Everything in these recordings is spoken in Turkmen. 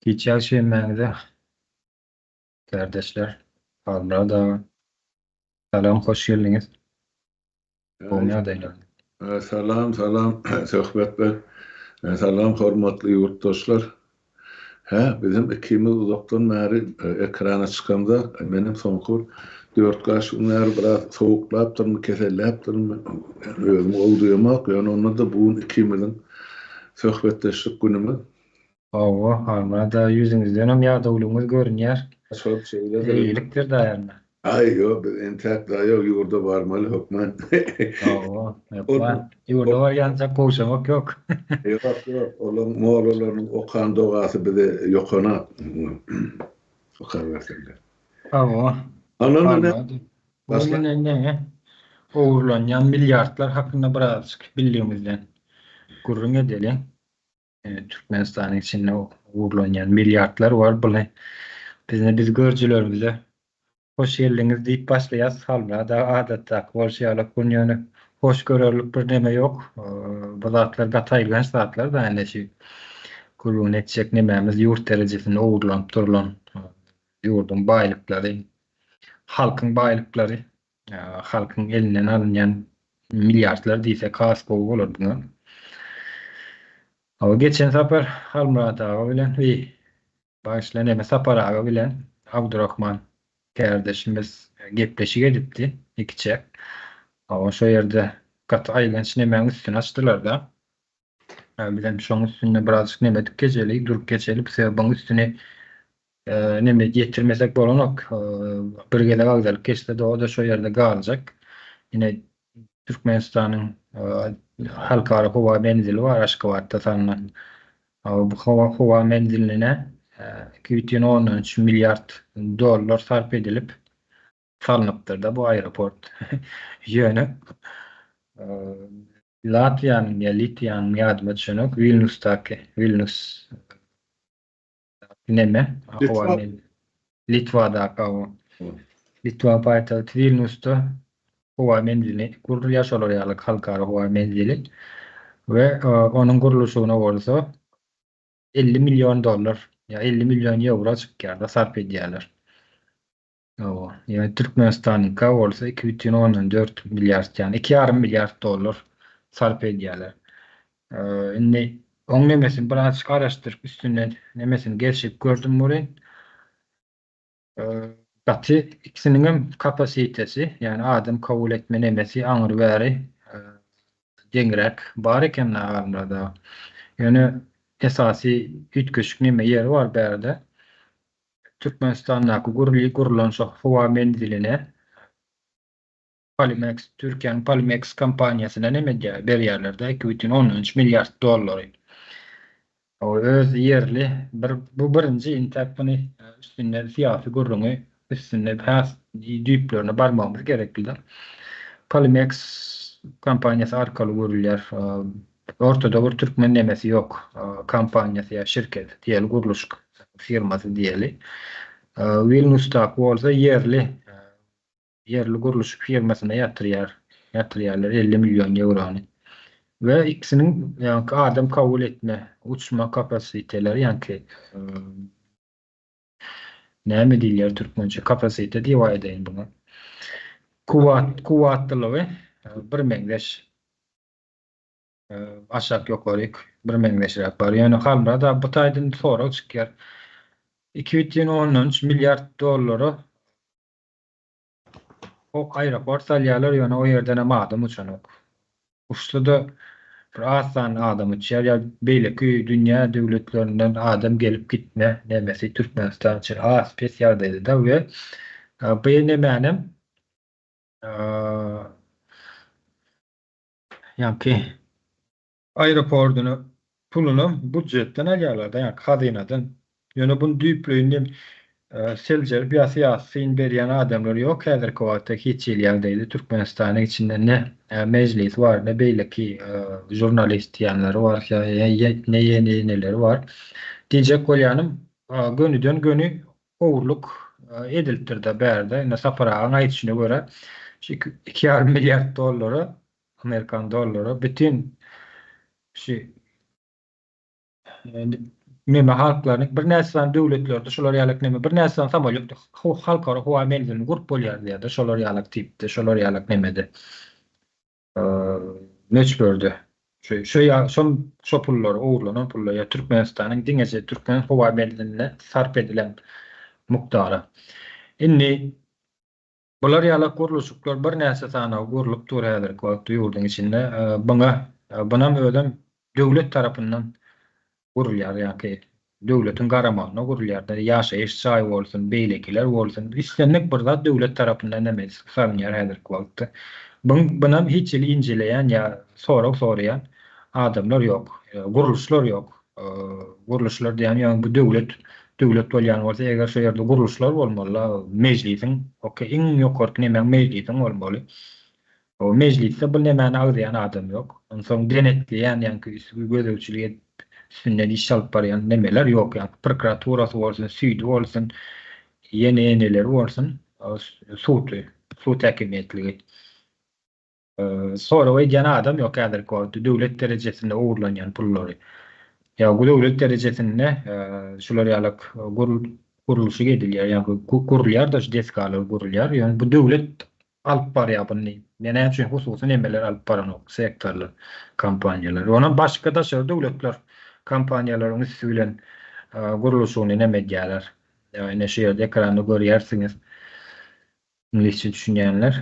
Giç ýagşy hemmäňize kärdeşler. Halmyrat aga. Salam hoş geldiňiz. Gowy ýagdaýlar. Salam salam Söhbet beg. Salam hormatly ýurtdaşlar. Hä bizem ikimiz uzakdan bäri ekrana çykamzok. Menem soňky bir dört-bäş gün bäri biraz sowuklapdyryn, keselläpdirin. Özümi gowy duýamok. Ýöne onda-da bu gün ikimiziň söhbetdeşlik günümiz. Hawa, Halmyrat aga ýüzüňizdenem ýadawlygyňyz görünýär. Şol şeýledir. Eýgilikdir daýanma. Aý, ýok, biz entäk daýaw ýurda barmaly hökman. Hawa, hökman. Ýurda barýançak gowşamak ýok. Ýok, ýok, olaň mollalarynyň okan dogasy bize ýokana. Okabersinler. Hawa. Ondan ine, Bu gün ine ogurlanýan milliardlar hakynda birazjyk bildigimizden gürrüň edeliň. Türkmenistanyň içinde ogurlanýan milliardlar bar. Buny bizne biz görüjilerimize hoş geldiňiz diýip başlaýas. Halmyrat aga adatdaky bolşy ýaly bu ýöne hoş görerlik bir neme ýok. Bu zatlar gaty aýylganç zatlar da indi şu gürrüňini etjek nemämiz ýurt derejesinde ogurlanyp durulan ýurduň baýlyklary, halkyň baýlyklary, halkyň elinden alynýan milliardlar diýsek has gowy bolar buňa. Hawa geçen sapar Halmyrat aga bilen we bagyşla neme Sapar aga bilen Abdurahman kärdeşimiz gepleşik edipdi ikiçäk. Hawa şo ýerde gaty aýylganç nemäň üstüni açdylarda. Bizem şoň üstünde birazjyk neme edip geçeli, durup geçeli. Sebäbi buň üstüni Neme ýetirmesek bolanok. Bir gezek agzalyp geçse-de o-da şo ýerde galjak. Ine Türkmenistanyň halkara howa menzili bar Aşgabatda salnan. Bu howa menziline 2,3 milliard dollar sarp edilip salnypdyr-da bu aeroport. Ýöne Latwiýanyň ýa Litwiýanyň ýadyma düşenok, Wilnusdaky, Wilnus Neme? Litwa. Litwadaky o. Litwa paýtagty Wilnusda howa menzili gurulýar, şolar ýaly halkara howa menzili we onuň gurluşygyna bolsa 50 million dollar ýa 50 million ýewro çykýar-da sarp edýärler. Hawa, ýöne Türkmenistanyňka bolsa 2,4 milliard, ýagny 2,5 milliard dollar sarp edýärler. Indi oň nemesini birazjyk araşdyryp üstünden nemesini gelşip gördüm welin, gaty ikisiniňem kapasitesi, ýagny adam kabul etme nemesi aňry bäri deňräk bar eken agamlarda. Ýöne esasy üýtgeşik neme ýeri bar bärde. Türkmenistandaky gurly gurlan şo howa menziline Polimex, Türkiýäniň Polimex kompaniýasyna neme edýär, berýärler-de 2,3 milliard dollary. O öz ýerli bir bu birinji intäk muny üstünde syýasy gürrüňi üstünde has düýplerine barmagymyz gerekli-de. Polimex kompaniýasy arkaly gurulýar. Ortada bir türkmen nemesi ýok, kompaniýasy ýa şirketi diýeli, gurluşyk firmasy diýeli. Wilnusdaky bolsa ýerli ýerli gurluşyk firmasyna ýatyrýar, ýatyrýarlar 50 million ýewrony. We ikisiniň ýaňky adam kabul etme, uçma kapasiteleri ýaňky näme diýilýär türkmençe kapasite diýip aýdaýyn buňa. Kuwwat kuwwatlylygy birmeňzeş. Aşak ýokaryk birmeňzeşräk bar. Ýöne Halmyrat aga bu taýdan sorag çykýar. 2,3 milliard dollara aeroport salýarlar, ýöne o ýerdenem adam uçanok. Uçsa-da bir az sanly adam uçýar ýa beýleki dünýä döwletlerinden adam gelip gitme nemesi Türkmenistan üçin has pes ýagdaýda-da we bu nemänem Ýaňky aeroportyny pulunam budjetden alýarlar-da, ýaňky hazynadan. Ýöne buny düýpleýin seljerip ýa syýasy syn berýän adamlar ýok häzirki wagtda hiç hili ýagdaýda Türkmenistanyň içinde ne mejlis bar, ne beýleki žurnalist diýenleri bar, ne ýene-ýeneleri bar. Diýjek bolýanym, gönüden-göni ogurlyk edilipdir-de bärde. Indi Sapar agaň aýdyşyna görä, şu 2,5 milliard dollara, amerikan dollary bütin şu. neme halklaryny birnäçe sany döwletlerde şular ýalak neme birnäçe sany samolýot halkara howa menzilini gurup bolýar diýýär-de şolar ýalak tipde şolar ýalak nemede möçberde şu şu ýa şol şo pullar ogurlanan pullar ýa Türkmenistanyň diňeje türkmen howa menziline sarp edilen mukdara. Indi Bular ýaly gurluşyklar birnäçe sanawy gurlup dur häzirki wagtda ýurduň içinde. Buňa bunam özem döwlet tarapyndan gurulýar ýa-ki döwletiň garamagynda gurulýar. Ýaşaýyş jaý bolsun, beýlekiler bolsun, islendik bir zat döwlet tarapyndan neme salynýar häzirki wagtda. Buň bunam hiç hili injeleýän ýa sorag soraýan adamlar ýok, gurluşlar ýok. Gurluşlar diýýän, ýagny bu döwlet, döwlet bolýan bolsa, eger şo ýerde gurluşlar bolmaly-la, mejlisiň, okey, iň ýokarky nemäň mejlisiň bolmaly. O mejlisde bu nemäni agzaýan adam ýok. Onsoň denetleýän, ýaňky üstü gözegçilik edip, üstünden iş alyp barýan nemeler ýok, ýaňky prokuraturasy bolsun, süýdi bolsun, ýene-ýeneleri bolsun, sudy, sud häkimiýetligi. Sorag edýän adam ýok häzirki wagtda döwlet derejesinde ogurlanýan pullary. Ýa döwlet derejesinde şular ýaly gurluşyk edilýär, ýa gurulýar-da şu desgalar gurulýar. Ýöne bu döwlet alyp barýar buny. Ýa näme üçin hususy nemeler alyp baranok, sektorlar, kompaniýalar. Onam başga daşary döwletler kompaniýalaryň üsti bilen gurluşygyny neme edýärler. Ýa ine şu ýerde ekranda görýärsiňiz. Iňlisçe düşünýänler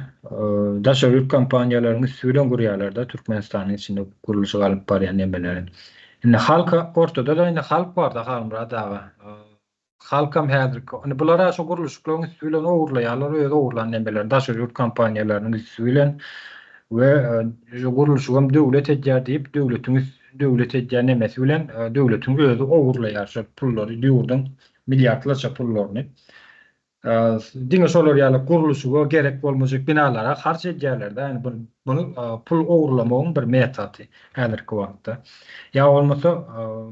daşary ýurt kompaniýalaryň üsti bilen gurýarlar-da Türkmenistanyň içinde gurluşyk alyp barýan nemeleri. Indi halka ortada-da indi halk bar-da Halmyrat aga. Halkam häzirki indi bular-a şu gurluşyklaryň üsti bilen ogurlaýarlar öz ogurlan nemelerini daşary ýurt kompaniýalarynyň üsti bilen we şu gurluşygam döwlet edýär diýip döwletiň döwlet edýän nemesi bilen döwletiň özi ogurlaýar şol pullary ýurduň milliardlarça pullaryny. Diňe şolar ýaly gurluşyga gerek bolmajak binalara harç edýärler-de, ýani bu muny pul ogurlamagyň bir metody häzirki wagtda. Ýa bolmasa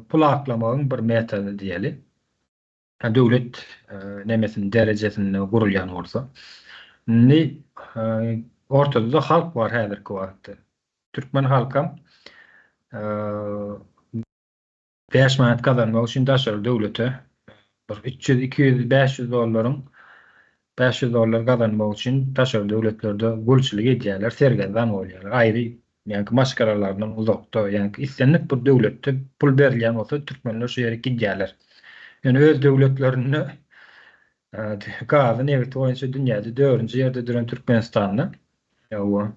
pul aklamagyň bir metody diýeli. Döwlet nemesiniň derejesinde gurulýan bolsa. Indi ortada-da halk bar häzirki wagtda. Türkmen halkam 5 manat gazanmak üçin daşary döwlete bir 300, 200, 500 dollaryň 500 dollar gazanmak üçin daşary döwletlerde gulçulyk edýärler, sergezdan bolýarlar. Aýry, ýaňky maşgalalaryndan uzakda, ýaňky islendik bir döwletde pul berilýän bolsa türkmenler şu ýere gidýärler. Ýöne öz döwletlerinde gazy, nebiti boýunça dünýäde dördünji ýerde duran Türkmenistanda Hawa.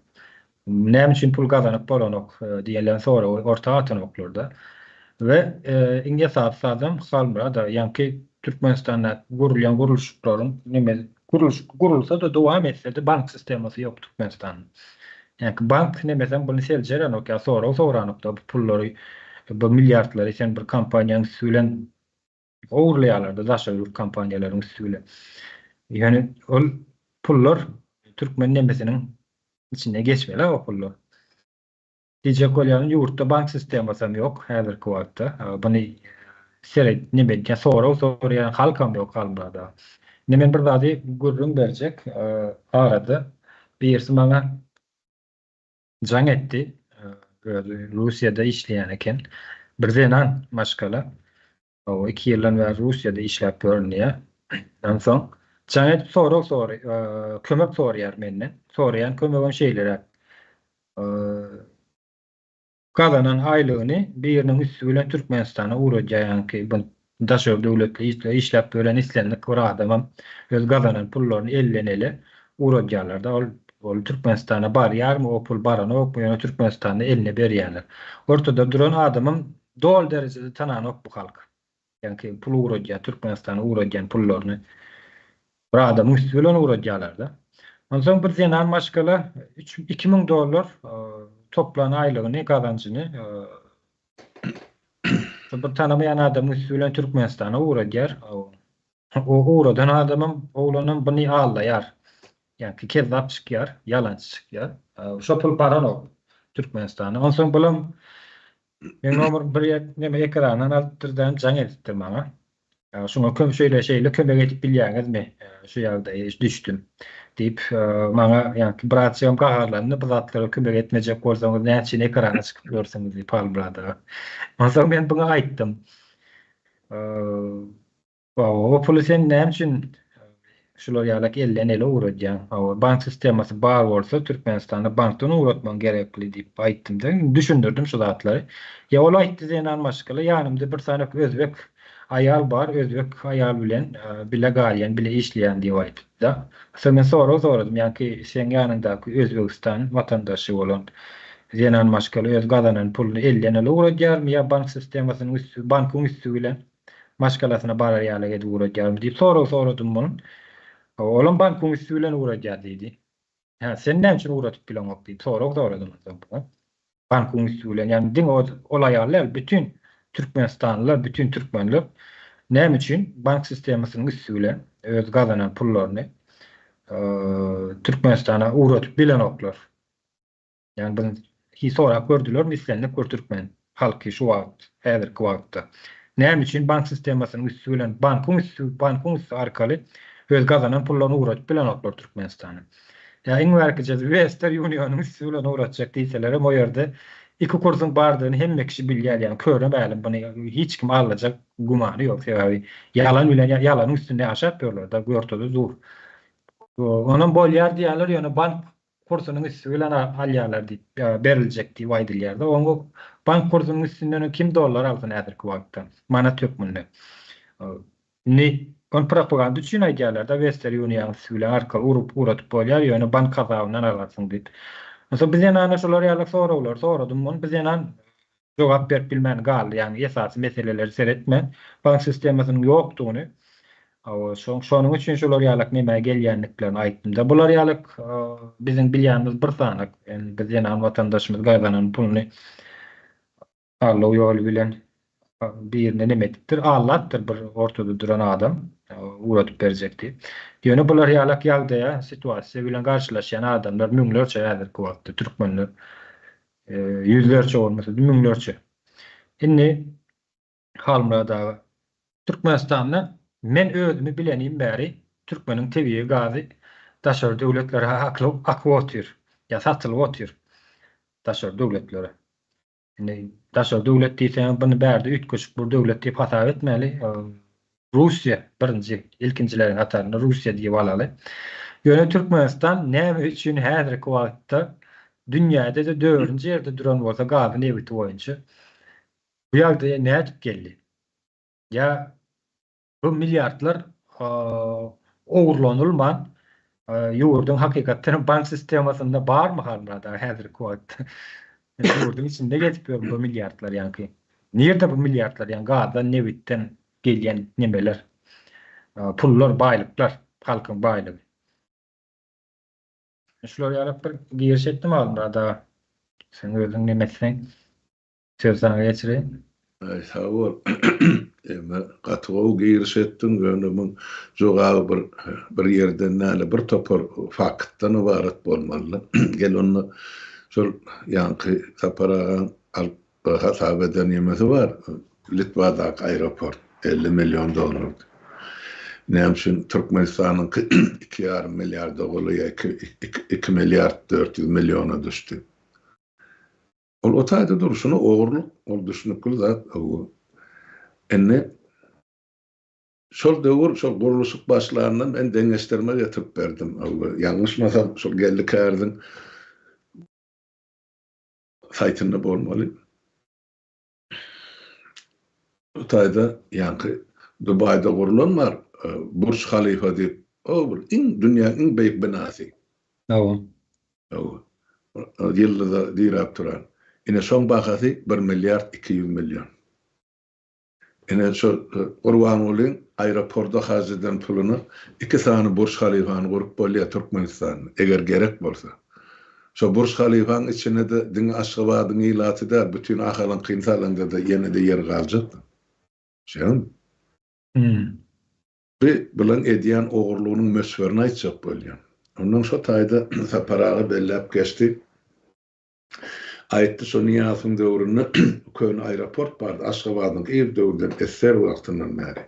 Näme üçin pul gazanyp bolanok diýlen soragy orta atanoklarda. We iň esasy zadam Halmyrada ýaňky Türkmenistanda gurulýan gurluşyklaryň neme gurluşyk gurulsa-da dowam etse-de bank sistemasy ýok Türkmenistanda. Ýaňky bank nemesem buny seljerenok ýa sorag soranokda bu pullary bu milliardlary sen bir kompaniýaň üsti bilen Ogurlaýarlar-da daşary ýurt kompaniýalaryň üsti bilen. Ýöne ol pullar türkmen nemesiniň içinde geçmeli o pullar. Diýjek bolýanym ýurtda bank sistemasam ýok häzirki wagtda. Buny seret neme edýän sorag soraýan halkam ýok halmyrada. Indi men bir zady gürrüň berjek arada birisi maňa Jaň etdi. Özi Russiýada işleýän eken. Bir zenan maşgala. O 2 ýyldan bäri Russiýada işläp ýörün diýýär. Onsoň jaň edip sorag sory, kömek soraýar menden. Soraýan kömegem şeýleräk. Gazanan aýlygyny biriniň üsti bilen Türkmenistana ugradýar ýaňky bu daşary döwletli işläp ýören islendik bir adamam öz gazanan pullaryny elden ele ugradýarlarda ol ol Türkmenistana barýarmy o pul baranokmy ýöne Türkmenistanda eline berýärler. Ortada duran adamam doly derejede tananok bu halk. Ýaňky pul ugradýar, Türkmenistana ugradýan pullaryny bir adamyň üsti bilen ugradýarlar-da. Onsoň bir zenan maşgala üç, 2000 dollar toplan aýlygyny, gazanjyny bir tanamaýan adamyň üsti bilen Türkmenistana ugradýar. O ugradan adamam, oglanam buny aldaýar. Ýaňky kezzap çykýar, ýalançy çykýar. Şo pul baranok Türkmenistana. Onsoň bulam Meň nomerim bir ýer neme ekrandan alypdyr-da jaň edipdir maňa. Şuňa köm şeýle şeýle kömek edip bilýäňizmi? Şu ýagdaýa düşdüm diýip maňa ýaňky bratjygam gaharlandy bu zatlara kömek etmejek bolsaňyz näme üçin ekrana çykyp ýörsüňiz diýip Halmyrat aga. Onsoň men buňa aýtdym. O puly sen näme üçin şular ýalak elden ele ugradýaň? Hawa, bank sistemasy bar bolsa Türkmenistanda bankdan ugratmagyň gerekli diýip aýtdym-da, düşündirdim şu zatlary. Ýa ol aýtdy zenan maşgala, ýanymda bir sany özbek aýal bar, özbek aýal bilen bile galýan, bile işleýän diýip aýtdy-da. Soň men sorag soradym, ýaňky seň ýanyňdaky Özbegistan watandaşy bolan zenan maşgala öz gazanan puluny elden ele ugradýarmy ýa bank sistemasynyň üsti, bankyň üsti bilen maşgalasyna barar ýaly edip ugradýarmy diýip sorag soradym muny. Olam bankyň üsti bilen ugradýar diýdi. Hä, sen näme üçin ugradyp bileňok diýip sorag soradym onsoň muňa. Bankyň üsti bilen, ýagny diňe ol aýal däl, bütin türkmenistanlylar, bütin türkmenler näme üçin bank sistemasynyň üsti bilen öz gazanan pullaryny Türkmenistana ugradyp bilenoklar? Ýagny biz hiç sorap gördülermi islendik bir türkmen halky şu wagt, häzirki wagtda näme üçin bank sistemasynyň üsti bilen, bankyň üsti, bankyň üsti arkaly öz gazanan pullaryny ugradyp bilenoklar Türkmenistana. Ýa iň bärkijesi Wester Unionyň üsti bilen ugratjak diýselerem o ýerde iki kursuň bardygyny hemme kişi bilýär, ýagny köne mälim buny hiç kim aldajak gümany ýok, sebäbi ýalan bilen ýalanyň üstünde ýaşap ýörler-de, ortada dur. Onam bolýar diýýärler, ýöne bank kursunyň üsti bilen alýarlar diýip, beriljek diýip aýdylýar-da. Oňa bank kursunyň üstünden kim dollar alsyn häzirki wagtda, manat hökmünde. Indi ony propaganda üçin aýdýarlar-da, Western Union üsti bilen arkaly urup ugradyp bolýar, ýöne bank hasabyndan alarsyň diýip. Onsoň bu zenana şular ýaly soraglary soradym. Muny bu zenan jogap berip bilmän galdy, ýagny esasy meseleleri seretmän, bank sistemasynyň ýokdugyny, hawa, şonuň üçin şular ýalak nämä gelýändiklerini aýtdym-da. Bular ýalak biziň bilýänimiz bir sanak, indi bir zenan watandaşymyz gazanan puluny aldaw ýoly bilen birine neme edipdir, aldapdyr bir ortada duran adam, ugradyp berjek diýip. Ýöne bular ýalak ýagdaýa, situasiýa bilen garşylaşýan adamlar müňlerçe häzirki wagtda türkmenler. Ýüzlerçe bolmasa-da müňlerçe. Indi Halmyrat aga, Türkmenistanda men özümi bilenim bäri türkmeniň tebigy gazy daşary döwletlere akyp otyr, ýa satylyp otyr daşary döwletlere. Indi daşary döwlet diýseňem buny bärde üýtgeşik bir döwlet diýip hasap etmeli. Russiýa birinji, ilkinjileriň hatarynda Russiýa diýip alaly. Ýöne Türkmenistan näme üçin häzirki wagtda dünýäde-de dördünji ýerde duran bolsa gazy nebiti boýunça bu ýagdaýa nädip geldi? Ýa bu milliardlar ogurlanylman ýurduň hakykatdan hem bank sistemasynda barmy Halmyrat aga häzirki wagtda? Ýurduň içinde gezip ýör bu milliardlar ýaňky. Nirde bu milliardlar ýaňky gazdan, nebitden gelýän nemeler, pullar, baýlyklar, halkyň baýlygy. Şular ýaly bir giriş etdim Halmyrat aga. Sen özüň neme etseň. Sözi saňa geçireýin. Aý sag bol. Emme gaty gowy giriş etdiň, ýöne muň jogaby bir bir ýerden däl, bir topar faktdan ybarat bolmaly. Gel onda şol ýaňky Sapar agaň alyp hasap eden ýemesi bar, Litwadaky aeroport 50 million dollardy. Näme üçin Türkmenistanyňky iki ýarym milliarda golaý ýa iki milliard 400 milliona düşdi. Ol o taýda durşuna ogurlyk, ol düşnükli zat. Indi şol döwür, şol gurluşyk başlanda men deňeşdirme getirip berdim. Ýalňyşmasam, şol Geldi Kärdiň saýtynda bolmaly. Bu taýda ýaňky Dubaýda gurlan bar, Burj Halifa diýip, o bir iň dünýäň iň beýik binasy. Hawa. Hawa. Ýyldyza diräp duran. Ine şoň bahasy bir milliard 200 million. Ine şo Gurbangulyň aeroporda harç eden puluny iki sany Burj Halifany gurup bolýar Türkmenistanda, eger gerek bolsa. Şo Burj Halifaň içine-de diňe Aşgabadyň ilaty däl, bütin Ahalyňkyny salaňda-da ýene-de ýer galjakdyr. Şeýdemi? Bu bulaň edýän ogurlygynyň möçberini aýtjak bolýan. Ondan şo taýda Sapar aga belläp geçdi. Aýtdy şo Nyýazowyň döwründe köne aeroport bardy Aşgabadyň ir döwürden SSR wagtyndan bäri.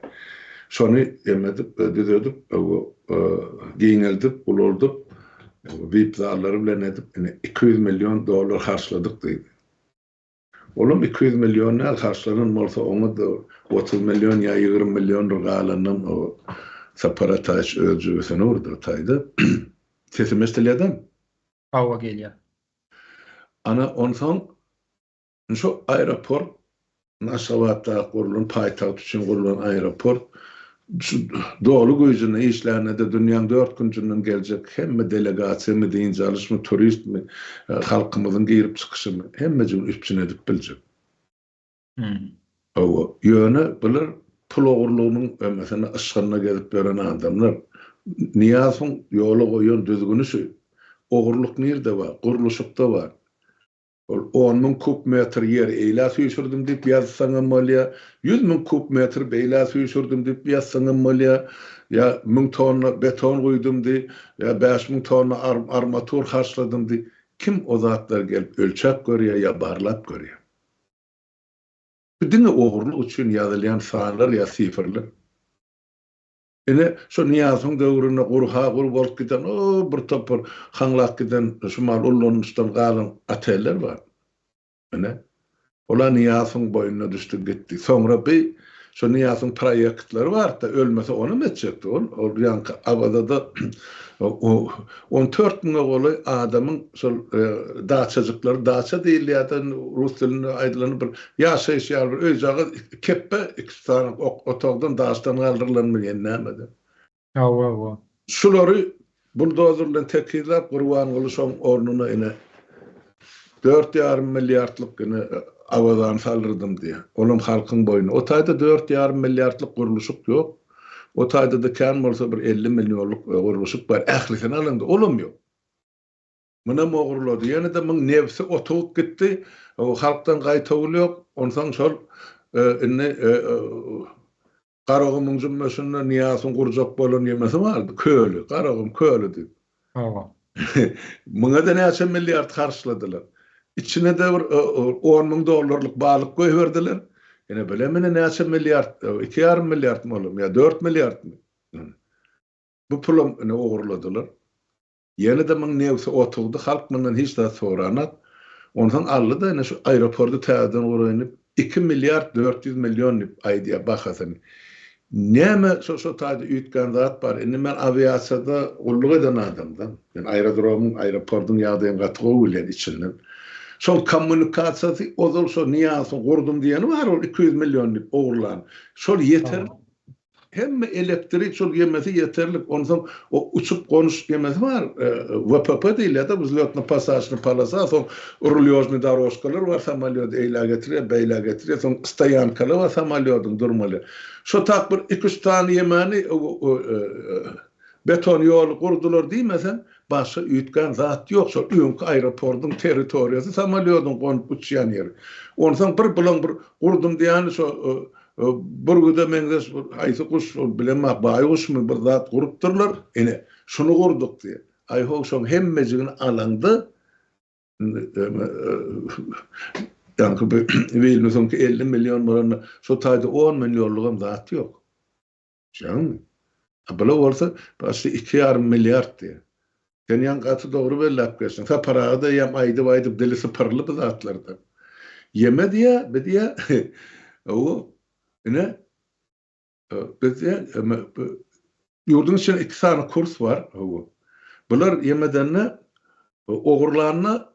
Şony em edip, düzedip, giňeldip, ulaldyp, VIP zallary bilen edip ine 200 million dollar harçladyk diýdi. Olam 200 million däl, harçlanan bolsa oňa-da 30 million ýa 20 milliondyr galanynam o Sapar Ataýewiç öz jübüsine urdy o taýda. Sesim eşdilýädämi? Hawa gelýär. Ana onsoň şu aeroport Aşgabatdaky gurlan paýtagt üçin gurlan aeroport şu doly güýjünde işlände-de dünýäň dört künjünden geljek hemme delegasiýamy, dynç alyşmy, turistmi, halkymyzyň girip çykyşyny hemmejigini üpjün edip biljek. Hawa, ýöne bular pul ogurlygynyň ömesine yşgynda gezip ýören adamlar. Nyýazowyň ýola goýan düzgüni şu. Ogurlyk nirde bar? Gurluşykda bar. Ol 10 000 kub metr ýeri eýlä süýşürdim diýip ýazsaňam bolýar, 100 000 kub metr beýlä süýşürdim diýip ýazsaňam bolýar, ýa 1000 tonna beton guýdum diý, ýa 5000 tonna armatur harçladym diý. Kim o zatlary gelip ölçäp görýär ýa barlap görýär? Bu diňe ogurlyk üçin ýazylýan sanlar ýa sifrler. Ine, şo Nyýazowyň döwründe gurha-gur bolup giden, o bir topar haňlap giden şumal ullanyşdan galan oteller bar. Ine, ol-a Nyýazowyň boýnuna düşdi gitdi. Soňra bi şo Nyýazowyň proýektleri bardy-da, ölmese onam etjekdi ol. Ol ýaňky Awazada 14 müňe golaý adamyň şol daçajyklary, daça diýilýär-de rus dilinde aýdylanda bir ýaşaýyş ýaly bir öýjagaz kepbe iki sany otagdan daşdan galdyrylanmy ýa nämeden. Hawa, hawa. Şulary buldozer bilen tekizläp Gurbanguly şoň ornuna ine dört ýarym milliardlyk ine Awazany saldyrdym diýýär. Olam halkyň boýnuna. O taýda dört ýarym milliardlyk gurluşyk ýok. O taýda-da kän bolsa bir 50 millionlyk gurluşyk bar. Ählisini alaňda olam ýok. Munam ogurlady. Ýene-de muň nebsi otugyp gitdi. Halkdan gaýtawul ýok. Onsoň şol indi Garagumuň jümmüşinde Nyýazowyň gurjak bolan ýemesi bardy, köli, Garagum köli diýip. Hawa. Muňa-da näçe milliard harçladylar. Içine-de bir on müň dollarlyk balyk goýberdiler. Ine, bilemine näçe milliard, iki ýarym milliardmy olam ýa dört milliardmy? Bu pulam ine ogurladylar. Ýene-de muň nebsi otugdy, halk mundan hiç zat soranak. Onsoň aldy-da ine şu aeroporty täzeden guraýyn diýip, iki milliard 400 million diýip aýdýar bahasyny. Näme şo şo taýda üýtgän zat bar? Indi men awiasiýada gulluk eden adamdan. Men aerodromyň, aeroportyň ýagdaýyny gaty gowy bilýän içinden. Şol kommunikasiýasy ozal şo Nyýazowyň gurdum diýeni bar ol 200 million diýip ogurlan. Şol ýeterlik. Hemme elektrik şol gemesi ýeterlik. Onsoň o uçup gonuş gemesi bar, WPP diýilýär-de, wzlýotno-posadçnyý polosa, soň rulýožnyý dorožkalar bar, samolýody eýlä getirýär, beýlä getirýär, soň stoýankalar bar samolýodyň durmaly. Şo tak bir iki-üç sany ýemäni beton ýoly gurdular diýmeseň, başga üýtgän zat ýok. Şol öňki aeroportyň territoriýasy samolýodyň gonup uçýan ýeri. Onsoň bir bulaň bir gurdum diýýäni şo Bürgüde meňzeş bir haýsy guş ol bilemok baýguşmy bir zat gurupdyrlar, ine, şuny gurduk diýip. Aý how şoň hemmejigini alaňda indi ýaňky bir Wilnusyňky 50 million bolanda şo taýda on millionlygam zat ýok. Düşýäňmi? A bula bolsa başda iki ýarym milliard diýýär. Sen ýaňy gaty dogry belläp geçdiň. Sapar aga-da eýýäm aýdyp-aýdyp dili sypyryldy bu zatlardan. Ýeme diýýär, bi diýýär, hawa, ine, biz diýýär, ýurduň içinde iki sany kurs bar, hawa. Bular ýemedende ogurlanda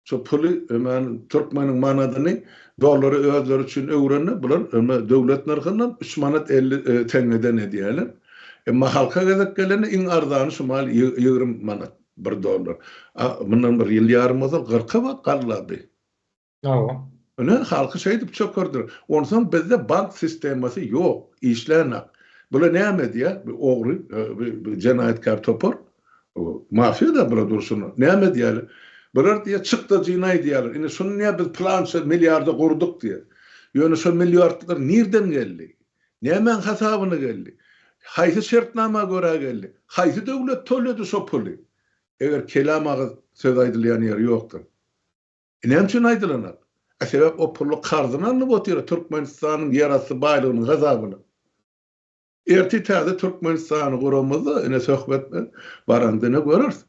Şo puly ömän türkmeniň manadyny dollara özleri üçin öwrende bular öme döwlet nyrhyndan üç manat 50 teňňeden edýärler. Emma halka gezek gelende iň arzany şu mal 20 manat bir dollar. A mundan bir ýyl ýarym ozal gyrka bat gallady. Hawa. Ine halky şeýdip çökerdiler. Onsoň bizde bank sistemasy ýok, işlänok. Bular näme edýär? Bu ogry, bu jenaýatkär topar. Mafiýa-da bular durşuna. Näme edýärler? Bular diýýär, çykdajyny aýdýarlar. Indi şuny diýýär, biz pylança milliarda gurduk diýýär. Ýöne şo milliardlar nirden geldi? Nämäň hasabyna geldi? Haýsy şertnama görä geldi? Haýsy döwlet töledi şo puly? Eger kelam agyz söz aýdylýan ýeri ýokdur. Näme üçin aýdylanok? A sebäp o puly karzyna alnyp otyr Türkmenistanyň ýerasty baýlygynyň hasabyna. Ertir täze Türkmenistany guramyzda ine söhbet baranda ine göreris.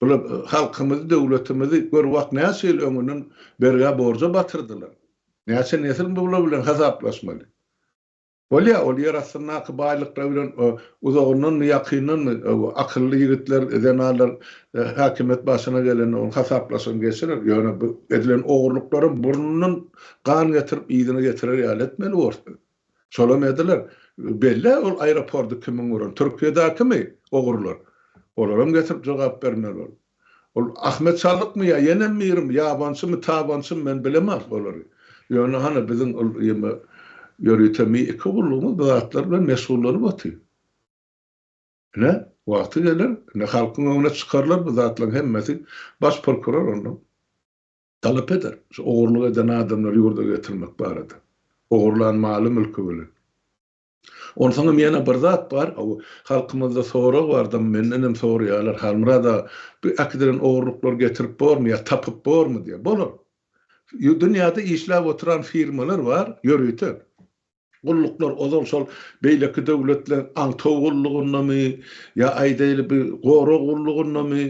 Bular halkymyzy, döwletimizi gör wagt näçe ýyl öňünden bergä borja batyrdylar. Näçe nesil bular bilen hasaplaşmaly. Bolýar, ol ýer astyndaky baýlyklar bilen uzagyndanmy, ýakyndanmy akylly ýigitler, zenanlar häkimiýet başyna gelende ony hasaplaşygyny geçirer. Ýöne bu edilen ogurlyklaram burnundan gan getirip yzyna getirer ýaly etmeli borsuň. Şolam ediler. Belli ol aeroporty kimiň guran? Türkiýedäkimi ogrular? Olaram getirip jogap bermeli bol. Ol Ahmet Çalykmy ýa ýenem birimi, ýabançymy, tabançymy men bilemok olary. Ýöne hany biziň ol ýeme ýörite Mi iki gullugymyz bu zatlar bilen meşgullanyp otyr. Ine, wagty geler, ine halkyň öňüne çykarylar bu zatlaryň hemmesi. Baş prokuror ondan talap eder, şu ogurlyk eden adamlary ýurda getirmek barada. Ogurlan maly-mülki bilen. Onsoňam ýene bir zat bar, halkymyzda sorag barda, mendenem soraýarlar, Halmyrat aga, bu äkidilen ogurlyklary getirip bormy ýa tapyp bormy diýýär. Bolar. Dünýäde işläp oturan firmalar bar, ýörite gulluklar ozal şol beýleki döwletleň aňtaw gullugyndamy ýa aýdaýly bir gorag gullugyndamy,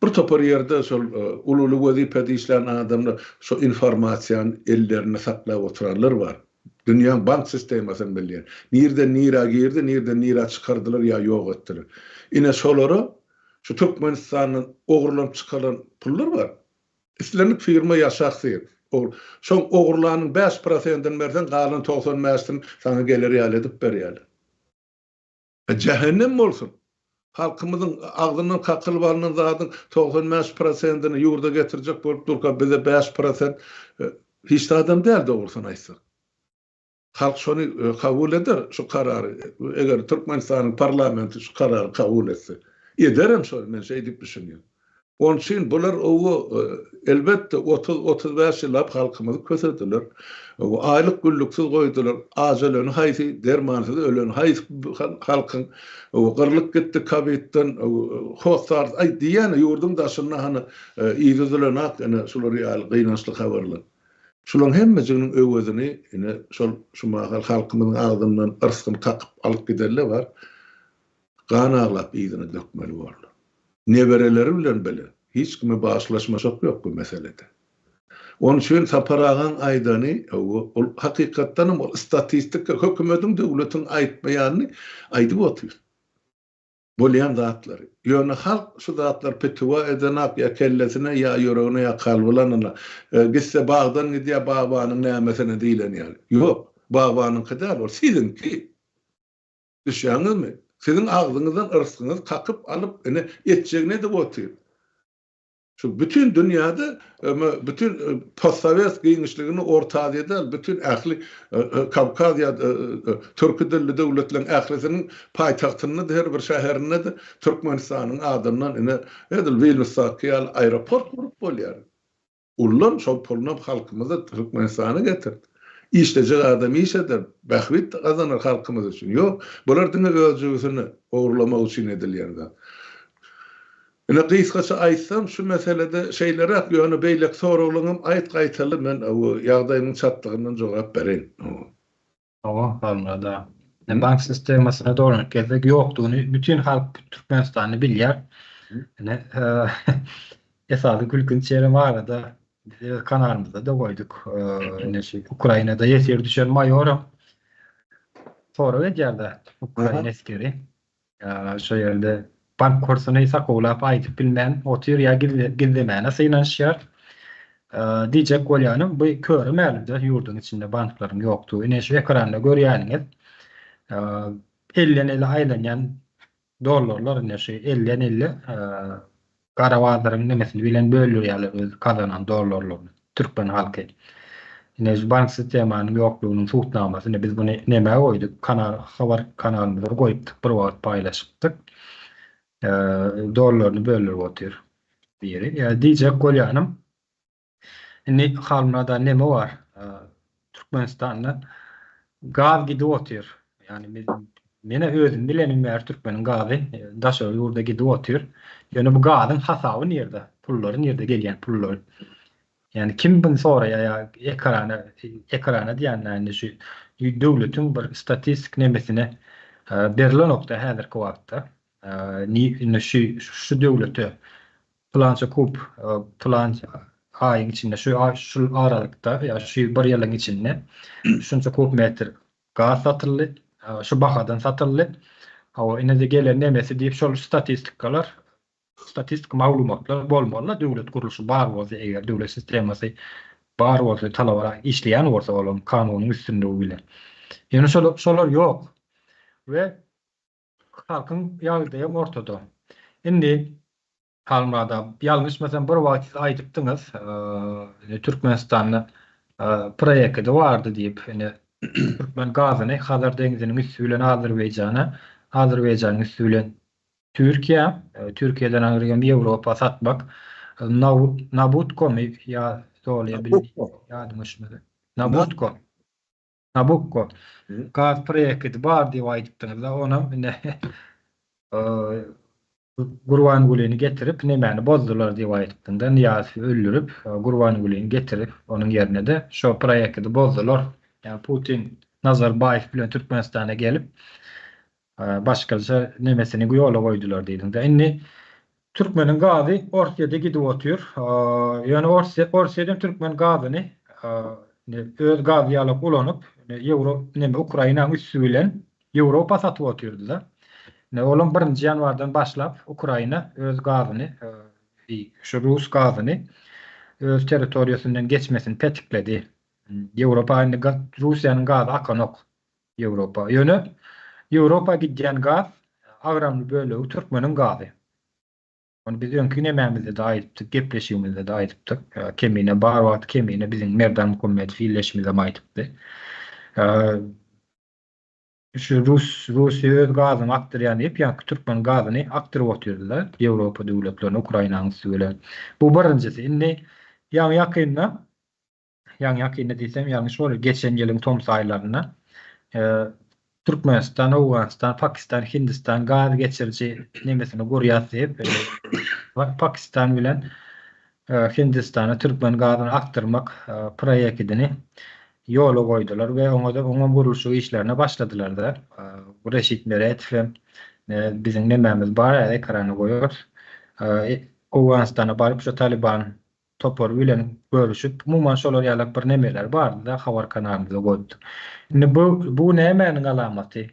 bir topar ýerde şol uly-uly wezipede işlän adamlar şo informasiýany ellerinde saklap oturanlar bar. Dünýäň bank sistemasyny bilýän. Nirden nirä girdi, nirden nirä çykardylar ýa ýok etdiler. Ine şolara şu Türkmenistandan ogurlanyp çykarylan pullar bar. Islendik firma ýa şahsyýet şoň ogurlanyň bäş prosentini berseň galan 95-sini saňa geler ýaly edip berýärler. Jähennem bolsun! Halkymyzyň agzyndan kakylyp alnan zadyň 95 prosentini ýurda getirjek bolup durka bize 5 prosent hiç zadam däl dogrusyny aýtsak. Halk şony kabul eder şu karary eger Türkmenistanyň parlamenti şu karary kabul etse. Ederem şony men şeý diýip düşünýän. Onuň üçin bular owo elbetde 30-35 ýyllap halkymyzy kösediler. Aýlyk günlüksiz goýdular. Aç öleni haýsy, dermansyz öleni haýsy halkyň. Gyrlyp gitdi kowidden, hossar aý diýýän ýurduň daşynda hany yzy üzülenak ine şular ýaly gynançly habarlar. Şularyň hemmejiginiň öwezini ine şol şu mahal halkymyzyň agzyndan yrsgyny kakyp alyp gidenler bar. Gan aglap yzyna dökmeli borlar. Nebereleri bilen bile. Hiç kime bagyşlaşmaşak ýok bu meselede. Onuň üçin Sapar agaň aýdany, hawa, ol hakykatdanam ol statistika, hökümediň, döwletiň aýtmaýanyny aýdyp otyr. Bolýan zatlary. Ýöne halk şu zatlary pitiwa edenak ýa kellesine, ýa ýüregine, ýa kalbylanyna. Gitse bagdan gidýär, bagbanyň nämesine diýlen ýaly. Ýok, bagbanyňky däl ol, siziňki. Düşýäňizmi? Siziň agzyňyzdan yrsgyňyzy kakyp alyp, ine, etjegini edip otyr. Şu bütin dünýäde, bütin postsowet giňişliginde, Orta Aziýa däl, bütin ähli Kawkaz ýa türki dilli döwletleriň ählisiniň paýtagtynda-da, her bir şäherinde-de Türkmenistanyň adyndan, ine, edil Wilnusdaky ýaly aeroport gurup bolýar. Ullan şol pulunam halkymyza Türkmenistana getirt. Işlejek adam iş eder, bähbit gazanar halkymyz üçin. Ýok, bular diňe öz jübüsini ogurlamak üçin edilýän zat. Ine gysgaça aýtsam şu meselede şeýleräk, ýöne beýleki soraglaryňam aýt gaýtaly men ýagdaýymyň çatlygyndan jogap bereýin. Hawa, Halmyrat aga. Ine bank sistemasyna dolanyp gelsek, ýokdugyny bütin halk Türkmenistanda bilýär. Ine, esasy gülkünç ýerem arada biz öz kanalymyzda-da goýduk. Ine şu Ukrainada ýesir düşen maýoram sorag edýär-de, ukrain esgeri. Şo ýerde bank kursuny sakawlap aýdyp bilmän otyr ýa gizlemäne synanyşýar. Diýjek bolýanym bu köre mälimdir ýurduň içinde banklaryň ýokdugy. Ine şu ekranda görýäniňiz elden ele aýlanýan dollarlar ine şu elden elle Gara bazaryň nemesini bilen böldürýärler öz gazanan dollarlaryny türkmen halky. Ine şu bank sistemanyň ýoklugynyň subutnamasy ine biz muny nämä goýduk kanal habar kanalymyza goýupdyk bir wagt paýlaşypdyk. Dollaryny böldürip otyr biri. Ýa diýjek bolýanym Indi Halmyrada neme bar? Türkmenistanda gaz gidip otyr. Ýagny men menä özüm bilenim bäri türkmeniň gazy daşary ýurda gidip otyr. Ýöne bu gazyň hasaby nirde? Pullary nirde gelýän pullary? Ýagny kim buny soraýar ýa ekrana ekrana diýýän indi şu döwletiň bir statistik nemesine berilenokda häzirki wagtda. Indi şu şu döwlete pylança kub pylan aýyň içinde şu şu aralykda ýa şu bir ýylyň içinde şunça kub metr gaz satyldy, şu bahadan satyldy. Hawa, ine-de gelen nemesi diýip şol statistikalar, statistik maglumatlar bolmaly-da döwlet gurluşy bar bolsa eger döwlet sistemasy bar bolsa talaba işleýän bolsa olam kanunyň üstünligi bilen. Ýöne şolar şolar ýok. We halkyň ýagdaýam ortada. Indi Halmyrat aga, ýalňyşmasam bir wagt siz aýdypdyňyz, ine Türkmenistanda proýekti bardy diýip, ine türkmen gazyny Hazar deňziniň üsti bilen Azerbaýjana, Azerbaýjanyň üsti bilen Türkiýä, Türkiýeden aňry hem Ýewropa satmak. Nabutkomy ýa doly ýadyma düşmedi. Nabutko. Nabukko gaz proýekti bar diýip aýdypdyňyz-da, onam ine Gurbangulyny getirip nemäni bozdular diýip aýdypdyňda, Nyýazowy öldürip, Gurbangulyny getirip, onuň ýerine-de şo proýekti bozdular. Ýagny Putin Nazarbaýew bilen Türkmenistana gelip, başgaça nemesini ýola goýdular diýdiňde. Indi türkmeniň gazy Orsýede gidip otyr. Ýöne Orsýedem türkmen gazyny öz gazy ýalak ulanyp, ýewro neme Ukrainanyň üsti bilen Ýewropa satyp otyrdy-da. Indi olam birinji ýanwardan başlap Ukraina öz gazyny şu rus gazyny öz territoriýasyndan geçmesini petikledi. Ýewropa indi Russiýanyň gazy akanok. Ýewropa. Ýöne Ýewropa gidýän gaz agramly bölegi türkmeniň gazy. Ony biz öňki nemämizde-de aýdypdyk, gepleşigimizde-de aýdypdyk. Kemine bar wagty Kemine biziň Merdan Muhammedow ildeşimizem aýdypdy. Şu Rus Russiýa öz gazyny akdyrýan diýip, ýaňky türkmen gazyny akdyryp otyrdylar Ýewropa döwletlerine Ukrainanyň üsti bilen. Bu birinjisi. Indi ýaňy ýakynda Ýaňy ýakynda diýsem ýalňyş bolar, geçen ýylyň tomus aýlarynda Türkmenistan, Owganystan, Pakistan, Hindistan gaz geçiriji nemesini gurýas diýip, Pakistan bilen Hindistana türkmen gazyny akdyrmak proýektini ýola goýdular we oňa-da oňa gurluşyk işlerine başladylar-da. Reşit Meredow hem biziň nemämiz bar, ekrana goýarys. Owganystana baryp şu Talyban topary bilen görüşip, umuman şolar ýalak bir nemeler bardy-da, habar kanalymyzda goýupdyk. Indi bu bu nämäniň alamaty?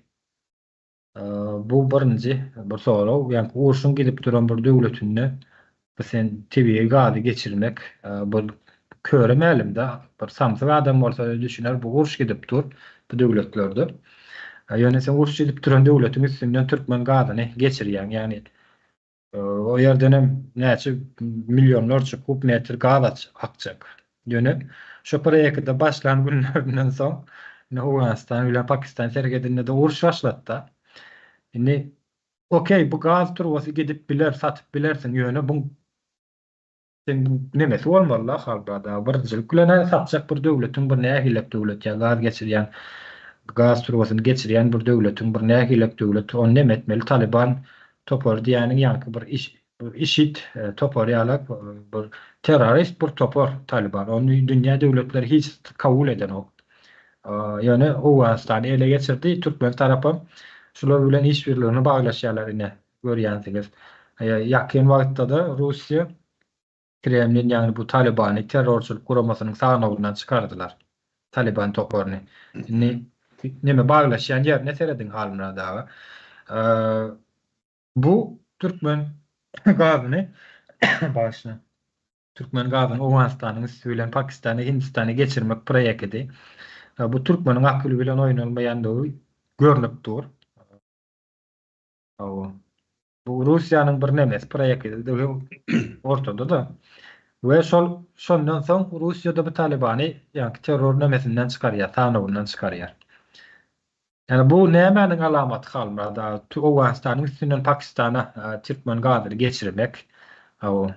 Bu birinji bir sorag. Ýagny urşuň gidip duran bir döwletinde bu sen tebigy gazy geçirmek bu köre mälim-de, bir samsyk adam bolsa düşüner, bu uruş gidip dur bu döwletlerde. Ýöne sen uruş gidip duran döwletiň üstünden türkmen gazyny geçirýäň. Ýagny O ýerdenem näçe millionlarça kub metr gaz akjak. Ýöne şo proýekte başlan günlerinden soň indi Owganystan bilen Pakistan serhedinde-de uruş başlady-da. Indi okey bu gaz turbasy gidip biler, satyp bilersiň, ýöne bu Seň bu nemesi bolmaly-la Halmyrat aga. Birinjilik bilen-ä satjak bir döwletiň bir nähilek döwlet ýa gaz geçirýän gaz turbasyny geçirýän bir döwletiň bir nähilek döwlet ony neme etmeli Talyban topary diýýäniň ýaňky bir iş IŞİD topary ýalak bir terrorist bir topar Talyban ony dünýä döwletleri hiç kabul edenok. Ýöne Owganystany ele geçirdi türkmen tarapam şular bilen işbirligini baglaşýarlar ine. Görýänsiňiz. Ýakyn wagtda-da Russiýa Kremlin, ýagny bu Talybany terrorçylyk guramasynyň sanawyndan çykardylar. Talyban toparyny. Indi neme baglaşýan ýerine serediň Halmyrat aga. Bu türkmen gazyny bagyşla. Türkmen gazyny Owganystanyň üsti bilen Pakistana, Hindistana geçirmek proýekidi. Bu türkmeniň akyly bilen oýnalmaýandygy görnüp dur. Hawa. Bu Russiýanyň bir nemesi proýektidigi ortada-da. We şol şondan soň Russiýada bu Talybany ýaňky terror nemesinden çykarýar, sanawyndan çykarýar. Ýani bu nämäniň alamaty Halmyrat aga? Owganystanyň üstünden Pakistana türkmen gazyny geçirmek. Hawa.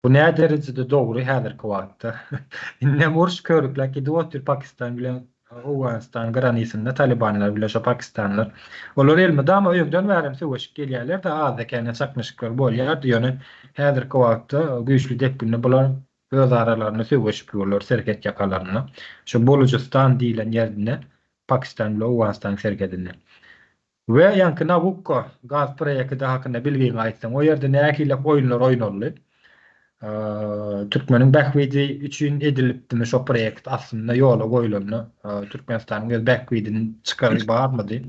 Bu nä derejede dogry häzirki wagtda? Indem uruş körükläp gidip otyr Pakistan bilen Owganystan granisynda talibanlar bilen şo pakistanlar. Olar elmydama öňden bärem söweşip gelýärler-de azda-kände çaknyşyklar bolýardy ýöne häzirki wagtda güýçli depginde bular öz aralarynda söweşip ýörler serhet ýakalarynda. Şo Bolujystan diýlen ýerinde Pakistan bilen Owganystanyň serhedinde. We ýaňky Nabukko gaz proýekti hakynda bilgiňi aýtsaň, o ýerde nähili oýunlar oýnaldy? Türkmeniň bähbidi üçin edilipdimi şo proýekt aslynda ýola goýlanda? Türkmenistanyň öz bähbidini çykary barmydy?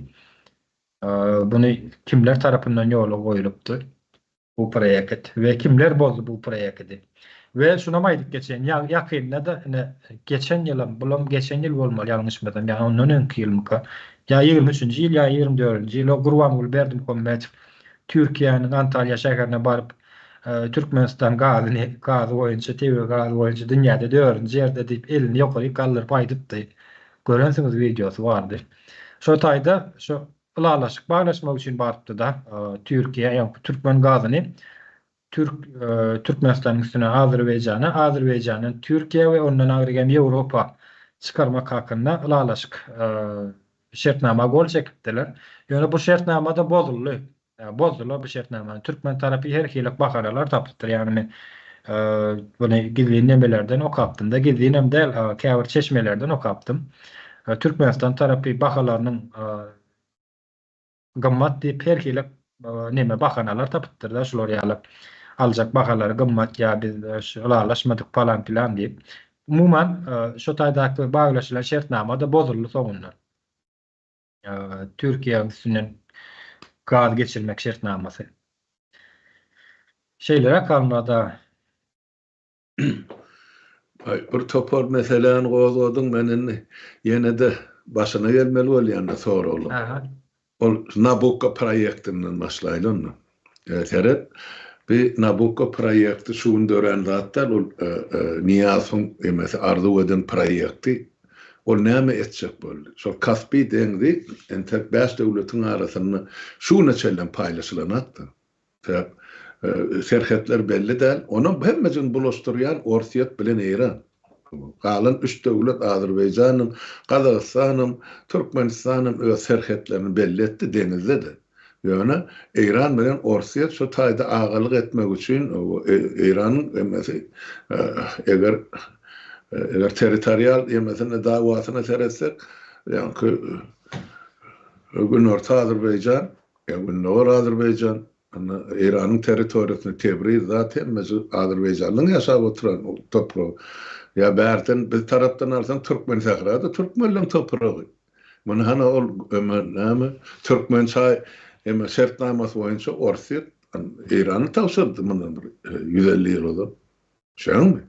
Buny kimler tarapyndan ýola goýlupdy? Bu proýekt we kimler bozdy bu proýekti? We şunam aýdyp geçeýin, ýakynda-da ine geçen ýylam, bulam geçen ýyl bolmaly ýalňyşmasam, ýa ondan öňki ýylmyka, ýa 23-nji ýyl, ýa 24-nji ýyl o Gurbanguly Berdimuhamedow Türkiýäniň Antalýa şäherine baryp, Türkmenistan gazyny, gazy boýunça, tebigy gazy boýunça dünýäde dördünji ýerde diýip elini ýokaryk galdyryp aýdypdy. Görensiňiz wideosy bardy. Şo taýda şo ylalaşyk baglaşmak üçin barypdy-da Türkiýä, ýagny türkmen gazyny Türk Türkmenistanyň üstüne Azerbaýjana, Azerbaýjandan Türkiýä we ondan agry hem Ýewropa çykarmak hakynda ylalaşyk şertnama gol çekipdiler. Ýöne bu şertnama-da bozuldy. Bozdular bu şertnamany. Türkmen tarapy her hili bahanalar tapypdyr. Ýagny men buny gizlin nemelerden okapdym-da, gizlinem däl, käbir çeşmelerden okapdym. Türkmenistan tarapy bahalarynyň gymmat diýip her hili neme bahanalar tapypdyr-da, şular ýaly aljak bahalary gymmat ýa biz ylalaşmadyk palan filan diýip. Umuman, şo taýdaky baglaşylan şertnama-da bozuldy soňundan. Türkiýäniň üstünden gaz geçirmek şertnamasy. Şeýleräk almada. Aý, bir topar meseläni gozgadyň, men indi ýene-de başyna gelmeli bolýan-da soraglaryň. Aha. Ol Nabukko proýektinden başlaýly onda. Seret, bi Nabukko proýekti şu gün dörän zat däl, ol Nyýazowyň emesi arzuw eden proýekti. Ol näme etjek boldy? Şol Kaspi deňzi entek bäş döwletiň arasynda şu güne çenlem paýlaşylanakdy. Sebäp serhetler belli däl. Onam hemmejigini bulaşdyrýan Orsýet bilen Eýran. Galan üç döwlet Azerbaýjanam, Gazagystanam, Türkmenistanam öz serhetlerini belli etdi, deňizde-de. Ýöne Eýran bilen Orsýet şu taýda agalyk etmek üçin Eýranyň emesi eger eger territorial emesine dawasyna seretsek, ýaňky Günorta Azerbaýjan Ýa Gündogar Azerbaýjan, indi Eýranyň territoriýasynda Tebriz zat hemmesi Azerbaýjanlyň ýaşap oturan topragy. Ýa bärden biz tarapdan alsaň Türkmensähra-da türkmenleň topragy. Muny hany ol eme näme Türkmençaý eme şertnamasy boýunça Orsýet Eýrana tabşyrdy mundan bir 150 ýyl ozal. Düşýäňmi?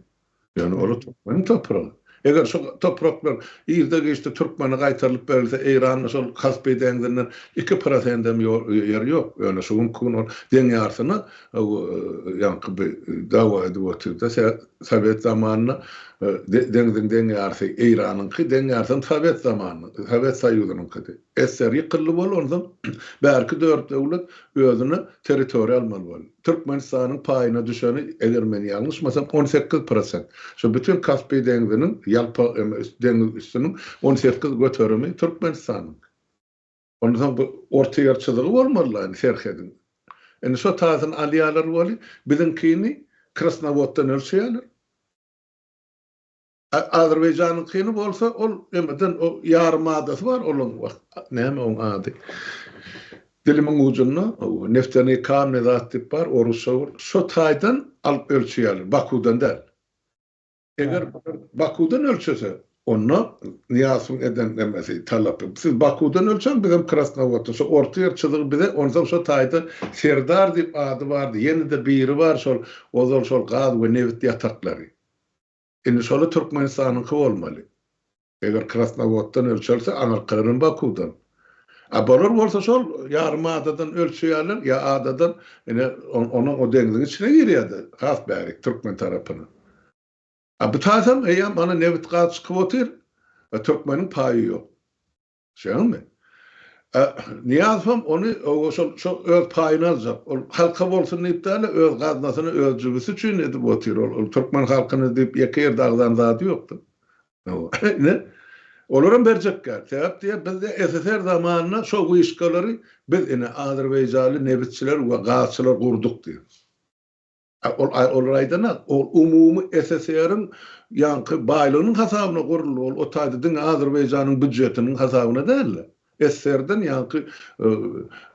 Ýöne olar türkmeniň topragy. Eger şu topraklar irde-giçde türkmene gaýtarylyp berilse, Eýranda şol Kaspi deňzinden iki prosendem ýer ýok. Ýöne şu günki gün ol deň ýarsyna ýaňky bi dawa edip otyrda. Sowet zamanynda deňziň deň ýarysy Eýranyňky, deň ýarysam Sowet zamanynyň, Sowet Soýuzynyňkydy. SSR ýykyldy bol, onsoň bärki dört döwlet özüne territoriýa almaly boldy. Türkmenistanyň paýyna düşeni, eger men ýalňyşmasam, 18 prosent. Şu bütin Kaspi deňziniň ýalpa deňiz üstüniň 18 göterimi Türkmenistanyňky. Onsoň bu orta ýer çyzygy bolmaly-la indi serhediň. Indi şo taýsyny alýarlar weli, biziňkini Krasnowoddan ölçeýärler. Azerbaýjanyňkyny bolsa ol emeden o ýarym adasy bar olaň wah näme oň ady dilimiň ujunda nefteniý kamni zat diýip bar orusça bir şo taýdan alyp ölçeýärler Bakudan däl. Eger Bakudan ölçese onda Nyýazowyň eden nemesi talapy siz Bakudan ölçäň bizem Krasnowoddan şo orta ýer çyzygy bize onsoň şo taýda Serdar diýip ady bardy ýene-de biri bar şol ozal şol gaz we nebit ýataklary. Indi şoly Türkmenistanyňky bolmaly. Eger Krasnowoddan ölçelse, aňyrkylaram Bakudan. A bolar bolsa şol ýarym adadan ölçeýärler, ýa adadan, ine, onuň o deňziň içine girýär-de, has bärik, türkmen tarapyna. A bu taýsam eýýäm ana nebit-gaz çykyp otyr, a türkmeniň paýy ýok. Şeýlemi? A Nyýazowam ony şol şo öz paýyny aljak. Ol halka bolsun diýip däl-de, öz gaznasyna, öz jübüsi üçin edip otyr. Ol ol türkmen halkyny diýip ýeke ýerde agzan zady ýokdur. Ine, olaram berjek däl. Sebäp diýýär, bizde SSR zamanynda şo wyşkalary biz ine azerbaýjanly nebitçiler we gazçylar gurduk diýýär. Ol olar aýdanak, ol umumy SSR-iň ýaňky baýlygynyň hasabyna guruldy, ol o taýda diňe Azerbaýjanyň býudjetiniň hasabyna däldi. SSR-den ýaňky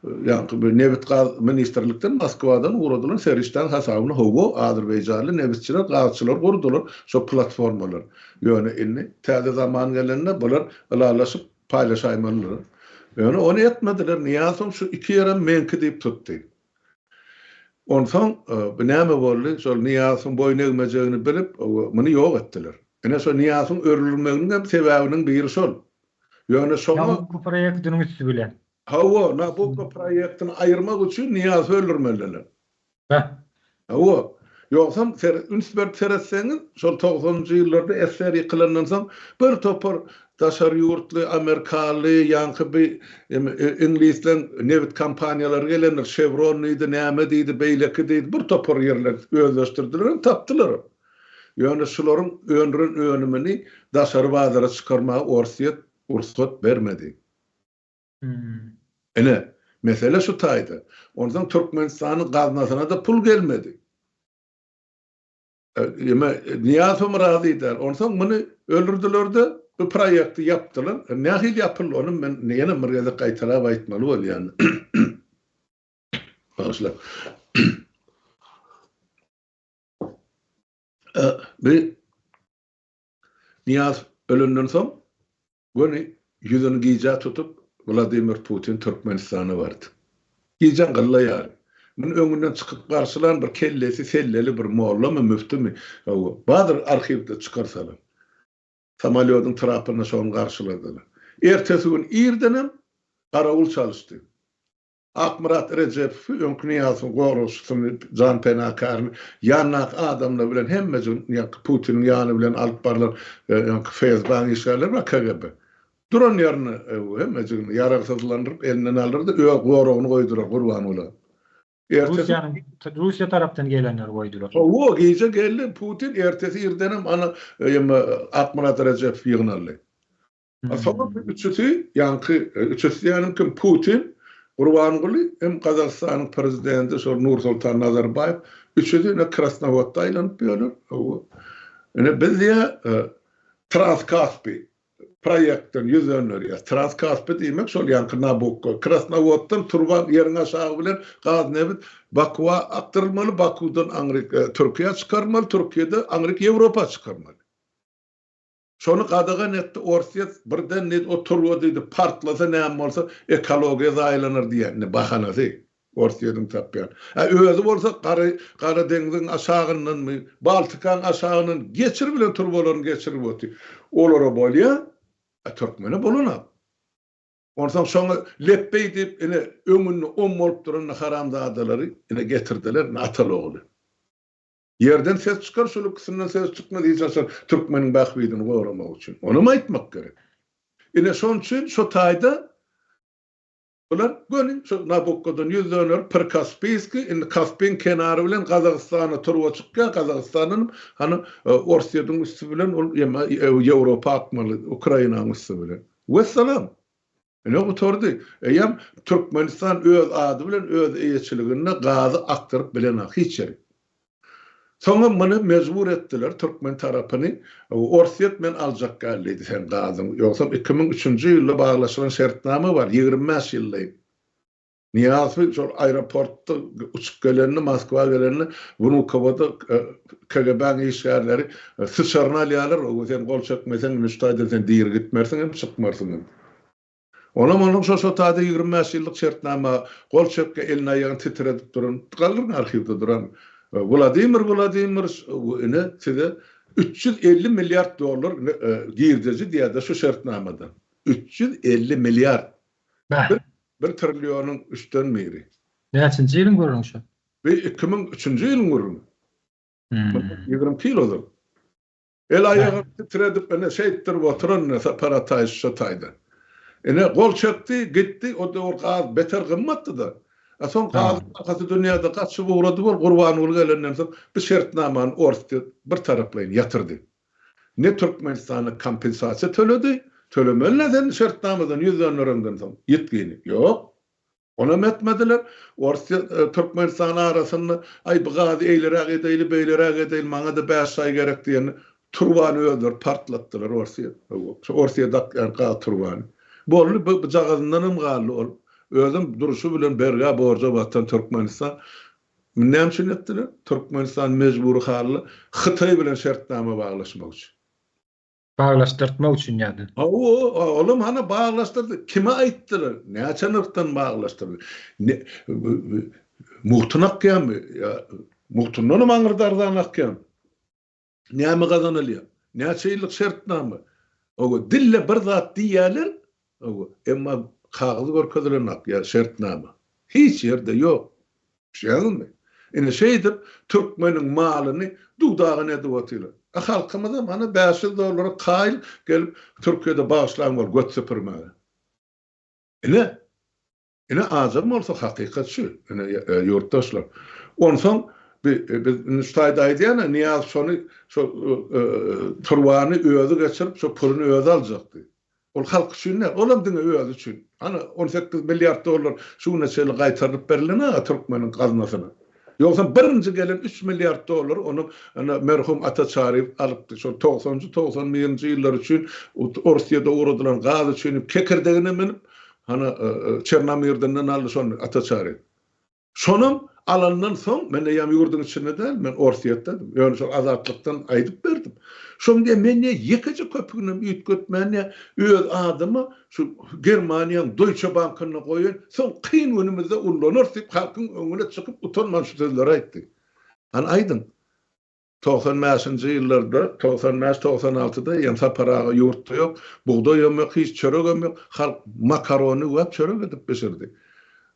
ýaňky bir nebit-gaz ministrlikden Moskwadan ugradylan serişdäň hasabyna hawa azerbaýjanly nebitçiler, gazçylar gurdular şo platformalary. Ýöne indi täze zaman gelende bular ylalaşyp paýlaşaýmalydylar. Ýöne ony etmediler. Nyýazow şu iki ýerem meňki diýip tutdy. Onsoň bu näme boldy? Şol Nyýazowyň boýun egmejegini bilip, muny ýok etdiler. Ine şo Nyýazowyň örülmeginiň hem sebäbiniň biri şol. Ýöne şoňa. Nabukko proýektiniň üsti bilen. Hawa, Nabukko proýektini aýyrmak üçin Nyýazowy öldürmelidiler. Heh. Hawa. Ýogsam üns berip seretseňiz, şol togsanynjy ýyllarda SSR ýykylandan soň bir topar daşary ýurtly, amerikaly, ýaňky bi iňlisleň nebit kompaniýalary gelendir, Şewron diýdi, näme diýdi, beýleki diýdi, bir topar ýerleri özleşdirdiler hem tapdylar hem. Ýöne şularyň öndüren önümini daşary bazara çykarmaga Orsýet rugsat bermedi. Ine, mesele şu taýda. Onsoň Türkmenistanyň gaznasyna-da pul gelmedi. Ýeme, Nyýazowam razy däl. Onsoň muny öldürdiler-de, bu proýekti ýapdylar. Nähili ýapyldy, ony men ýene bir gezek gaýtalap aýtmaly bolýan. Bagyşla. Bu Nyýazow ölenden soň, Göni ýüzüni gijä tutup, Wladimir Putin Türkmenistana bardy. Gijäň gylla ýary. Muny öňünden çykyp garşylan bir kellesi selleli bir mollamy, müftümi, hawa, bardyr arhiwde çykarsalar. Samolýodyň trapynda şony garşyladylar. Ertesi gün irdenem garawul çalyşdy. Akmyrat Rejepowy, öňki Nyýazowyň goragçysyny, janpenakaryny, ýanyndaky adamlar bilen hemmejigini ýaňky Putiniň ýany bilen alyp barlan ýaňky FSB-niň işgärleri bar, KGB. Duran ýerinde hemmejigini ýaragsyzlandyryp elinden aldyrdy, öz goragyny goýdular Gurbangula. Ertesi Russiýanyň Russiýa tarapdan gelenleri goýdular. Hawa, gije geldi Putin, ertesi irdenem ana Akmyrat Rejepow ýygnaldy. Soňra bu üçüsi, ýaňky üçüsi diýýänim kim, Putin, Gurbanguly hem Gazagystanyň prezidenti şol Nursultan Nazarbaýew, üçüsi ine Krasnowodda aýlanyp ýörler. Hawa. Ine biz diýýär Transkaspi proýektden ýüz dönderýäs. Transkaspi diýmek şol ýaňky Nabukko. Krasnowoddan turba ýeriň aşagy bilen gaz nebit Bakuwa akdyrylmaly, Bakuwdan aňryk Türkiýä çykarylmaly, Türkiýede aňryk Ýewropa çykarmaly. Şony gadagan etdi Orsýet birden diýdi o turba diýdi partlasa näme bolsa ekologiýa zaýalanar diýýän indi bahanasy Orsýediň tapýan. A özi bolsa gara Gara deňziň aşagyndanmy Baltikaň aşagyndan geçir bilen turbalaryny geçirip otyr. Olara bolýa a türkmene bolanok. Onsoň şoňa lepbeý diýip ine öňünde om bolup duran haramzadalary ine getirdiler ine ataly ogly. Ýerden ses çykar, şol ikisinden ses çykmaz hiç haçan türkmeniň bähbidini goramak üçin. Onam aýtmak gerek. Ine şoň üçin şo taýda bular göni şo Nabukkodan ýüz dönerip Prikaspiýskiý indi Kaspiň kenary bilen Gazagystana turba çykýar, Gazagystandanam hany Orsýetiň üsti bilen ol Ýewropa akmaly Ukrainanyň üsti bilen. Wessalam. Ine gutardy. Eýýäm Türkmenistan öz ady bilen öz eýeçiliginde gazy akdyryp bilenok hiç ýerik. Soňam muny mejbur etdiler türkmen tarapyny Orsýet men aljak däl diýdi seň gazyňy. Ýogsam 2003-nji ýylda baglaşylan şertnama bar 25 ýyllaýyn. Nyýazowy şol aeroportda uçup gelende, Moskwa gelende Wnukowoda KGB-niň işgärleri syçaryny alýarlar, Ow, sen gol çekmeseň, indi şu taýdan sen diri gitmersiň hem, çykmarsyň hem. Onam onuň şo şo taýda 25 ýyllyk şertnama gol çekge elini-aýagyny titredip duran, galdyryň arhiwde duran Wladimir Wladimirowiç, ine size 350 milliard dollar girdeji diýýär-de şu şertnamadan. 350 milliard. Bäh. Bir trillionyň üçden biri. Näçinji ýylyň gürrüňi şu? Bu 2003-nji ýylyň gürrüňi. Mundan 22 ýyl ozal. El-aýagyny titredip, ine, şeýtdirip oturan ine Sapar Ataýew şo taýda. Ine, gol çekdi, gitdi, o döwür gaz beter gymmatdy-da. A soň gazyň bahasy dünýäde gaçyp ugrady, bol Gurbanguly gelenden soň bu şertnamany Orsýet bir taraplaýyn ýatyrdy. Ne Türkmenistana kompensasiýa töledi, tölemeli-dä sen şertnamadan ýüz döndereňden soň ýitgini. Ýok. Onam etmediler. Orsýet, Türkmenistan arasynda, aý bu gazy eýleräk edeýli, beýleräk edeýli, maňa-da bäş aý gerek diýende, turbany özleri partlatdylar Orsýet. Hawa, şu Orsýete akýan gaz turbany. Boldy, bu bujagazyndanam galdy ol. Özem durşy bilen bergä borja batan Türkmenistan. Muny näme üçin etdiler? Türkmenistan mejbury halda Hytaý bilen şertnama baglaşmak üçin. Baglaşdyrtmak üçin ýa-da. Hawa, olam hany baglaşdyrdy. Kime aýtdylar? Näçe nyrhdan baglaşdyrdy? Mugtuna akýarmy? Ýa mugtundanam aňyrda arzan akýarmy? Näme gazanylýar? Näçe ýyllyk şertnama? Hawa, dille bir zat diýýärler, hawa, emma kagyz görkezilenok ýa şertnama. Hiç ýerde ýok. Düşýäňizmi? Ine şeýdip türkmeniň malyny duw-dagyn edip otyrlar. A halkymyzam hany 500 dollara kaýyl gelip Türkiýede bagyşlan bol göt süpürmäge. Ine, ine ajam bolsa hakykat şu, ine ýurtdaşlar. Onsoň bi biz indi şu taýda aýdýan-a Nyýazow şony şo turbany özi geçirip şo puluny özi aljakdy. Ol halk üçin däl, olam diňe özi üçin. Ana, 18 milliard dollar şu güne çenli gaýtarylyp berlen-a türkmeniň gaznasyna. Ýogsam birinji gelen 3 milliard dollary onuň ana merhum Ata Çaryýew alypdy. Şol togsanjy, 91-nji ýyllar üçin Orsýede ugradylan gaz üçin kekirdegine münüp, hana Çernomyrdinden aldy şony Ata Çaryýew. Şonam alandan soň, men eýýäm ýurduň içinde däl, men Orsýetdedim. Ýöne şol Azatlykdan aýdyp berdim. Şoň diýýär, men diýýär, ýekeje köpüginem üýtgetmän diýýär, öz adyma şu Germaniýaň Deutsche Bankynda goýaýyn, soň kyn günümizde ullanarys diýip, halkyň öňüne çykyp utanman şu sözleri aýtdy. Hany aýdyň. 95-nji ýyllarda, 95, 96-da eýýäm Sapar aga ýurtda ýok, bugdaýam ýok, hiç çöregem ýok, halk makarony üwäp çörek edip bişirdi.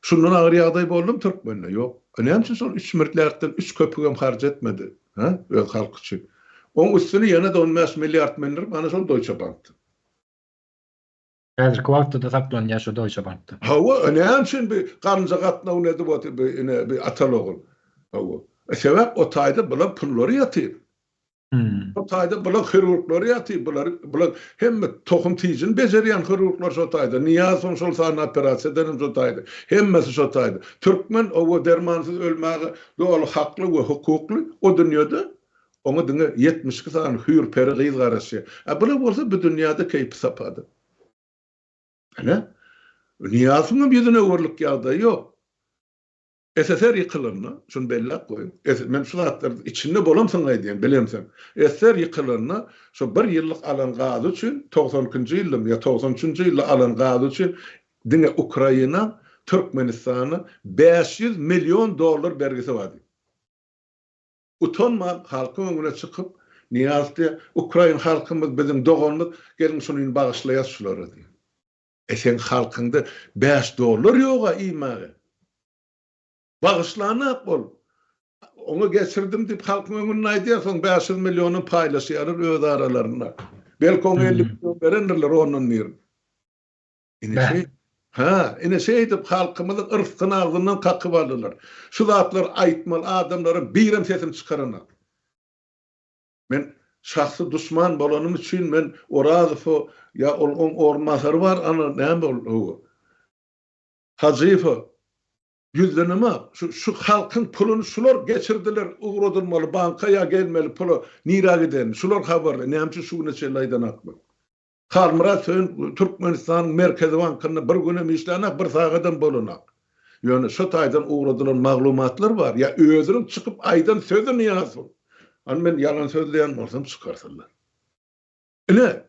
Şundan agyr ýagdaý boldumy türkmende? Ýok. A näme üçin şol üç milliarddan üç köpügem harç etmedi, hä, öz halky üçin? Oň üstüne ýene-de 15 milliard mindirip, ana şol Deutsche Bankda. Häzirki wagtda-da saklanýar şo Deutsche Bankda. Hawa, näme üçin bi garynja gatnawyny edip otyr bi ine bi ataly-ogul? Hawa. E sebäp o taýda bular pullary ýatyr. O taýda bular hirurglary ýatyr, bular bular hemme tohum tijini bejerýän hirurglar şo taýda. Nyýazowyň şol sanda operasiýa edenem şo taýda. Hemmesi şo taýda. Türkmen owa dermansyz ölmäge doly hakly we hukukly o dünýede Oňa diňe 72 sany hüýr-peri gyz garaşýar. A bular bolsa bu dünýäde keýpi-sapada. Ine, Nyýazowyňam ýüzüne öwrülik ýagdaýy ýok. SSR ýykylanda, şuny belläp goýuň, men şu zatlary içinde bolamsoň aýdýan, bilemsoň. SSR ýykylanda, şo bir ýyllyk alan gazy üçin, 92-nji ýyldamy ýa 93-nji ýylda alan gazy üçin diňe Ukraina Türkmenistana 500 million dollar bergisi bardy. Utanman halkyň öňüne çykyp Nyýazow diýýär, Ukrain halkymyz biziň doganymyz, geliň şuny indi bagyşlaýas şulara diýýär. E seň halkyňda 5 dollar ýoga iýmäge. Bagyşlanak ol. Oňa geçirdim diýip halkyň öňünde aýdýar, soň 500 millionyny paýlaşýarlar öz aralarynda. Belki oňa 50 million berendirler ondan birini. Ine şeý, ha, ine şeýdip halkymyzyň yrsgyny agzyndan kakyp aldylar. Şu zatlary aýtmaly adamlaryň birem sesini çykaranok. Men şahsy duşman bolanym üçin men Orazowa ýa ol oň orunbasary bar ana näme ol hawa. Hajyýewe ýüzlenemok. Şu şu halkyň puluny şular geçirdiler ugradylmaly banka ýa gelmeli pula nirä gidenini şular habarly näme üçin şu güne çenli aýdanoklar. Halmyrat Söýün Türkmenistanyň Merkezi bankynda bir günem işlänok, bir sagadam bolanok. Ýöne şo taýdan ugradylan maglumatlar bar, ýa özüniň çykyp aýdan sözi Nyýazowyň. Hany men ýalan sözleýän bolsam çykarsynlar. Ine,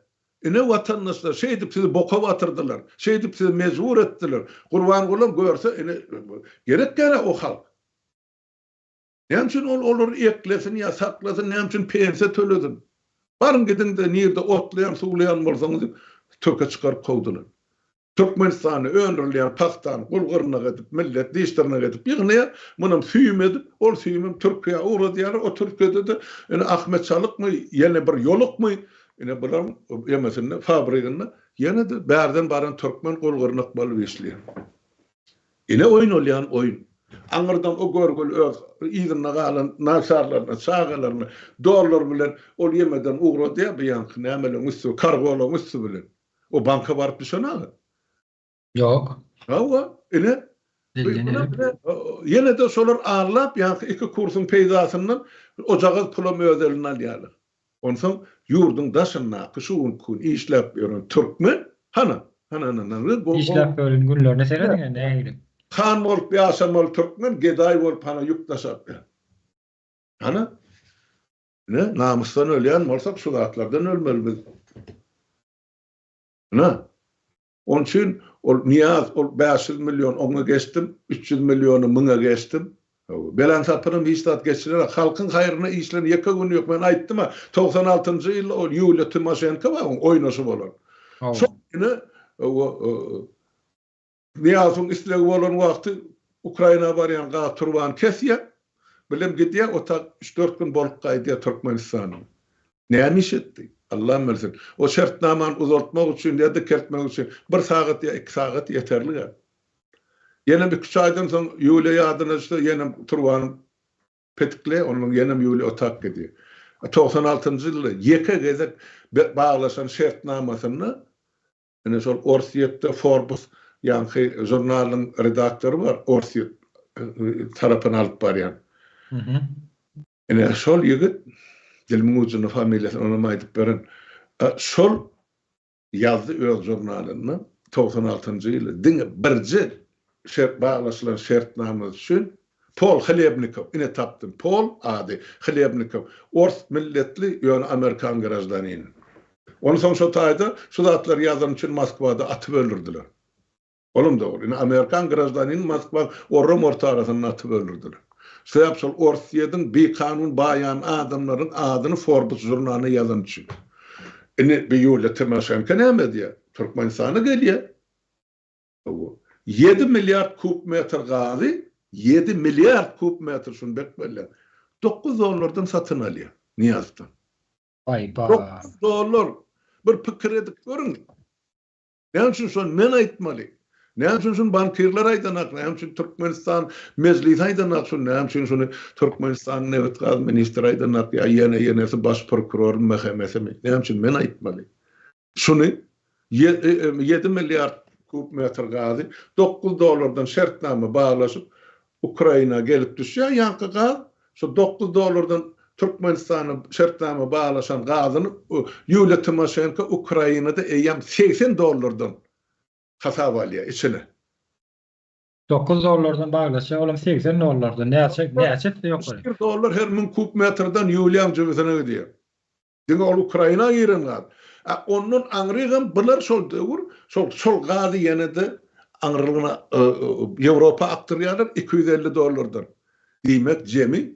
ine watandaşlar şeýdip sizi boka batyrdylar, şeýdip sizi mejbur etdiler. Gurbangulam görse ine gerek däl-ä o halk. Näme üçin ol olary eklesin ýa saklasyn, näme üçin pensiýa tölesin? Baryň gidiň-de nirde otlaýan, suwlaýan bolsaňyz diýip, töke çykaryp kowdular. Türkmenistanda öndürilýän pagtany gul-gyrnak edip, millet diş-dyrnak edip ýygnaýar, munam süýüm edip, ol süýümem Türkiýä ugradýarlar, o Türkiýede-de ine Ahmet Çalykmy, ýene bir ýolukmy, ine bularyň ýemesinde, fabriginde ýene-de bärden baran türkmen gul-gyrnak bolup işleýär. Ine oýnalýan oýun. Aňyrdan o görgüli öz yzynda galan naçarlaryna, çagalaryna dollar bilen ol ýemeden ugradýar bu ýaňky nämeleň üsti, kargolaň üsti bilen. O banka baryp düşen-aga. Ýok. Hawa, ine. Ýene-de şolar allap ýaňky iki kursuň peýdasyndan ojagaz pulam öz eline alýarlar. Onsoň ýurduň daşyndaky şu günki gün işläp ýören türkmen hana? Hana hana. Işläp ýören günlerine serediň nähili. Han bolup ýaşamaly türkmen gedaý bolup hana ýük daşap ýör. Hana. Ine, namysdan ölýän bolsak şu zatlardan ölmeli biz. Ine. Onuň üçin ol Nyýaz ol 500 million oňa geçdim, 300 milliony muňa geçdim. Belaň sapynam hiç zat geçirenok. Halkyň haýryna işlän ýeke gün ýok. Men aýtdym-a, 96-njy ýylda ol Ýuliýa Timoşenko bar, oň oýnaşy bolan. Şol ine Nyýazowyň islegi bolan wagty Ukraina barýan gaz turbany kesýär. Bilem gidýär, o tak üç-dört gün bolup gaýdýar Türkmenistana. Näme iş etdi? Allam bilsin. O şertnamany uzaltmak üçin ýa dikeltmek üçin bir sagat ýa iki sagat ýeterlik-ä. Ýenem iki-üç aýdan soň Ýuliýa ýadyna düşse, ýenem turbany petikleýär, ondan ýenem Ýuliýa otap gidýär. 96-njy ýylda ýeke gezek baglaşan şertnamasynda Ine şol Orsýetde Forbes ýaňky žurnalyň redaktory bar, Orsýet tarapyny alyp barýan. Ine şol ýigit, dilimiň ujunda familiýasyny onam aýdyp berin. Şol ýazdy öz žurnalynda 96-njy ýylda diňe birje şert baglaşylan şertnama üçin Pol Hlebnikow, ine tapdym, Pol ady, Hlebnikow, ors milletli, ýöne amerikan graždanini. Ony soň şo taýda şu zatlary ýazany üçin Moskwada atyp öldürdiler. Olam dogry. Ine amerikan graždanini Moskwaň orram orta arasynda atyp öldürdiler. Sebäp şol Orsýediň bikanun baýan adamlaryň adyny Forbes žurnalyna ýazany üçin. Indi bi Ýuliýa Timoşenko näme edýär? Türkmenistana gelýär. Hawa. Ýedi milliard kub metr gazy, ýedi milliard kub metr, şuny berk belläň, dokuz dollardan satyn alýar Nyýazowdan. Aý, ba. Dokuz dollar! Bir pikir edip görüň. Näme üçin şony men aýtmaly? Näme üçin şuny bankirler aýdanak? Näme üçin Türkmenistan Mejlisi aýdanak şuny? Näme üçin şuny Türkmenistanyň nebit-gaz ministri aýdanak ýa ýene-ýenesi baş prokuror MHM-simi? Näme üçin men aýtmaly? Şuny ýedi milliard kub metr gazy dokuz dollardan şertnama baglaşyp Ukraina gelip düşýär ýaňky gaz. Şu dokuz dollardan Türkmenistana şertnama baglaşan gazyny Ýuliýa Timoşenko Ukrainada eýýäm 80 dollardan hasap alýar içine. 9 dollardan baglaşýar, olam 80 dollardan. Näçe näçe etse ýokary? 1 dollar her 1000 kub metrden Ýuliýaň jübüsine gidýär. Diňe ol Ukraina giren gaz. A ondan aňrygam bular şol döwür şol şol gazy ýene-de aňrylygyna Ýewropa akdyrýarlar 250 dollardan. Diýmek jemi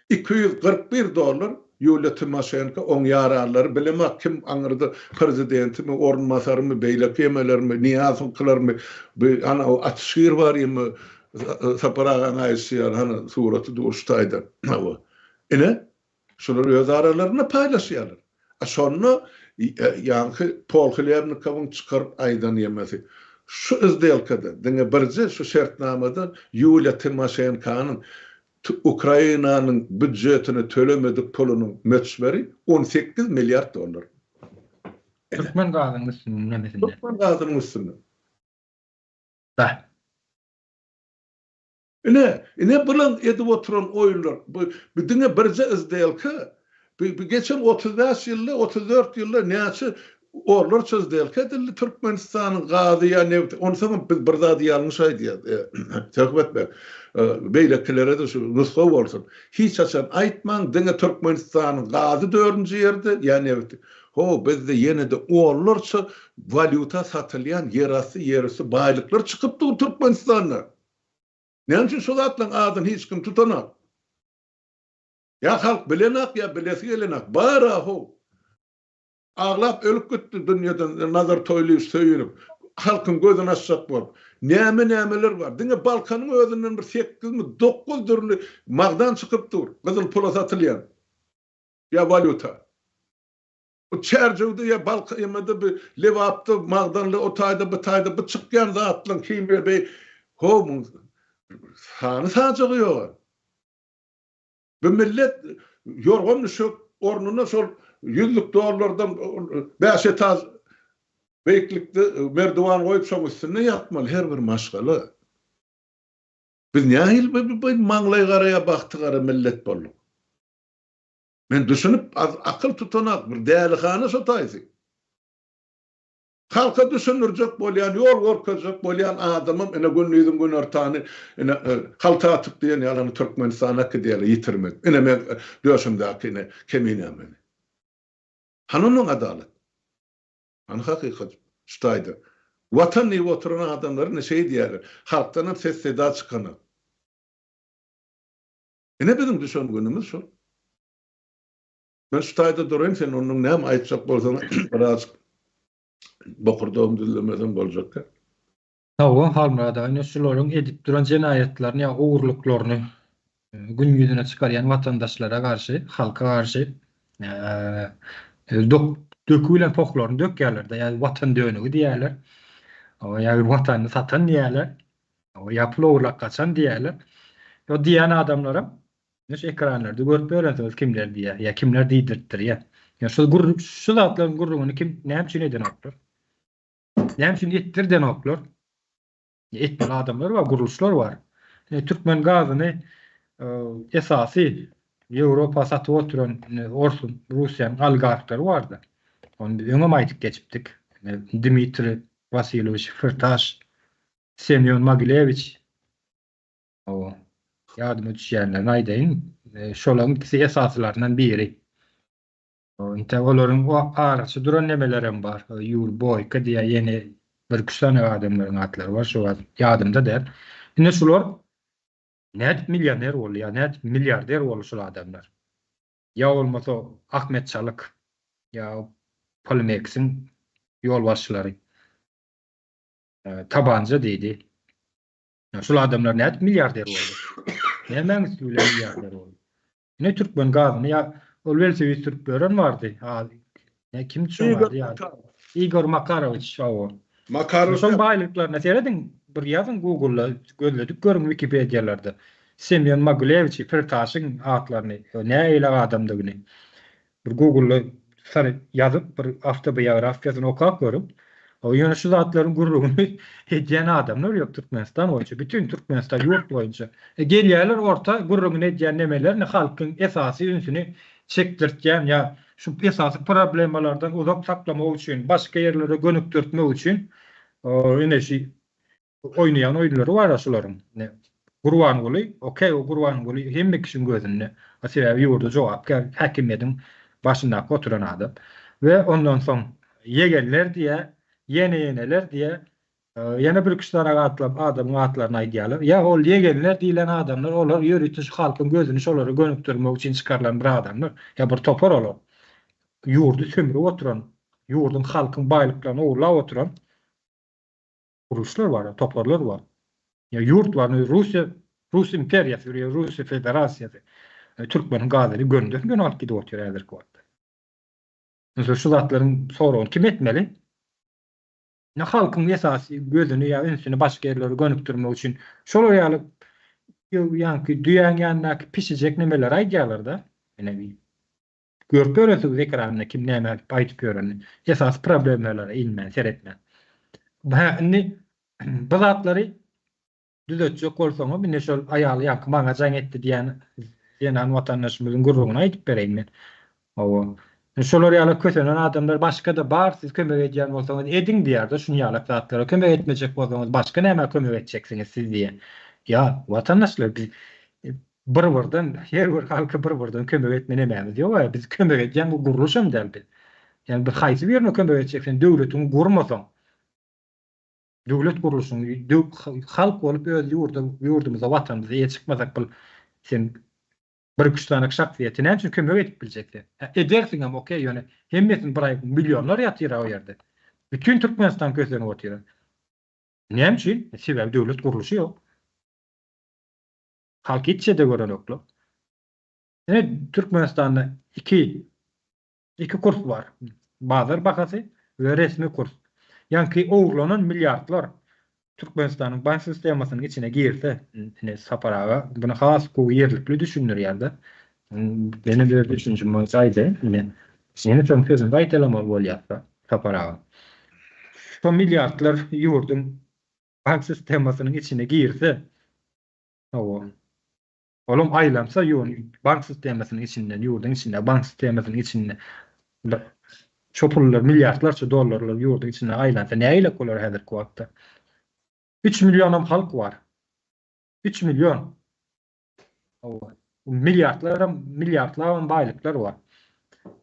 241 dollar Ýuliýa Timoşenko oň ýaranlary bilemok kim aňyrda prezidentimi orunbasarymy beýleki emelermi Nyýazowyňkylarmy bu ana o atyşgir bar ýa Sapar agaň aýdyşy ýaly hany suraty dur şu taýda. Hawa. Ine Şular öz aralarynda paýlaşýarlar. A şonda ýaňky Pol Hlebnikowyň çykaryp aýdan ýemesi, şu izdelkada, diňe birje şu şertnamada Ýuliýa Timoşenkonyň Ukrainanyň býudjetine tölemedik pulunyň möçberi 18 milliard dollar. Türkmen gazynyň üstünden nemesinde. Türkmen gazynyň üstünden. Bah. Ine, ine bulaň edip oturan oýunlar. Bu, bu diňe birje izdelka. Bu, bu geçen 35 ýylda, 34 ýylda näçe onlarça izdelka edildi Türkmenistanyň gazy ýa nebti. Onsoňam biz bir zady ýalňyş aýdýas, Söhbet beg. Beýlekilere-de şu nusga bolsun. Hiç haçan aýtmaň, diňe Türkmenistanyň gazy dördünji ýerde ýa nebti. Ho, bizde ýene-de onlarça walýuta satylýan ýerasty, ýerüsti baýlyklar çykyp dur Türkmenistanda. Näme üçin şu zatlaryň adyny hiç kim tutanok? Ýa halk bilenak ýa bilesi gelenak. Bar-a how. Aglap ölüp gitdi dünýeden Nazar Toýlyýew söýünip. Halkyň gözüni açjak bolup. Näme-nämeler bar. Diňe Balkanyň özünden bir sekizmi, dokuz dürli magdan çykyp dur. Gyzyl pula satylýan. Ýa walýuta. Bu Çärjewde ýa Balkan ýa-da bu Lebapda magdanly o taýda bu taýda bu çykýan zatlaryň himiýa beý ho muň sany sajagy ýoga. Bu millet ýorgan düşek ornuna şol ýüzlük dollardan bäş etaž beýiklikde merdiwan goýup şoň üstünde ýatmaly her bir maşgala. Biz nähili bu maňlaý gara ýa bagty gara millet bolduk. Men düşünip az akyl tutanak bir dälihana şo taýsy. Halka düşündirjek bolýan, ýol görkezjek bolýan adamam ine gündiziň günortany ine halta atyp diýen ýaly ony Türkmenistana äkidýärler ýitirmek. Ine meň döşümdäki ine keminäm meni. Hany onuň adalat? Hany hakykat şu taýda? Watan diýip oturan adamlar ine şeý diýýärler. Halkdanam ses-seda çykanok. Ine biziň düşen günümiz şol. Men şu taýda duraýyn, sen ondan näme aýtjak bolsaň birazjyk bokurdagymy düzlemesem boljak däl. Hawa, Halmyrat aga, ine şularyň edip duran jenaýatlaryny ýa ogurlyklaryny gün ýüzüne çykarýan watandaşlara garşy, halka garşy döki bilen pohlaryny dökýärler-de, ýa watan dönügi diýýärler, ýa watanyny satan diýýärler, ýa pul ogurlap gaçan diýýärler. Ýa diýýän adamlaram Ine şu ekranlarda görüp ýörensiňiz kimler diýýär, ýa kimler diýdirtdirýär. Ýa şu gür şu zatlaryň gürrüňini kim näme üçin edenoklar? Näme üçin etdirdenoklar? Etmeli adamlar bar, gurluşlar bar. Ine türkmen gazyny esasy Ýewropa satyp oturan Orsun, Russiýanyň oligarhlary bardy. Ony biz öňem aýdyp geçipdik. Dmitriý Wasilewiç Firtaş, Semýon Mogilewiç, Hawa. Ýadyma düşýänlerini aýdaýyn. Şolaryň ikisi esasylaryndan biri. Entek olaryň o araçy duran nemelerem bar. Ýur Boýka diýýär, ýene birküç sany adamlaryň atlary bar, şu wagt ýadymda däl. Indi şular nädip millioner boldy ýa nädip milliarder boldy şul adamlar? Ýa bolmasa Ahmet Çalyk ýa Polimeksiň ýolbaşçylary. Tabanja diýdi. Şul adamlar nädip milliarder boldy? Nämäň üsti bilen milliarder boldy? Ine türkmen gazyny ýa ol welosiped sürüp ýören bardy. Ne kim şoň ady ýa? Igor Makarowiç hawa. Makarow. Şoň baýlyklaryna serediň, bir ýazyň Google-da, gözledip görüň Wikipediýalarda. Semýon Mogilewiçi, Firtaşyň atlaryny, nähili adamdygyny. Bir Google-da sary ýazyp bir awtobiografiýasyny okap görüň. Ýöne şu zatlaryň gürrüňini edýän adamlar ýok Türkmenistan boýunça, bütin Türkmenistan ýurt boýunça. E, gelýärler orta gürrüňini edýän nemelerini halkyň esasy ünsüni çekdirtýän ýa şu esasy problemalardan uzak saklamak üçin, başga ýerlere gönükdirtmek üçin ine şu Oýnaýan oýunlary bar-a şularyň. Ine, Gurbanguly, okey, o Gurbanguly hemme kişiň gözünde. O sebäbi ýurda jogapkär, häkimiýetiň başyndaky oturan adam. We ondan soň ýegenler diýýär, ýene-ýeneler diýýär. Ýene birküç sany atlap adamyň atlaryny aýdýarlar. Ýa ol ýegenler diýlen adamlar, olar ýörite şu halkyň gözüni şolara gönükdirmek üçin çykarylan bir adamlar. Ýa bir topar olar. Ýurdy sömürip oturan, ýurduň halkyň baýlyklaryny ogurlap oturan Gurluşlar bar, toparlar bar. Ýa ýurt bar, Russiýa, Rus imperiýasy, ýa Russiýa federasiýasy türkmeniň gazyny gönüden-göni alyp gidip otyr häzirki wagtda. Mesela şu zatlaryň soragyny kim etmeli? Ne halkyň esasy gözüni ýa ünsüni başga ýerlere gönükdirmek üçin şolar ýaly ýaňky düýäň ýanyndaky pişijek nemeleri aýdýarlar-da. Ine Görüp ýörensiňiz ekranda kim näme aýdyp ýörenini. Esasy problemalara inmän, seretmän. Hä, indi bu zatlary düzetjek bolsaňam, indi şol aýal ýaňky maňa jaň etdi diýen zenan watandaşymyzyň gürrüňini aýdyp bereýin men. Hawa. Şolar ýaly kösenen adamlar başga-da bar, siz kömek edýän bolsaňyz ediň diýýär-de şuny ýalak zatlara. Kömek etmejek bolsaňyz başga nämä kömek etjeksiňiz siz diýýär. Ýa, watandaşlar biz Bir-birden, her bir halka bir-birden kömek etme nemämiz ýog-a, biz kömek edýän bu gurluşam däl biz. Ýagny biz haýsy birine kömek etjek sen döwletiňi gurmasaň. Döwlet gurluşyňy, halk bolup öz ýurda, ýurdumyza, watanymyza eýe çykmasak bul sen bir-iki sany şahsyýete näme üçin kömek edip biljek sen? Hä, edersiňem okey, ýöne hemmesini bir aý millionlar ýatyr-a o ýerde. Bütin Türkmenistan kösenip otyr. Näme üçin? Sebäbi döwlet gurluşy ýok. Halk hiç ýerde görenoklar. Ine Türkmenistanda iki iki kurs bar. Bazar bahasy we resmi kurs. Ýaňky ogurlanan milliardlar Türkmenistanyň bank sistemasynyň içine girse, ine Sapar aga muny has gowy ýerlikli düşündirýär-de. Menem öz düşünjim boýunça aýdaýyn. Ine, ýene şoň sözüni gaýtalamaly bolýar-da Sapar aga. Şo milliardlar ýurduň bank sistemasynyň içine girse, Hawa. Olam aýlansa ýurduň bank sistemasynyň içinden, ýurduň içinde, bank sistemasynyň içinde bir. Şo pullar milliardlarça dollarlar ýurduň içinde aýlansa nägilek bolar häzirki wagtda? 3 millionam halk bar. 3 million. Hawa. Milliardlaram, milliardlabam baýlyklar bar.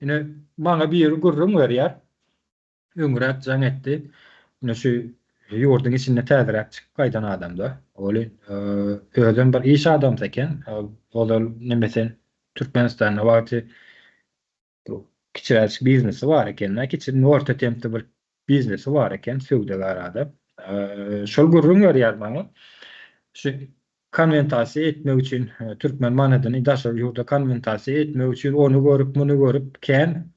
Ine, maňa biri gürrüň berýär. Öňräk jaň etdi. Ine şu ýurduň içinde täzeräk çykyp gaýdan adamda. Ol özem bir iş adamsy eken. Ozal nemesi Türkmenistanda wagty kiçiräjik biznesi bar eken-de, kiçi orta tempde bir biznesi bar eken, söwdagär adam. Şol gürrüň berýär maňa. Şu konwentasiýa etmek üçin türkmen manadyny daşary ýurda konwentasiýa etmek üçin ony görüp, muny görüp kän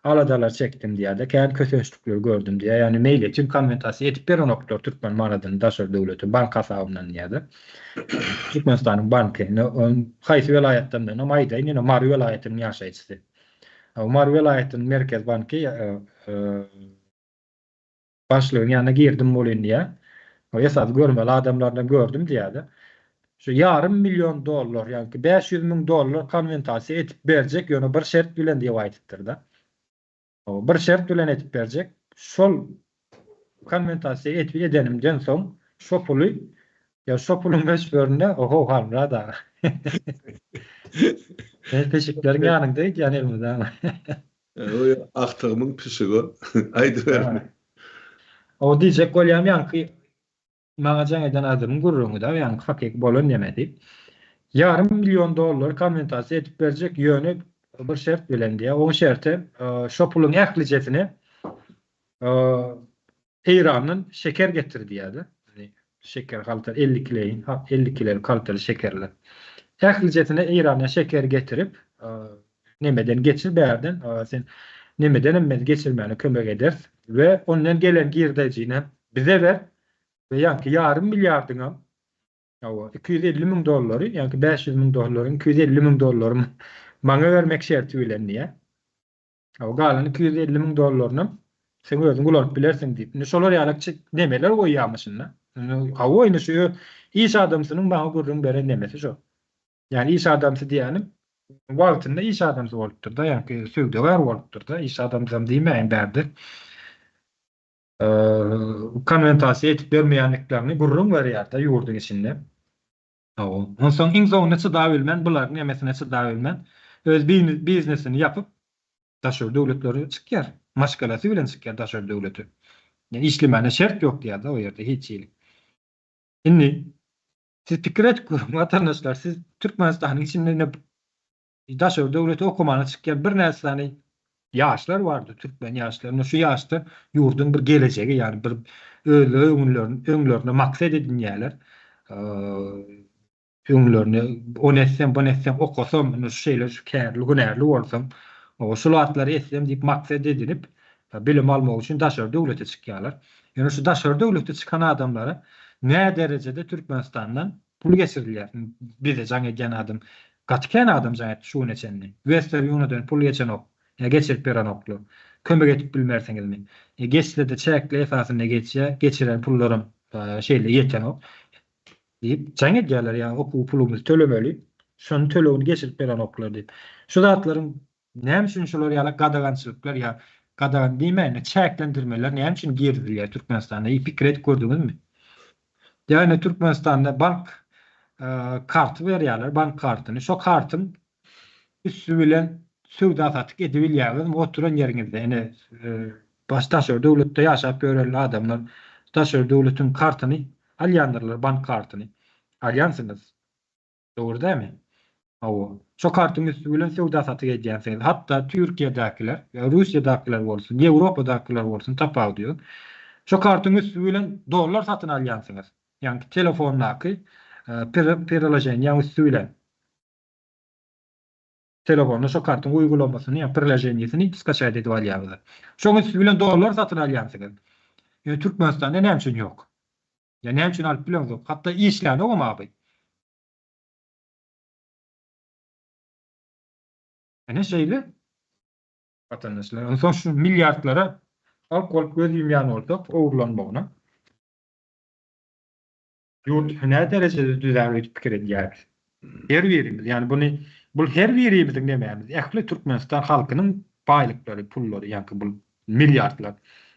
aladalar çekdim diýýär-de, kän kösençlikleri gördüm diýýär. Ýagny meýletin konwentasiýa edip berenoklar türkmen manadyny daşary döwlete bank hasabyndan diýýär-de. Türkmenistanyň banky. Indi haýsy welaýatdandygyny aýdaýyn, ýöne Mary welaýatynyň ýaşaýjysy. Mary welaýatynyň Merkez banky başlygyň ýanyna girdim welin diýýär. Esasy görmeli adamlaryndan gördüm diýýär-de. Şu ýarym million dollar, ýagny 500 müň dollar konwentasiýa edip berjek, ýöne bir şert bilen diýip aýdypdyr-da. Bir şert bilen edip berjek. Şol konwentasiýa edip edenimden soň şo puly ýa şo puluň möçberinde oho Halmyrat aga. Sen pişikleriň ýanynda öýdýän elmydama. Agtygymyň pişigi aýdyber. O diýjek bolýan ýaňky Maňa jaň eden adamyň gürrüňi-da, ýaňky hakyky bolan nemedi. Ýarym million dollar konwentasiýa edip berjek, ýöne bir şert bilen diýýär. Oň şerti, şo puluň ählijesini Eýrandan şeker getir diýýär-de. Şeker halta 50 kileýin, 50 kilelik haltaly şekerler. Ählijesini Eýrandan şeker getirip, nemeden geçir bärden, sen nemedenem biz geçirmäne kömek ederis we ondan gelen girdejini bize ber we ýaňky ýarym milliardyňam hawa 250 müň dollary, ýaňky 500 müň dollaryň 250 müň dollaryny maňa bermek şerti bilen diýýär. Hawa galan 250 müň dollarynam sen özüň ulanyp bilersiň diýip. Indi şolar ýaly nemeler goýýarmyşyn-da. Hawa indi şu iş adamsynyň maňa gürrüň beren nemesi şo. Ýagny iş adamsy diýýänim wagtynda iş adamsy bolupdyr-da, ýaňky söwdagär bolupdyr-da, iş adamsam diýmäýin bärde. Konwentasiýa edip bermeýändiklerini gürrüň berýär-de ýurduň içinde. Hawa. Onsoň iň soňunda çydabilmän, bularyň nemesine çydabilmän, öz biznesini ýapyp, daşary döwletlere çykýar. Maşgalasy bilen çykýar daşary döwlete. Ýa işlemäne şert ýok diýýär-de o ýerde hiç hili. Indi siz pikir edip görüň watandaşlar, siz Türkmenistanyň içinde ine daşary döwlete okamana çykýan birnäçe sany ýaşlar bardy, türkmen ýaşlary. Ine şu ýaşda ýurduň bir gelejegi, ýagny bir özleri öňlerini öňlerine maksat edinýärler. Öňlerine ony etsem, buny etsem, okasam, ine şu şeýle şu kärli, hünärli bolsam, şu zatlary etsem diýip maksat edinip, bilim almak üçin daşary döwlete çykýarlar. Ýöne şu daşary döwlete çykan adamlara näderejede Türkmenistandan Pul geçirilýär. Bize jaň edýän adam gaty kän adam jaň etdi şu güne çenli. Western Uniodan pul geçenok. Ýa geçirip berenoklar. Kömek edip bilmersiňizmi? E, geçse-de çäkli esasynda geçýär. Geçiren pullaram şeýle ýetenok. Diýip jaň edýärler. Ýa okuw pulumyzy tölemeli. Şonuň tölegini geçirip berenoklar diýip. Şu zatlaryň näme üçin şular ýaly gadagançylyklar ýa gadagan diýmäýin-de çäklendirmeler näme üçin girizilýär Türkmenistanda? Pikir edip gördüňizmi? Ýagny Türkmenistanda bank karty berýärler, bank kartyny. Şo kartyň üsti bilen söwda-satyk edibilýäňizmi oturan ýeriňizde? Ine, baş daşary döwletde ýaşap ýören adamlar daşary döwletiň kartyny alýandyrlar, bank kartyny. Alýansyňyz. Dogry dälmi? Hawa. Şo kartyň üsti bilen söwda-satyk edýänsiňiz. Hatda Türkiýedäkiler, ýa Russiýadakylar bolsun, Ýewropadakylar bolsun tapawudy ýok. Şo kartyň üsti bilen dollar satyn alýansyňyz. Ýagny telefondaky priloženiýaň üsti bilen. Telefonda şo kartyň uýgulamasyny ýa priloženiýesini skaçaýt edip alýaňyz. Şoň üsti bilen dollar satyn alýansyňyz. Ýöne Türkmenistanda näme üçin ýok? Ýa näme üçin alyp bileňzok? Hatda işlänogam abi. Ine şeýle. Watandaşlar, onsoň şu milliardlara halk bolup göz ýumýan bolsak, ogurlanmagyna. Ýurt nä derejede düzär öýdüp pikir edýäris. Her birimiz, ýagny buny bul her birimiziň nemämiz, ähli Türkmenistan halkynyň. Baýlyklary, pullary, ýaňky bul milliardlar.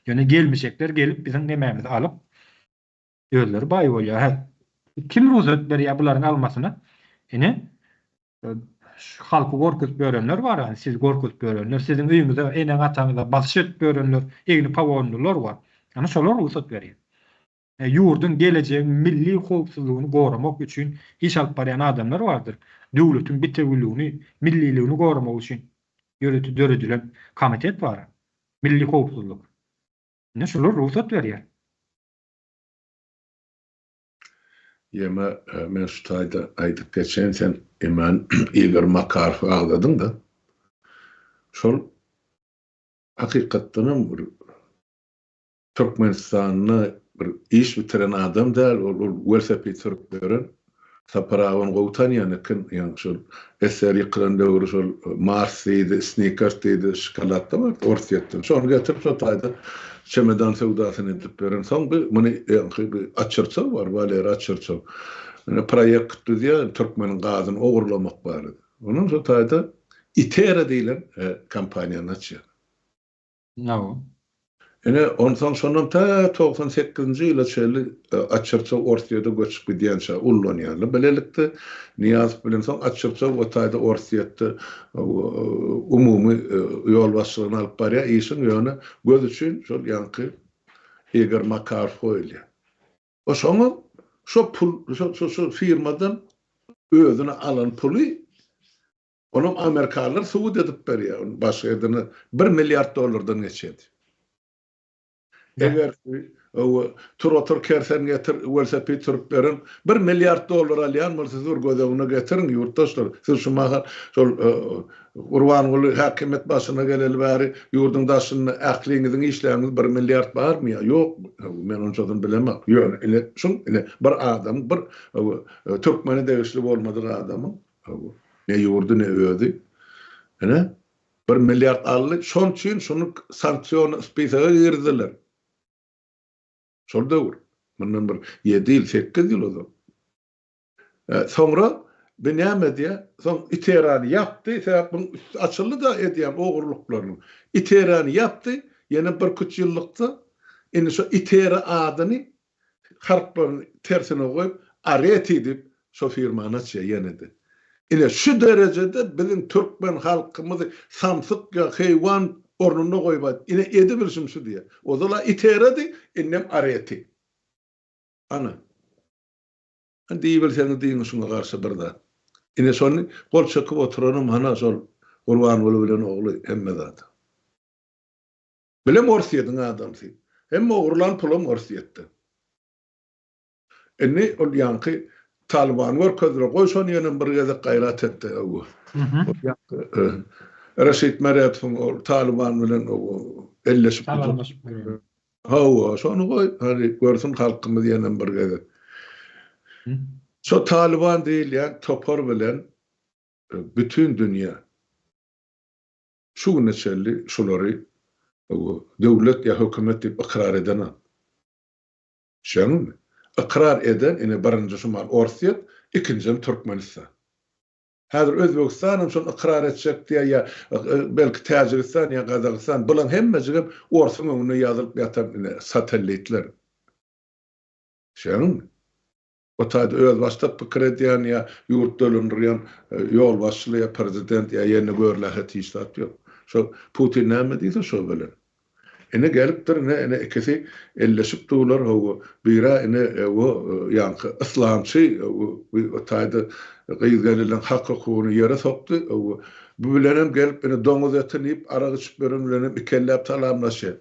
Ýöne gelmişekler gelip biziň nemämizi alyp özleri baý bolýar. Hä, kim rugsat berýär bularyň almasyna? Ine, şu halky gorkuzyp ýörenler bar, ýagny sizi gorkuzyp ýörenler, siziň öýüňize, eneň-ataňyza basyş edip ýörenler, egni pagonlylar bar. Ana şolar rugsat berýär. Ýurduň gelejegiň milli howpsuzlygyny goramak üçin iş alyp barýan adamlar bardyr. Döwletiň bitewiligini, milliligini goramak üçin ýörite döredilen komitet bar. Milli howpsuzlyk. Ine şular rugsat berýär. Ýeme men şu taýda aýdyp geçeýin sen Iman Igor Makarowy agzadyň-da. Şol hakykatdanam bir Türkmenistanda bir iş bitiren adam däl, ol ol welosiped sürüp ýören. Sapar aga ony gowy tanýan eken, ýaňky şol SSR ýykylan döwri şol Mars diýdi, Snikers diýdi, şokoladda bardy Orsýetden. Şony getirip şo taýda çemedan söwdasyny edip ýören. Soň bi muny ýaňky bi Açyrçow bar, Walera Açyrçow. Ine proýekt düzýär, türkmeniň gazyny ogurlamak barada. Onam şo taýda Itera diýlen kompaniýany açýar. Hawa. Ine, onsoň şondan tä 98-nji ýyla çenli Açyrçow Orsýete göçüp gidýänçä ullanýarlar bilelikde. Nyýazow bilen soň Açyrçow o taýda Orsýetde umumy ýolbaşçylygyny alyp barýar işiň, ýöne göz üçin şol ýaňky Igor Makarow goýulýar. O şoňam şo pul, şo şo firmadan özüne alan puly Onam amerikanlar subut edip berýär, ony başga ýerden bir milliard dollardan geçýärdi. Eger tur otur kersen getir, welosiped sürüp beren bir milliard dollar alýan bolsa siz bir göz öňüne getiriň ýurtdaşlar. Siz şu mahal şol Gurbanguly häkimiýet başyna geleli bäri ýurduň daşynda ähliňiziň işläniňiz bir milliard barmy ýa ýok? Men onçasyny bilemok. Ýöne ine şuň ine bir adamyň bir türkmene degişli bolmadyk adamyň Hawa. Ne ýurdy, ne özi. Ine, bir milliard aldy. Şonuň üçin şuny sanksion spisoga girizdiler. Şol döwür. Mundan bir ýedi ýyl, sekiz ýyl ozal. Soňra bu näme edýär? Soň Iterany ýapdy, sebäp munuň üsti açyldy-da edýän ogurlyklarynyň. Iterany ýapdy, ýene birküç ýyllykda indi şo Itera adyny harplaryny tersine goýup Areti diýip şo firmany açýar ýene-de. Ine şu derejede biziň türkmen halkymyzy samsyk ýa heýwan ornunda goýup aýt. Ine edibilşim şu diýýär. Ozal-a Iterady, indem Areti. Ana. Hany diýibilseňiz diýiň şuňa garşy bir zat. Ine şony gol çekip oturanam hana şol Gurbanguly bilen ogly hemme zat. Bilem Orsýetiň adamsy. Hemme ogurlan pulam Orsýetde. Indi ol ýaňky Talybany görkezdiler. Goý şony ýenem bir gezek gaýrat etde öwü. Ol ýaňky Reşit Meredowyň ol Talyban bilen elleşip Salamlaşyp göreli. Hawa, şony goý, hany görsün halkymyz ýenem bir gezek. Şo Talyban diýilýän topar bilen bütin dünýä Şu güne çenli şulary döwlet ýa hökümet diýip ykrar edenok. Düşýäňizmi? Ykrar eden ine birinji şu mal Orsýet, ikinjem Türkmenistan. Häzir Özbegistanam şony ykrar etjek diýýär ýa belki Täjigistan ýa Gazagystan bulaň hemmejigem orsuň öňünde ýazylyp ýatan ine satellitler. Düşýäňizmi? O taýda özbaşdak pikir edýän ýa ýurt dolandyrýan ýolbaşçyly ýa prezident ýa ýerine görlähet hiç zat ýok. Şo Putin näme diýse şo bilen. Ine gelipdir ine ine ikisi elleşip durlar hawa bira ine o ýaňky yslamçy o taýda gyz gelinleň hak hukugyny ýere sokdy hawa bu bilenem gelip ine doňuz etini iýip arak içip ýören bilenem ikelläp salamlaşýar.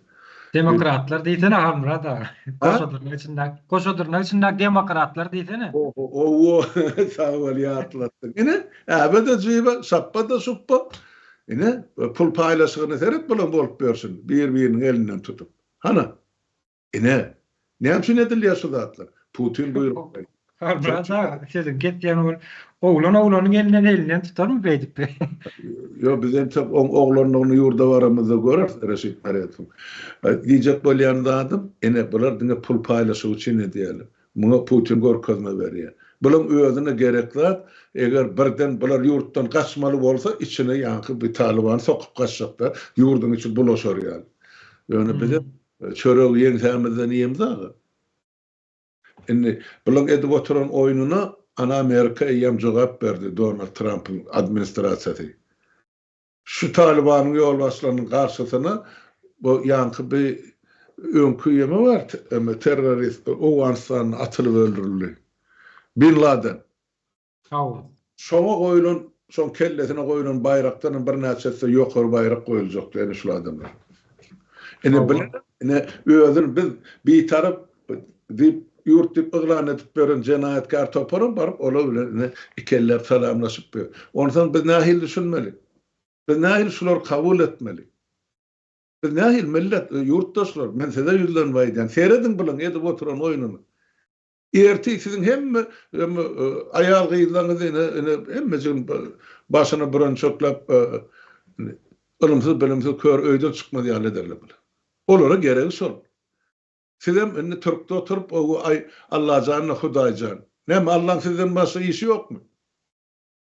Demokratlar diýsene Halmyrat aga. Goşa dyrnak içindäki, goşa dyrnak içindäki demokratlar diýsene. Owo, sag bol ýatlatdyň. Ine, äbe-de jyba, şapba-da şupba. Ine, pul paýlaşygyna seret bulaň bolup ýörşüni, bir-biriniň elinden tutup. Hana. Ine, näme üçin edilýär şu zatlar? Putin buýruk berýär. Halmyrat aga, sözüňi kesýän bolup, oglan oglanyň elinden elinden tutarmy beýdip? Ýok, biz entek oň oglanlygyny ýurda baramyzda göreris, Reşit Meredowyň. Diýjek bolýan zadym, ine, bular diňe pul paýlaşygy üçin edýärler. Muňa Putin görkezme berýär. Bulaň özüne gerek zat, eger birden bular ýurtdan gaçmaly bolsa, içine ýaňky bir talybany sokup gaçjakda, ýurduň içi bulaşar ýaly. Ýöne bizem çöregi ýeňsämizden iýemzag-a. Indi bulaň edip oturan oýnuna ana Amerika eýýäm jogap berdi, Donald Trampyň administrasiýasy. Şu Talybanyň ýolbaşçylarynyň garşysyna bu ýaňky bi öňki ýeme bar terrorist Owganystanda atylyp öldürildi. Bin Laden. Hawa. Şoňa goýulan, şoň kellesine goýulan baýrakdan hem birnäçe esse ýokary baýrak goýuljakdy ene şul adamlar. Ine bilen, ine özüni biz bitarap diýip, ýurt diýip yglan edip ýören jenaýatkär toparam baryp olar bilen ine ikelläp salamlaşyp ýör. Onsoň biz nähili düşünmeli? Biz nähili şulary kabul etmeli? Biz nähili millet, ýurtdaşlar, men size ýüzlenip aýdýan, serediň bulaň edip oturan oýnuny. Ertir siziň hemme aýal-gyzlaryňyzy ine, ine hemmejigini başyna bürençekläp ylymsyz-bilimsiz kör öýden çykmaz ýaly ederler bular. Olara geregi şol. Sizem indi türkde oturyp ow aý Allajan-da Hudaýjan. Näme Allaň sizden başga işi ýokmy?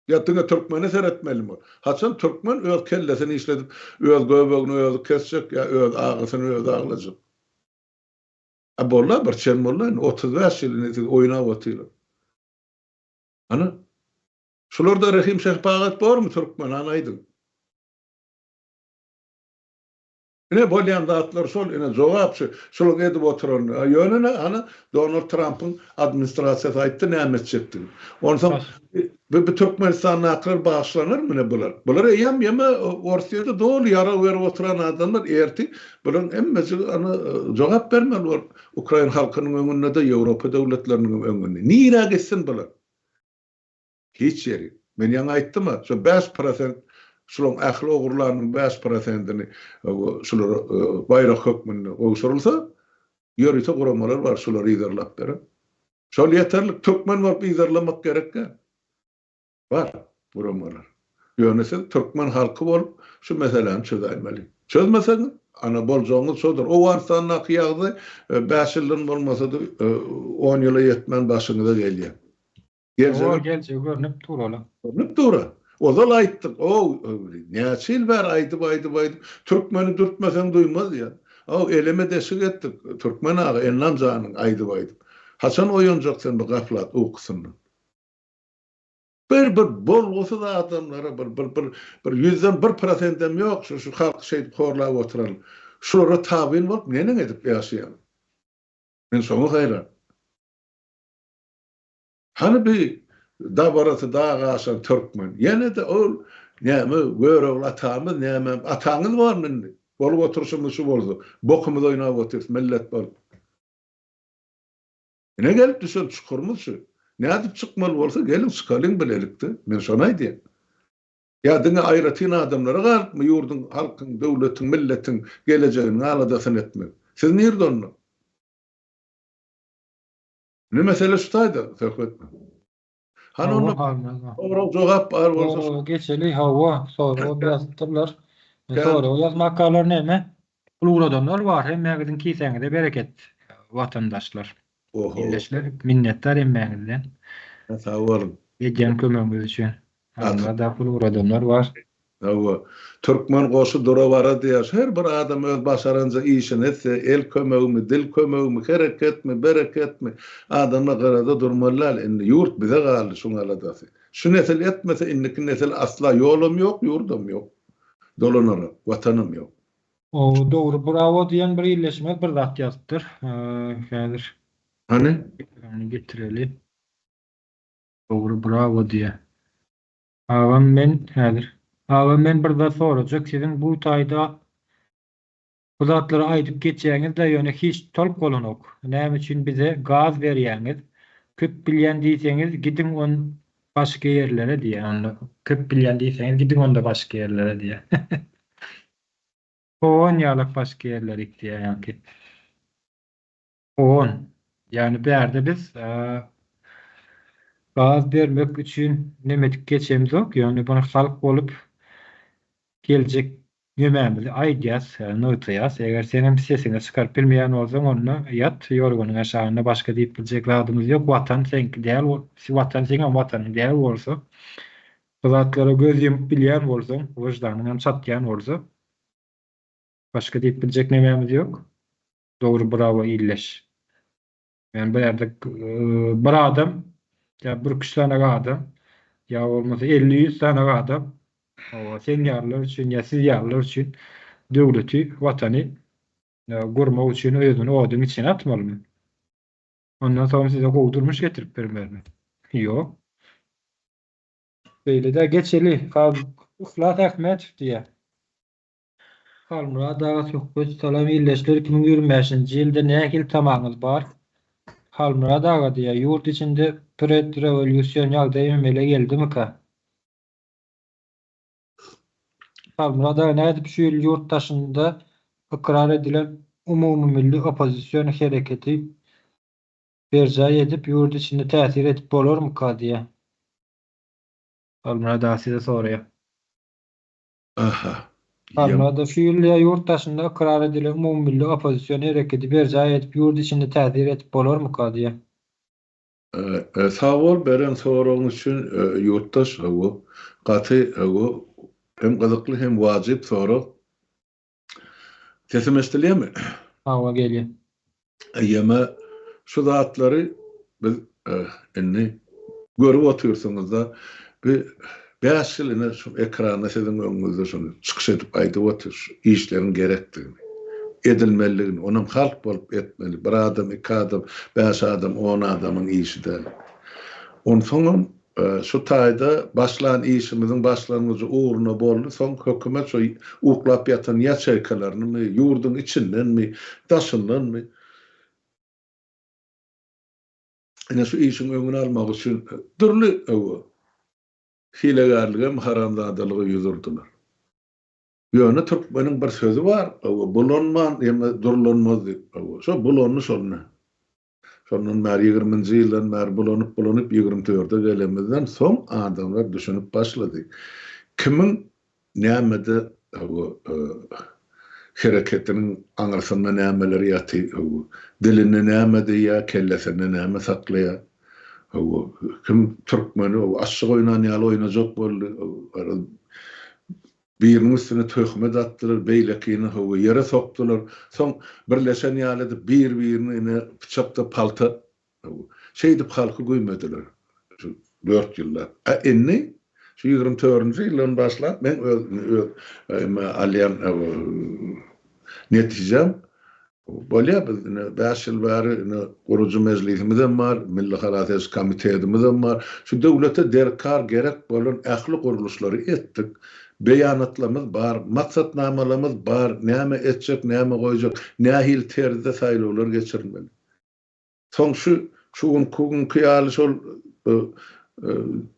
Ýa diňe türkmene seretmelimi? Haçan türkmen öz kellesini işledip öz göbegini özi kesjek ýa öz agysyny özi aglajak? A bolda bir çen bolda indi 35 ýyl indi siz oýnap otylar. Ana. Şularda rehim şepagat bormy türkmen hany aýdyň. Ine bolýan zatlar şol ine jogap şu şulaň edip oturany. Ýöne ne hany Donald Trampyň administrasiýasy aýtdy näme etjekdigini. Onsoň bu bu Türkmenistandakylar bagyşlanarmy ine bular. Bular eýýäm ýeme Orsýede doly ýarag berip oturan adamlar ertir bularyň hemmesi ana jogap bermeli bolup Ukrain halkynyň öňünde-de Ýewropa döwletleriniň öňünde. Nirä gitsin bular? Hiç ýeri. Men ýaňy aýtdym-a, şo 5% şularyň ähli ogurlanyň 5%-ini şulara baýrak hökmünde gowşurylsa, ýörite guramalar bar şulary yzarlap beren. Şol ýeterlik. Türkmen bolup yzarlamak gerek däl. Bar guramalar. Ýöne siz türkmen halky bolup şu meseläni çözäýmeli. Çözmeseňiz, ana boljagyňyz şodur. Owganystandaky ýagdaý bäş ýyldan bolmasa-da on ýyla ýetmän başyňyza gelýär. Geljegi geljegi görnüp dur ola. Görnüp dur. Ozal aýtdyk. O näçe ýyl bäri aýdyp aýdyp aýdyp türkmeni dürtmeseň duýmaz diýen. O eleme deşik etdik. Türkmen aga Ennam janyň aýdyp aýdyp. Haçan oýanjak sen bu gaflat ukusyndan. Bir bir bolgusyz adamlara bir bir bir bir ýüzden bir prosendem ýok şu şu halky şeýdip horlap oturan. Şulara tabyn bolup neneň edip ýaşaýaň. Men şoňa haýran. Hany bi dabarasy dag aşan türkmen? Ýene-de ol näme Görogly atamyz näme ataňyz barmy indi? Bolup oturyşymyz şu bolsa, bokumyz oýnap otyrys millet bolup. Ine gelip düşen çukurymyz şu. Nädip çykmaly bolsa geliň çykalyň bilelikde. Men şony aýdýan. Ýa diňe aýratyn adamlara galypmy ýurduň, halkyň, döwletiň, milletiň gelejeginiň aladasyny etmek? Siz nirde onda? Indi mesele şu taýda söhbet. Hany onda sorag jogap bar bolsa. Soraga geçeli hawa sorag ýazypdyrlar. Sorag ýazmakalar näme? Pul ugradanlar bar hemmäňiziň kisäňize bereket watandaşlar. Ildeşler minnetdar hemmäňizden. Sag boluň. Edýän kömegiňiz üçin. Arada pul ugradanlar bar. Hawa. Türkmen goşy dura-bara diýýär. Her bir adam öz başaranja işini etse, el kömegimi, dil kömegimi, hereketmi, bereketmi, adamlar gyrada durmaly däl. Indi ýurt bize galdy şuň aladasy. Şu nesil etmese, indiki nesil asla ýolam ýok, ýurdam ýok. Dolanara, watanam ýok. O dogry bravo diýen bir ildeşimiz bir zat ýazypdyr. Häzir. Hany? Ony getireli. Dogry bravo diýýär. Agam men häzir. Agam men bir zat sorajak siziň bu taýda bu zatlary aýdyp geçýäňizde ýöne hiç tolk bolanok. Näme üçin bize gaz berýäňiz. Köp bilýän diýseňiz gidiň on başga ýerlere diýýär onda köp bilýän diýseňiz gidiň onda başga ýerlere diýýär. Kowan ýalak başga ýerlerik diýýär ýaňky. On. Ýagny bärde biz gaz bermek üçin nemedik geçemzok, ýöne muny halk bolup geljek. Nemämizi aýdýas, nygtaýas. Eger senem sesiňi çykaryp bilmeýän bolsaň, onda ýat ýorganyň aşagynda başga diýip biljek zadymyz ýok. Watan seňki däl, Watan seňem watanyň däl bolsa, bu zatlara göz ýumup bilýän bolsaň, wyždanyňam çatýan bolsa, başga diýip biljek nemämiz ýok. Dogry brawo illeş. Ýani bu ýerde bir adam ýa bir üç sany adam ýa bolmasa 50-100 sany adam hawa sen ýalylar üçin ýa siz ýalylar üçin döwleti, watany gurmak üçin özüni oduň içine atmalymy? Ondan soň size gowy durmuş getirip bermelimi? Ýok. Beýle-de geçeli. Yhlas Ahmetow diýýär. Halmyrat aga söhbet salam ildeşler 2025-nji ýylda nähili tamaňyz bar? Halmyrat aga diýýär ýurt içinde predrewolýusion ýagdaý emele geldimika? Halmyrat aga nädip şu ýyl ýurt daşynda ykrar edilen umumymilli oppozision hereketi berjaý edip ýurt içinde täsir edip bolarmyka diýýär. Halmyrat aga size soraýar. Aha. Almada şu ýyl ýa ýurt daşynda ykrar edilen umumymilli oppozision hereketi berjaý edip ýurt içinde täsir edip bolarmyka diýýän. Sag bol beren soragyň üçin ýurtdaş hawa gaty hawa hem gyzykly hem wajyp sorag. Sesim eşdilýärmi? Hawa gelýär. Ýeme şu zatlary biz indi görüp otyrsyňyzda bi bäş ýyl ine şu ekranda siziň öňüňizde şuny çykyş edip aýdyp otyr şu işleriň gerekdigini, edilmelidigini, onam halk bolup etmeli, bir adam, iki adam, bäş adam, on adamyň işi däl. Onsoňam Şu taýda başlan işimiziň başlangyjy ugruna boldy, soň hökümet şo uklap ýatan ýaçeýkalarynymy, ýurduň içindenmi, daşyndanmy, ine şu işiň öňüni almak üçin dürli öwü, hilegärlige hem haramzadalyga ýüz urdular. Ýöne türkmeniň bir sözi bar, öwü, bulanman ýa durlanmaz diýip, öwü, şo bulandy şonda. Şondan bäri, ýigriminji ýyldan bäri bulanyp-bulanyp 24 dörde gelemizden soň adamlar düşünip başlady. Kimiň nämede hereketiniň aňyrsynda nämeler ýaty, dilinde näme diýýär, kellesinde näme saklaýar. Kim türkmeni aşşyk oýnan ýaly oýnajak boldy. Biriniň üstüne töhmet atdylar, beýlekini hawa ýere sokdular. Soň birleşen ýaly edip bir-birini ine pyçakda palta hawa şeýdip halky güýmediler şu dört ýyllap. A indi şu 24-nji ýyldan başlap meň öz öz alýan netijäm Bolýar, biz ine bäş ýyl bäri ine gurujy mejlisimizem bar, Milli halas ediş komitetimizem bar. Şu döwlete derkar gerek bolan ähli gurluşlary etdik. Beýanatlarymyz bar, maksatnamalarymyz bar, näme etjek, näme goýjak, nähili terzde saýlawlar geçirilmeli. Soň şu şu günki günki ýaly şol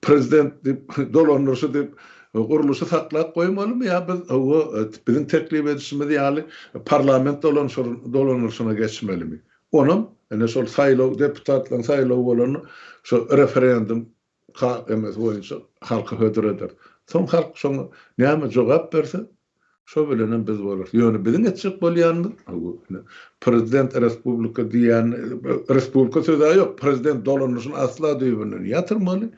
prezident diýip dolandyryşy diýip gurluşy saklap goýmalymy ýa biz hawa biziň teklip edişimiz ýaly parlament dolandyryşyna geçmelimi? Onam ine şol saýlaw deputatlaryň saýlawy bolanda şo referendum KMS boýunça halka hödür eder. Soň halk şoňa näme jogap berse, şo bilenem biz bolarys. Ýöne biziň etjek bolýanymyz, prezident respublika diýýän, respublika söz-ä ýok, prezident dolanyşyny asla düýbünden ýatyrmaly,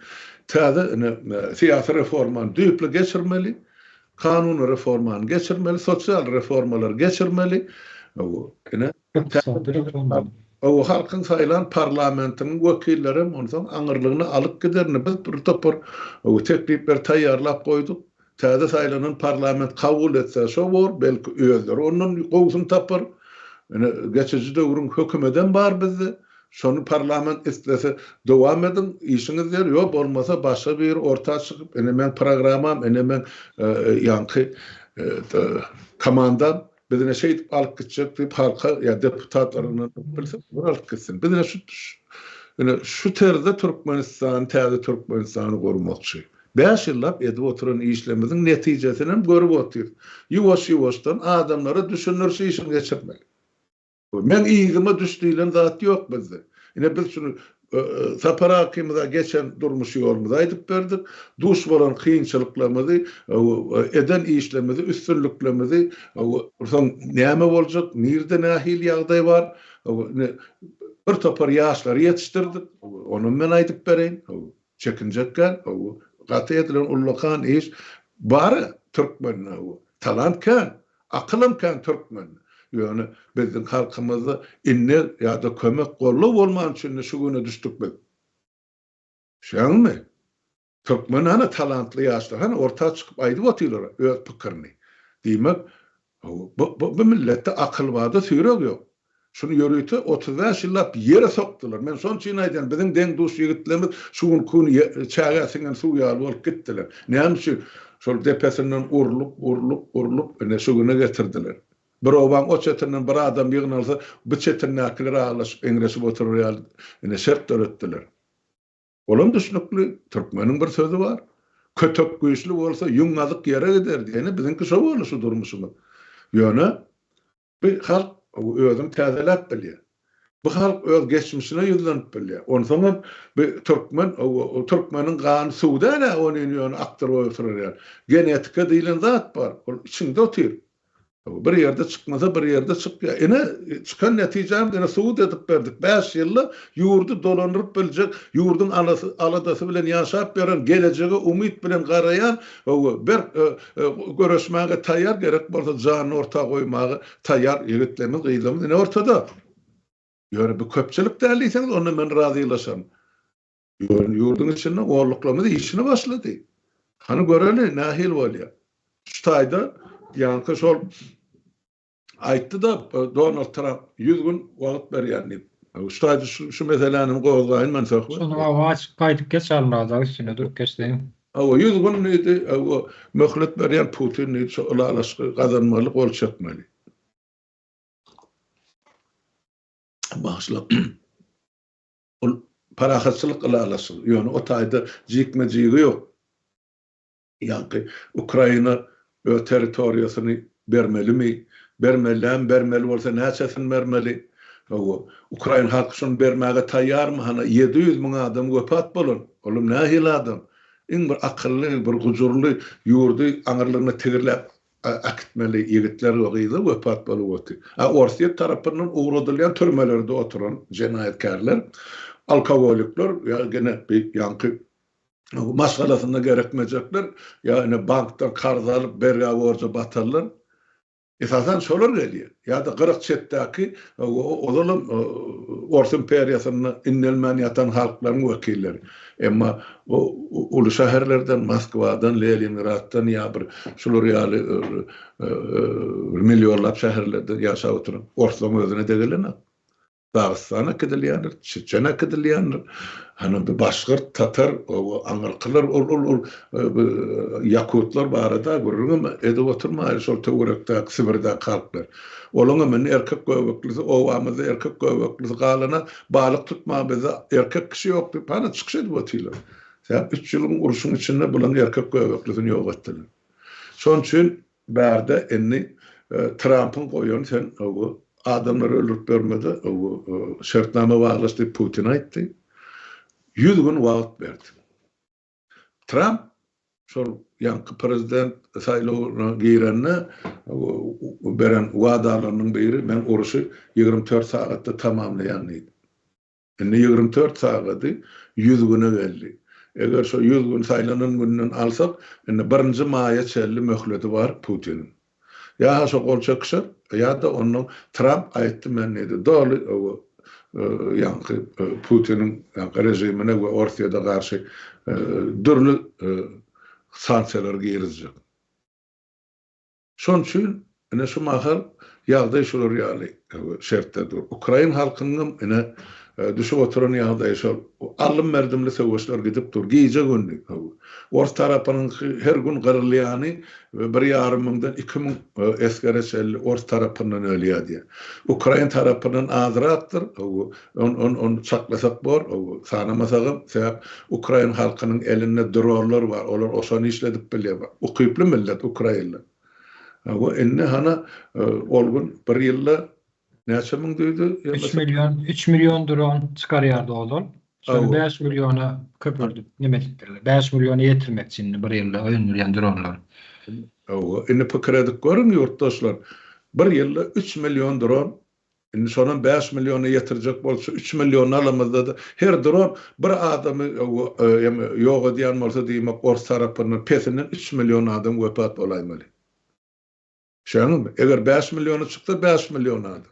täze ine syýasy reformany düýpli geçirmeli, kanuny reformany geçirmeli, sosial reformalary geçirmeli. Ine, Ykdysady reforma. Hawa, halkyň saýlan parlamentiniň wekillerem onsoň aňyrlygyna alyp giderini biz bir topar teklipleri taýýarlap goýduk. Täze saýlanan parlament kabul etse şo bor, belki özleri ondan gowusyny tapar. Ine, geçiji döwrüň hökümedem bar bizde. Şony parlament islese dowam ediň, işiňiz diýer, ýok bolmasa başga biri orta çykyp, ine meň programmam, ine meň ýaňky komandam, Biz ine şeýdip alyp gitjek diýip halka ýa deputatlara ynandyryp bilse, olar alyp gitsin. Biz ine şu ine şu terzde Türkmenistany, täze Türkmenistany gurmakçy. Bäş ýyllap edip oturan işlerimiziň netijesini hem görüp otyrys. Ýuwaş-ýuwaşdan adamlara düşündiriş işini geçirmeli. Meň yzyma düş diýlen zat ýok bizde. Ine biz şuny. Sapar akymyza geçen durmuş ýolumyzy aýdyp berdik. Duş bolan kynçylyklarymyzy, eden işlerimizi, üstünliklerimizi, soň näme boljak, nirde nähili ýagdaý bar, bir topar ýaşlary ýetişdirdik, onam men aýdyp bereýin. Çekinjek däl, gaty edilen ullakan iş. Bar türkmende, talant kän, akylam kän türkmende. Ýöne biziň halkymyzda indi ýa-da kömek, goldaw bolmany üçin şu güne düşdük biz. Düşýäňizmi? Türkmen hany talantly ýaşlar hany orta çykyp aýdyp otyrlar öz pikirini. Diýmek, Bu bu milletde akyl barda süýrek ýok. Şuny ýörite 35 ýyllap ýere sokdular. Men şonuň üçin aýdýan, biziň deň-duş ýigitlerimiz şu günki gün çägä siňen suw ýaly bolup gitdiler. Näme üçin? Şol depesinden urlup, urlup, urlup, ine şu güne getirdiler. Bir obaň o çetinden bir adam ýygnalsa, bu çetindäkiler aglaşyp, eňreşip oturar ýaly ine şert döretdiler. Olam düşnükli, türkmeniň bir sözi bar. Kötek güýçli bolsa, ýüň gazyk ýere gider diýeni, biziňki şo boldy şu durmuşymyz. Ýöne bu halk özüni täzeläp bilýär. Bu halk öz geçmişine ýüzlenip bilýär. Onsoňam bu türkmen, türkmeniň gany suw däl-ä, ony ýöne akdyryp oturar ýaly. Genetika diýlen zat bar, ol içiňde otyr. Bir ýerde çykmasa bir ýerde çykýar. Ine, çykan netijämiz ine subut edip berdik. Bäş ýylda ýurdy dolandyryp biljek, ýurduň aladasy bilen ýaşap ýören, gelejege umyt bilen garaýan, berk göreşmäge taýýar, gerek bolsa janyny orta goýmaga taýýar ýigitlerimiz, gyzlarymyz ine ortada. Ýöne bu köpçülik däl diýseňiz, onda men razylaşaryn. Ýöne ýurduň içinde olluklarymyz işini başlady. Hany göreli nähili bolýar. Şu taýda ýaňky şol aýtdy-da Donald Tramp 100 gün wagt berýän diýip. Şu taýda şu, şu meseläni gozgaýyn men söhbet. Şonuň hawa açyk gaýdyp geç Halmyrat aga üstünde durup geçseň. Hawa 100 gün diýdi, hawa möhlet berýän Putin diýdi, şu ylalaşygy gazanmaly, gol çekmeli. Bagyşla. Ol parahatçylyk ylalaşygy. Ýöne o taýda jikme-jigi ýok. Ýaňky Ukraina öz territoriýasyny bermelimi, bermeli dälmi, bermeli bolsa näçesini bermeli? Hawa, ukrain halky şony bermäge taýýarmy? Hana 700 müň adam wepat bolan. Olam nähili adam? Iň bir akylly, bir gujurly ýurdy aňyrlygyna tigirläp äkitmeli ýigitler we gyzlar wepat bolup otyr. A Orsýet tarapyndan ugradylýan türmelerde oturan jenaýatkärler, alkogolikler ýa gene bir ýaňky maşgalasynda gerekmejekler ýa ine bankdan karz alyp bergä-borja batanlar esasan şolar gelýär. Ýa-da gyrak çetdäki ozalam Ors imperiýasynda indelmän ýatan halklaryň wekilleri. Emma uly şäherlerden, Moskwadan, Leningraddan ýa bir şular ýaly bir millionlap şäherlerde ýaşap oturan orslaryň özüne-de gelenok. Dagystana äkidilýändir, Çeçen äkidilýändir. Hany bu başgyrt, tatar, aňyrkylar, ol ol ol ýakutlar barada gürrüňem edip oturmaýyn, şol töwerekdäki Sibirdäki halklar. Olaňam indi erkek göbeklisi, obamyzda erkek göbeklisi galana balyk tutmaga bizde erkek kişi ýok diýip, hany çykyş edip otyrlar. Sebäp üç ýylyň urşuň içinde bulaň erkek göbeklisini ýok etdiler. Şonuň üçin bärde indi Trampyň goýany sen adamlary öldürip bermede şertnama baglaş diýip Putin aýtdy. 100 gün wagt berdi. Tramp şol ýaňky prezident saýlawyna girende beren wadalarynyň biri men urşy 24 sagatda tamamlaýan diýdi. Indi 24 sagady 100 güne geldi. Eger şo 100 gün saýlanan günden alsak, indi birinji maýa çenli möhleti bar Putiniň. Ýa-ha şo gol çekişer, ýa-da ondan Tramp aýtdy men diýdi, doly ýaňky Putiniň ýaňky režimine we Orsýede garşy dürli sanksiýalar girizjek. Şonuň üçin ine şu mahal ýagdaý şular ýaly şertde dur. Ukrain halkynyňam ine düşüp oturan ýagdaýy şol. Aldym-berdimli söweşler gidip dur, gije-gündiz. Ors tarapynyňky her gün gyrylýany bir ýarym müňden 2000 esgere çenli ors tarapyndan ölýär diýýär. Ukrain tarapyndan azrakdyr, ony çaklasak bor, sanamasagam, sebäp ukrain halkynyň elinde dronlar bar, olar oşony işledip bilýär. Ukyply millet ukrainler. Indi hana ol gün bir ýylda Näçe müň diýdi? 3 million, 3 million dron çykarýardy ozal. Şony 5 milliona köpeldip neme edipdirler. 5 milliona ýetirmekçi indi bir ýylda öndürýän dronlary. Hawa, indi pikir edip görüň ýurtdaşlar. Bir ýylda 3 million dron, indi şonam 5 milliona ýetirjek bolsa, 3 millionyny alamyzda-da her dron bir adamy ýok edýän bolsa diýmek ors tarapyndan pesinden 3 million adam wepat bolaýmaly. Şeňmi? Eger 5 milliona çyksa 5 million adam.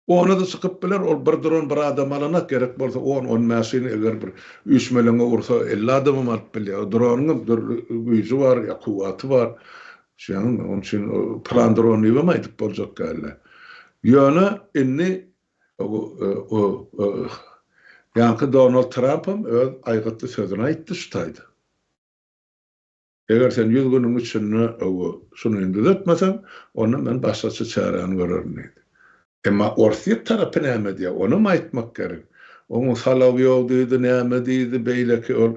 Ona-da çykyp biler, ol bir dron bir adam alanak, gerek bolsa on, on bäşini eger bir üýşmeleňe ursa 50 adamam alyp bilýär. O dronyňam dürli güýji bar, ýa kuwwaty bar. Şeňmi? Onuň üçin pylan dron diýibem aýdyp boljak däldi. Ýöne indi ýaňky Donald Trampam öz aýgytly sözüni aýtdy şu taýda. Eger sen ýüz günüň içinde şuny düzetmeseň, onda men başgaça çäräni görerin diýdi. Emma Orsýet tarapy näme diýýär, onam aýtmak gerek. Onuň Solowyýow diýdi, näme diýdi, beýleki ol.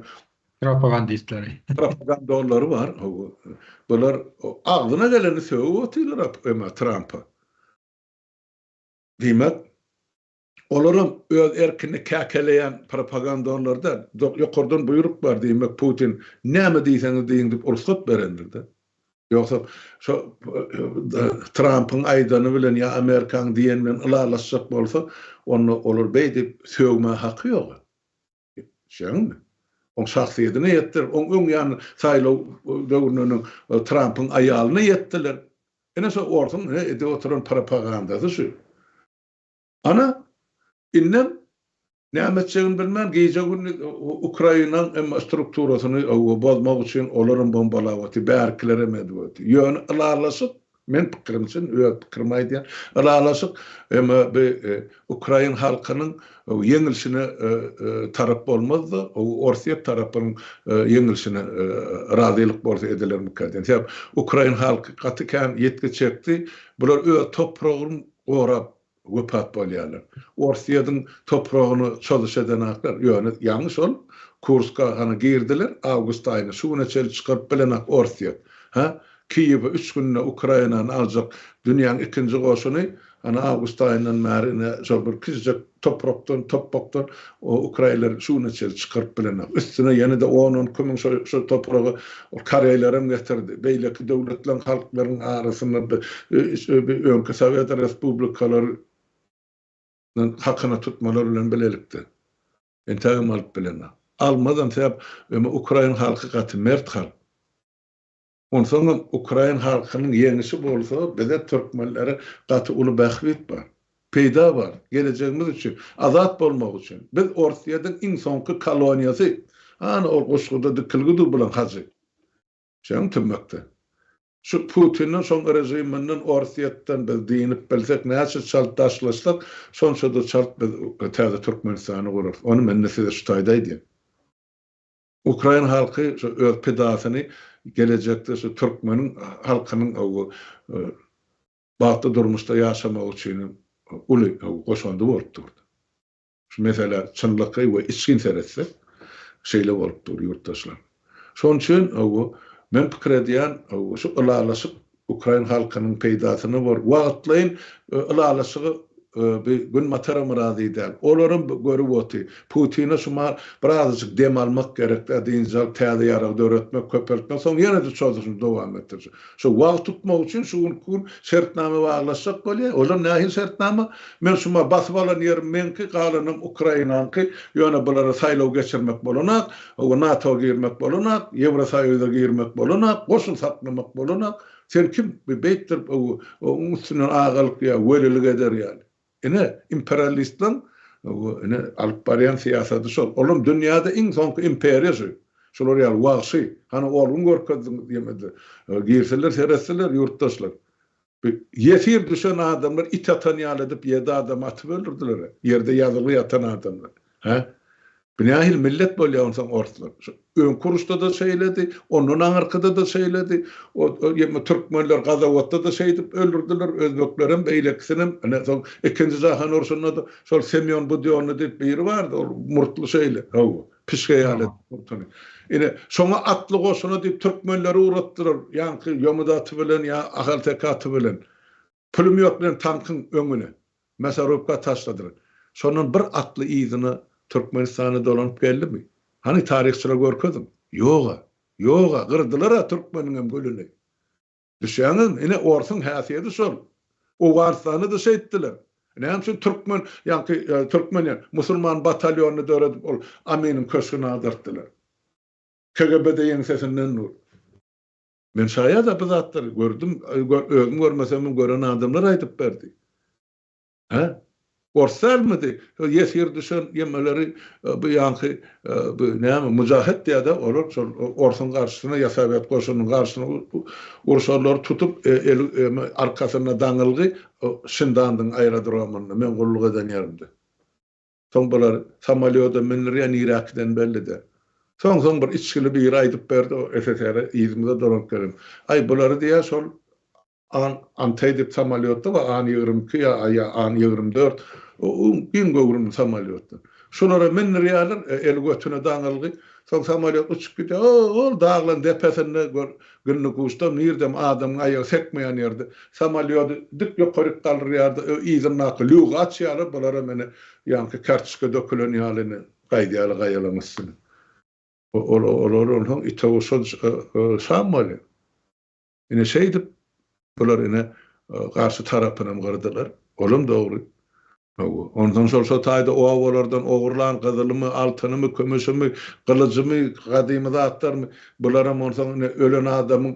Propagandistleri. Propagandolary bar. Bular agzyna geleni sögüp otyrlar emma Trampa. Diýmek, Olaram öz erkini käkeleýän propagandonlar däl. Ýokardan buýruk bar diýmek Putin näme diýseňiz diýiň diýip rugsat berendir-de. Ýogsa şo Trampyň aýdany bilen ýa Amerikanyň diýeni bilen ylalaşjak bolsa, onda olar beý diýip sögmäge haky ýok. Düşýäňizmi? Oň şahsyýetine ýetdiler. Oň öň ýany saýlaw döwründen öň Trampyň aýalyna ýetdiler. Ine şo orsuň edip oturan propagandasy şu. Ana, indem näme etjegini bilmän, gije-gündiz Ukrainaň hem strukturasyny bozmak üçin olaram bombalap otyr, bärkilerem edip otyr. Ýöne ylalaşyk, men pikirimçe, öz pikirimi aýdýan, ylalaşyk hem bi ukrain halkynyň ýeňilişine tarap bolmaz-da, Orsýet tarapynyň ýeňilişine razylyk bolsa edilermikä diýen. Sebäp ukrain halky gaty kän ýitgi çekdi. Bular öz topragyny gorap wepat bolýarlar. Orsýetiň topragyna çozuş edenaklar, ýöne ýaňy şol Kurska hany girdiler, awgust aýynda, şu güne çenli çykaryp bilenak Orsýet. Hä? Kiýewi üç günde Ukrainany aljak dünýäň ikinji goşuny hany awgust aýyndan bäri ine şol bir kiçijek toprakdan, topbakdan ukrainler şu güne çenli çykaryp bilenak. Üstüne ýene-de on-onki müň şo şo topraga koreýlerem getirdi. Beýleki döwletleň halklaryň arasynda öňki sowet respublikalary hakyna tutmalar bilen bilelikde. Entägem alyp bilenak. Almazam sebäp ukrain halky gaty mert halk. Onsoňam ukrain halkynyň ýeňişi bolsa bize türkmenlere gaty uly bähbit bar. Peýda bar. Gelejegimiz üçin, azat bolmak üçin. Biz Orsýetiň iň soňky koloniýasy. Hany ol Guşguda dikilgi dur bulan hajy. Şoň tümmekde. Şu Putinden şoň režiminden Orsýetden biz dynyp bilsek näçe çalt daşlaşsak şonça-da çalt biz täze Türkmenistany gurarys. Ony men-de size şu taýda aýdýan. Ukrain halky şu öz pidasyny gelejekde şu türkmeniň halkynyň bagtly durmuşda ýaşamagy üçin uly goşandy bolup durdy. Şu meselä çynlakaý we içgin seretsek, şeýle bolup dur ýurtdaşlar. Şonuň üçin men pikir edýän şu ylalaşyk Ukrain halkynyň peýdasyna bor. Wagtlaýyn ylalaşygy bi Günbataram razy däl. Olaram görüp otyr. Putine şu mahal birazajyk dem almak gerek-dä, dynç alyp täze ýarag döretmek, köpeltmek, soň ýene-de çozuşyny dowam etdirjek. Şu wagt tutmak üçin şu günki gün şertnama baglaşjak bolýar. Olam nähili şertnama? Men şu mahal basyp alan ýerim meňki, galanam Ukrainaňky, ýöne bulara saýlaw geçirmek bolanok. Hawa, NATO girmek bolanok, Ýewrosoýuza girmek bolanok, goşun saklamak bolanok. Sen kim, bi beýtdirip oň üstünden agalyk ýa welilik eder ýaly. Ine, imperialistleň ine alyp barýan syýasady şol. Olam dünýäde iň soňky imperiýa şu. Şular ýaly wagşy. Hany olgun görkezdiňiz diýemedi. Girseler seretseler ýurtdaşlar. Bi ýesir düşen adamlar it atan ýaly edip ýedi adamy atyp öldürdiler-ä. Ýerde ýazylgy ýatan adamlar. Hä? Bu nähili millet bolýar onsoň orslar? Şu öňki uruşda-da şeýledi, ondan aňyrkyda-da şeýledi. O ýa türkmenler Gazawatda-da şeýdip öldürdiler, özbeklerem, beýlekisinem. Ine soň ikinji jahan urşunda-da şol Semýon Budýonny diýip biri bardy, ol murtly şeýle. Hawa. Pişge ýaly edip murtuny. Ine, şoňa atly goşuna diýip türkmenleri ugratdylar, ýaňky ýomut aty bilen ýa ahalteke aty bilen. Pulemýot bilen tankyň öňüne, mäsarubka taşladylar. Şondan bir atly yzyna. Türkmenistana dolanyp geldimi? Hany taryhçylara görkeziň. Ýog-a. Ýog-a, gyrdylar-a türkmeniňem gülüni. Düşýäňizmi? Ine, orsuň häsiýeti şol. Owganystanda-da şeýtdiler. Näme üçin türkmen, ýaňky türkmen ýa musulman batalýonyny döredip ol Aminiň köşgüni agdartdylar. KGB-de ýeňsesinden dur. Men şaýat-a bu zatlary gördüm, özüm görmesemem gören adamlar aýdyp berdi. Hä? Ors dälmidi? Şol ýesir düşen ýemeleri bu ýaňky bu näme mujahet diýýär-de, olar şol orsuň garşysyna ýa sowet goşunynyň garşysyna urşanlary tutup eli eme arkasynda daňylgy Şindandyň aerodromynda men gulluk eden ýerimde. Soň bular samolýoda mündirýär niräkiden belli däl. Soň soň bir içgili biri aýdyp berdi o SSR-e yzymyza dolanyp gelen. Aý bulary diýýär şol An Antey diýip samolýotda bar, An 22 ýa ýa An 24, giň göwrümli samolýotlar. Şolara mindirýärler, eli götüne daňylgy. Soň samolýot uçup gidýär, o-ol daglaryň depesinde gör, Gündoguşda nirdem adamyň aýagy sekmeýän ýerde samolýody dik ýokaryk galdyrýar-da, yzyndaky lýugy açýarlar, bularam ine ýaňky kartoçka dökülen ýaly ine gaýdýarlar gaýalaryň üstüne. Olar onsoň ite guşa şam bolýar. Ine şeýdip, bular ine garşy tarapynam gyrdylar. Olam dogry. Hawa. Onsoň şol şo taýda obalardan ogurlan gyzylymy, altynymy, kümüşimi, gylyjymy, gadymy zatlarymy, bularam onsoň ine ölen adamyň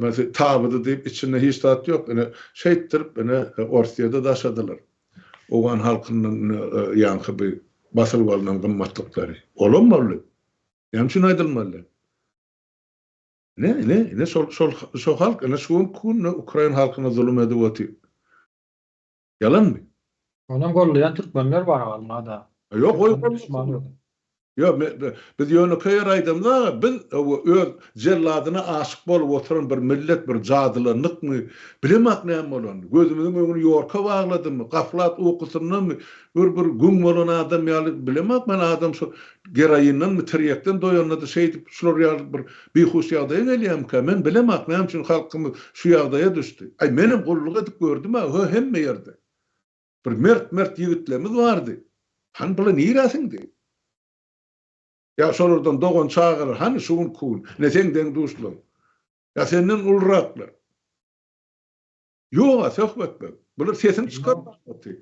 mesi tabydy diýip içinde hiç zat ýok. Ine şeýtdirip ine Orsýede daşadylar. Owgan halkyndan ine ýaňky bi basylyp alnan gymmatlyklary. Olam boldy. Näme üçin aýdylmaly? Ine, ine, ine şol, şol, şo halk, ine şu günki günde ukrain halkyna zulum edip otyr. Ýalanmy? Onam gollaýan türkmenler bar almada. Ýok, goý gollasyn. Ýok, me, biz ýönekeý ýer aýdamda, biz öz jelladyna aşyk bolup oturan bir millet, bir jadylanykmy, bilemok näme bolanyny. Gözümiziň öňüni ýorka bagladymy, gaflat ukusyndanmy, bir bir güň bolan adam ýaly, bilemok men adam şo Geroindanmy, tirýekden doýanda-da şeýdip şular ýaly bir bihuş ýagdaýa gelýärmikä? Men bilemok, näme üçin halkymyz şu ýagdaýa düşdi. Aý, menem gulluk edip gördüm-ä, hö, hemme ýerde. Bir mert-mert ýigitlerimiz bardy. Hany bular nirä siňdi? Ýa şolardan dogan çagalar hany şu günki gün? Ine seň deň-duşlaryň. Ýa senden uluraklar. Ýog-a, Söhbet beg. Bular sesini çykarman otyr.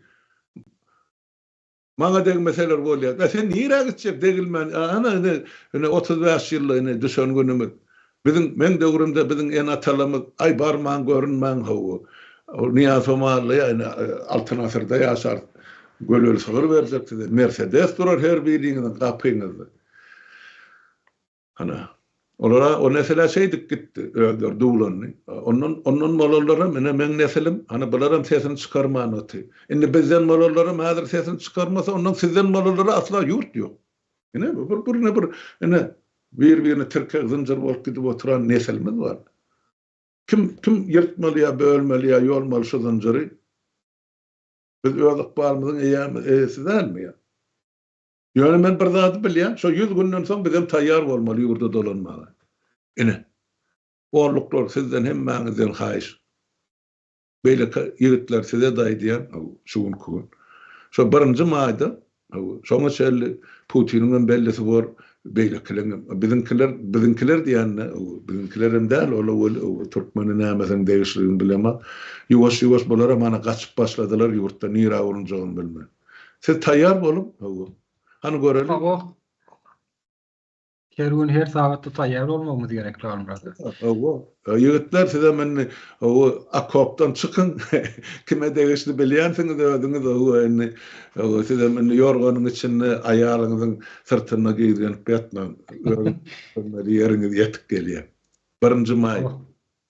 Maňa degmeseler bolýar. Ä sen nirä gitjek degilmän? Ana ine, ine 35 ýylda ine düşen günümiz. Biziň meň döwrümde biziň ene-atalarymyz aý barmaň görünmäň hawa. Ol Nyýazow mally ine Altyn asyrda ýaşarys. Göleli sygyr berjek size. Mersedes durar her biriňiziň gapyňyzda. Ana, olara o nesil-ä şeýdip gitdi, özleri duwlandy. Ondan, ondan bolanlaram, ine, meň nesilim, ana, bularam sesini çykarman otyr. Indi bizden bolanlaram häzir sesini çykarmasa, ondan sizden bolanlara asla ýurt ýok. Ine, bu bir, bir, ine, bir, ine, bir-birine tirkeg zynjyr bolup gidip oturan nesilimiz bar. Kim, kim ýyrtmaly ýa bölmeli ýa ýolmaly şu zynjyry? Biz öz ykbalymyzyň eýämi, eýesi dälmi ýa? Ýöne men bir zady bilýän, şo ýüz günden soň bizem taýýar bolmaly ýurda dolanmaga. Ine, onluklar sizden hemmäňizden haýyş. Beýleki ýigitler size-de aýdýan, şu günki gün. Şo birinji maýda, şoňa çenli Putiniňem bellisi bor, beýlekileňem. Biziňkiler, biziňkiler diýende, biziňkilerem däl, ola weli, türkmeni nämesiniň degişliligini bilemok. Ýuwaş-ýuwaş bularam ana gaçyp başladylar ýurtdan, nirä urunjagyny bilmän. Siz taýýar boluň. Hawa. Hany göreli. Hawa. Her gün her sagatda taýýar bolmagymyz gerek Halmyrat. Hawa. Ýigitler sizem indi hawa okopdan çykyň. Kime degişli bilýänsiňiz özüňiz hawa indi hawa sizem indi ýorganyň içinde aýalyňyzyň syrtynda gizlenip ýatmaň. Özüňiz ýeriňiz ýetip gelýär. Birinji maý.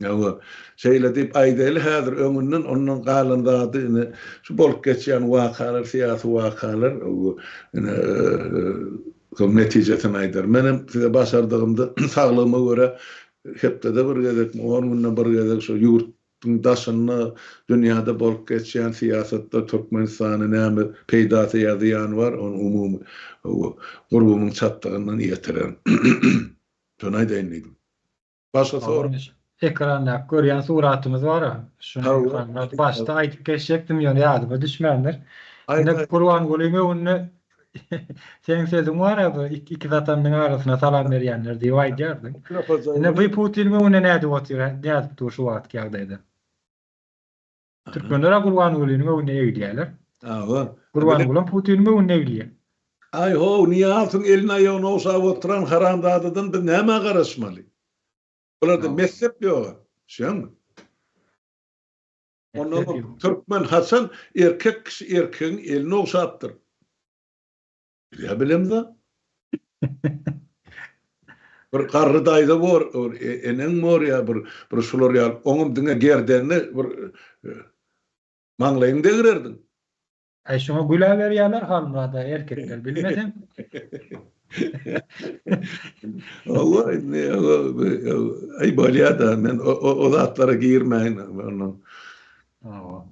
Hawa, şeýle diýip aýdaýly häzir öňünden, ondan galan zady ine şu bolup geçýän wakalar, syýasy wakalar ine soň netijesini aýdar. Menem size başardygymda saglygyma görä hepdede bir gezekmi, on günde bir gezek şu ýurtduň daşynda dünýäde bolup geçýän syýasatda Türkmenistana näme peýdasy ýa zyýany bar, ony umumy gurbumyň çatdygyndan ýetirerin. Şony aýdaýyn diýdim. Başga sorag. Ekrandaky görýän suratymyz bar-a. Şuny başda aýdyp geçjekdim, ýöne ýadyma düşmändir. Indi Gurbangulyň öňünde. Seň sözüň bar-a bu iki satanyň arasyna salam berýänler diýip aýdýardyň. Ine bu Putiniň öňünde nädip otyr, nädip dur şu wagtky ýagdaýda. Türkmenler-ä Gurbangulynyň öňünde egilýärler. Hawa. Gurbangulam Putiniň öňünde egilýär. Aý how, Nyýazowyň elini aýagyny ogşap oturan haramzadadan biz nämä garaşmaly? Bularda messep ýog-a, düşýäňmi? Ondan türkmen haçan erkek kişi erkegiň elini ogşapdyr? Biz-ä bilemzok. Bir garry daýza bor, bir eneň bor ýa bir bir şular ýaly, oňam diňe gerdenine bir maňlaýyňy degirerdiň. Aý şuňa gülä berýärler Halmyrada erkekler bilmesem. Hawa indi aý bolýada men o zatlara girmäýin ondan. Hawa.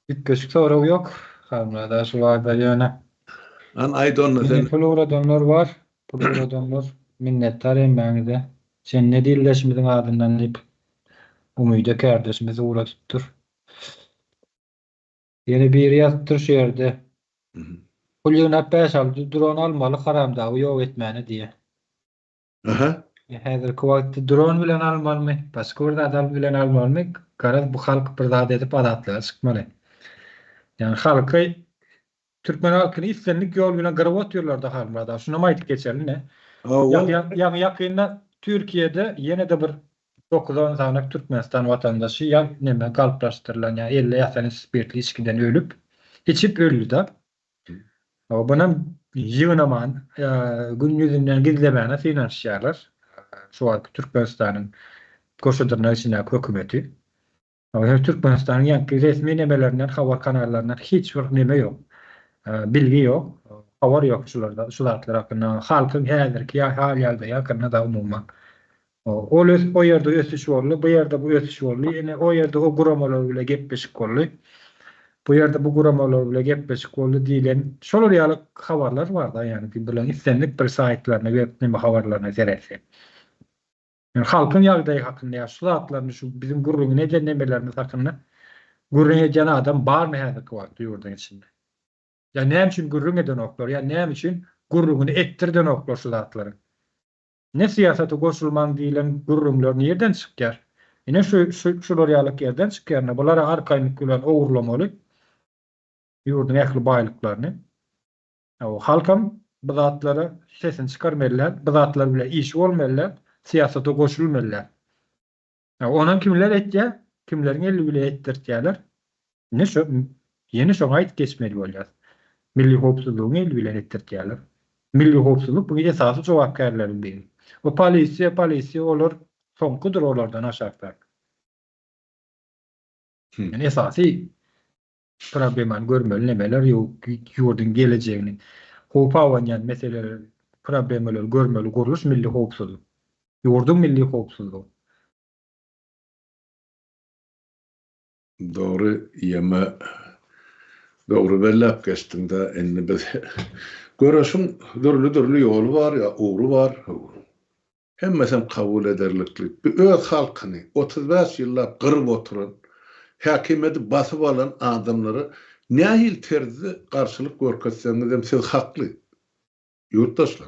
Üýtgeşik sorag ýok Halmyrada şu barada ýöne. An aýt onda sen. Pul ugradanlar bar. Pul ugradanlar minnetdar hemmäňize. Jennet ildeşimiziň adyndan diýip Umyda kärdeşimiz ugradypdyr. Ýene biri ýazypdyr şu ýerde. Pul ýygnap bäş-alty dron almaly haramdagy ýok etmäne diýýä. Aha. Häzirki wagtda dron bilen almalymy, başga bir zat al bilen almalymy, garaz bu halk bir zat edip azatlyga çykmaly. Ýagny halky türkmen halkyny islendik ýol bilen gyryp otyrlarda Halmyrat aga, şunam aýdyp geçeli ine. Ýaňy ýakynda Türkiýede ýene-de bir 9-10 sany Türkmenistan watandaşy ýa neme galplaşdyrylan ýa elle ýasalan spirtli içgiden ölüp, içip öldi-de. Bunam ýygnaman, gün ýüzünden gizlemäne synanyşýarlar. Şu wagtky Türkmenistanyň goşa dyrnak içindäki hökümeti. Ýöne Türkmenistanyň ýaňky resmi nemelerinden, habar kanallaryndan hiç bir neme ýok. Bilgi ýok, habar ýok şularda, şu zatlar hakynda. Halkyň häzirki hal-ýagdaýy hakynda-da umuman. Ol o ýerde ösüş boldy, bu ýerde bu ösüş boldy, ine o ýerde o guramalar bile gepleşik boldy. Bu ýerde bu guramalar bile gepleşik boldy diýlen şolar ýaly habarlar bar-da, ýagny bularyň islendik bir saýtlaryna web neme habarlaryna seretse. Ýöne halkyň ýagdaýy hakynda ýa şu zatlaryny şu biziň gürrüňini eden nemelerimiz hakynda gürrüň edýän adam barmy häzirki wagtda ýurduň içinde? Ýa näme üçin gürrüň edenoklar, ýa näme üçin gürrüňini etdirdenoklar şu zatlaryň? Ne syýasata goşulmaň diýlen gürrüňler nirden çykýar? Ine şu şu şular ýalyk ýerden çykýar. Ine bulara arkaýynlyk bilen ogurlamaly ýurduň ähli baýlyklaryny. Halkam bu zatlara sesini çykarmaly däl, bu zatlar bilen işi bolmaly däl, syýasata goşulmaly däl. Onam kimler etýär, kimleriň eli bile etdirtýärler? Ine şo, ýene şoňa aýdyp geçmeli bolýar. Milli howpsuzlygyň eli bilen etdirtýärler. Milli howpsuzlyk bu esasy jogapkärleriň biri. O polisiýa, polisiýa olar soňkudyr olardan aşakdaky. Ýöne esasy problemany görmeli nemeler ýurduň gelejegini howp abanýan meseleler problemalary görmeli gurluş milli howpsuzlyk. Ýurduň milli howpsuzlygy. Dogry ýeme dogry belläp geçdiňdä indi biz göreşiň dürli dürli ýoly bar ýa ugry bar. Hemmesem kabul ederlikli. Bu öz halkyny 35 ýyllap gyryp oturan, häkimiýeti basyp alan adamlara nähili terzde garşylyk görkezseňizem siz hakly, ýurtdaşlar.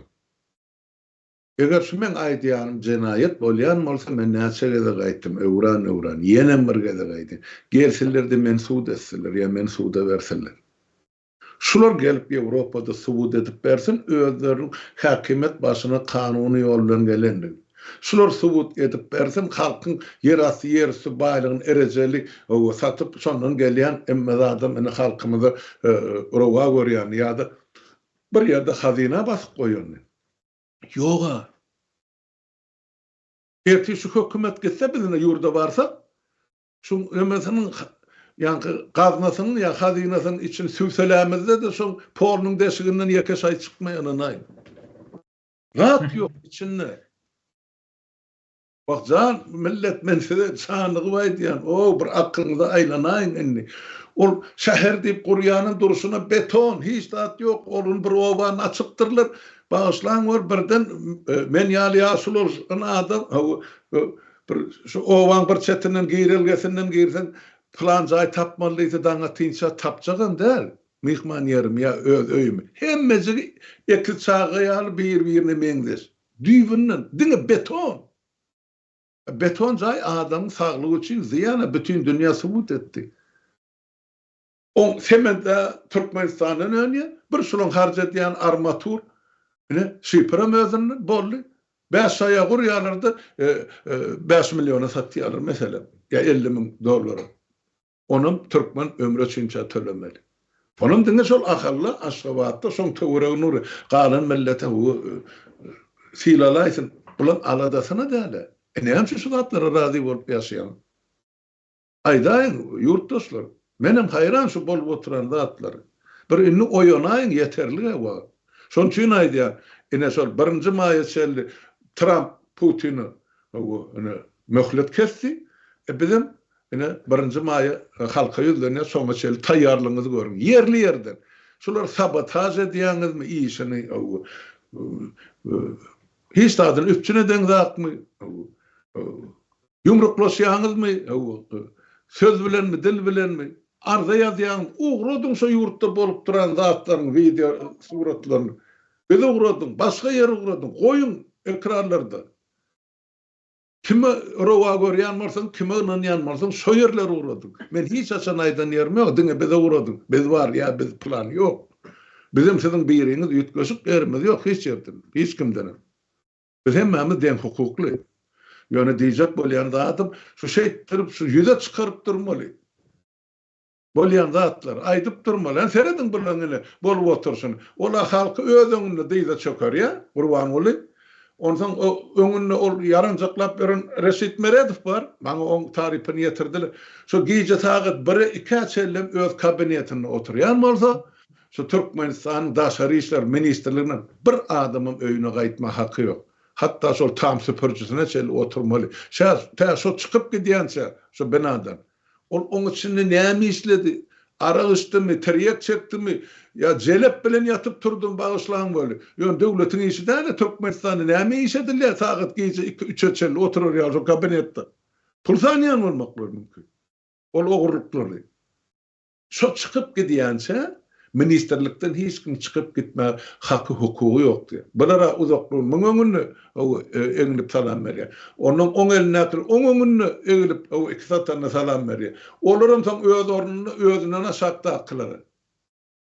Eger şu meň aýdýanym jenaýat bolýan bolsa men näçe gezek aýtdym, öwran-öwran, ýenem bir gezek aýdýan, gelsinler-de meni sud etsinler ýa meni suda bersinler. Şular gelip Ýewropada subut edip bersin özleriniň häkimiýet başyna kanuny ýol bilen gelendigini. Şular subut edip bersin halkyň ýerasty ýerüsti baýlygyny rejeli satyp şondan gelýän emme zadam ine halkymyza rowa görýänini ýa-da bir ýerde hazyna basyp goýanyny. Ýoga. Ertir şu hökümet gitse biz ine ýurda barsak Şuň hemmesiniň ýaňky gaznasynyň ýa hazynasynyň içini sübselämizde-de şoň polunyň deşiginden ýeke şaý çykmaýar ynanaýyň. Zat ýok içinde. Wah jan millet men size janygyp aýdýan o bir akylyňyza aýlanaýyň indi. Ol şäher diýip gurýanyň durşuna beton hiç zat ýok ol bir obany açypdyrlar. Bagyşlaň gör birden men ýaly ýaşuly adam Bir şu obaň bir çetinden girelgesinden girseň, pylan jaý tapmaly diýse daň atynça tapjagam däl. Myhman ýerimi ýa öz öýümi. Hemmejigi ekiz çaga ýaly bir-birine meňzeş. Düýbünden diňe beton. Beton jaý adamyň saglygy üçin zyýan-a bütin dünýä subut etdi. Oň sement-ä Türkmenistandan önýär, bir şulaň harç edýän armatur, ine, şiperam özünden, boldy. Bäş şaýa gurýarlar-da, bäş milliona satýarlar, meselem, ýa 50 müň dollara. Onam türkmen ömre üçinçä tölemeli. Onam diňe şol Ahalda, Aşgabatda, şoň töwereginde urýar. Galan millete sylalaýsyn, bulaň aladasyna däl-ä. E näme üçin şu zatlara razy bolup ýaşaýaň? Aýdaýyň, ýurtdaşlar, menem haýran şu bolup oturan zatlara. Bir indi oýanaýyň ýeterlig-ä wagt. Şonuň üçin aýdýan, ine şol birinji maýa çenli Tramp Putine ine möhlet kesdi. E bizem ine birinji maýa halka ýüzlenýäs, şoňa çenli taýýarlygyňyzy görüň. Ýerli-ýerden. Şular sabotaž edýäňizmi işini, hiç zadyny üpjün edeňzakmy? Ýumruklaşýaňyzmy? Hawa. Söz bilenmi, dil bilenmi? Arza ýazýaňyz, ugradyň şo ýurtda bolup duran zatlaryň wideo suratlaryny. Bize ugradyň, başga ýere ugradyň, goýuň ekranlarda. Kime rowa görýän bolsaň, kime ynanýan bolsaň, şo ýerlere ugradyň. Men hiç haçan aýdan ýerim ýok, diňe bize ugradyň, biz bar ýa biz pylan, ýok. Bizem siziň biriňiz, üýtgeşik ýerimiz ýok hiç ýerden, hiç kimdenem. Biz hemmämiz deňhukukly. Ýöne diýjek bolýan zadym, şu şeýtdirip, şu ýüze çykaryp durmaly. Bolýan zatlary aýdyp durmaly. Hany serediň bularyň ine bolup oturyşyny. Ol-a halky öz öňünde dyza çökerýär, Gurbanguly. Onsoň o öňünde ol ýaranjaklap ýören Reşit Meredow bar. Maňa oň tarypyny ýetirdiler. Şo gije sagat bire, ikä çenlem öz kabinetinde oturýan bolsa, Şu Türkmenistanyň Daşary işler ministrliginiň bir adamam öýüne gaýtma haky ýok. Hatda şol tam süpürijisine çenli oturmaly. Şä tä şo çykyp gidýänçä şo binadan. Ol oň içinde näme işledi? Arak içdimi, tirýek çekdimi, ýa jelep bilen ýatyp turdumy bagyşlaň weli. Ýöne döwletiň işi däl-de Türkmenistanda näme iş edilýär sagat gije iki-üçe çenli oturar ýaly şo kabinetde. Pul sanýan bolmaklary mümkin. Ol ogurlyklary. Şo çykyp gidýänçä ministrlikden hiç kim çykyp gitmäge haky hukugy ýok diýýär. Bular-a uzaklygy muň öňünde eglip salam berýär. Onnoň oň elindäkiler oň öňünde egilip iki satanda salam berýär. Olaram soň öz ornunda özünden aşakdakylara.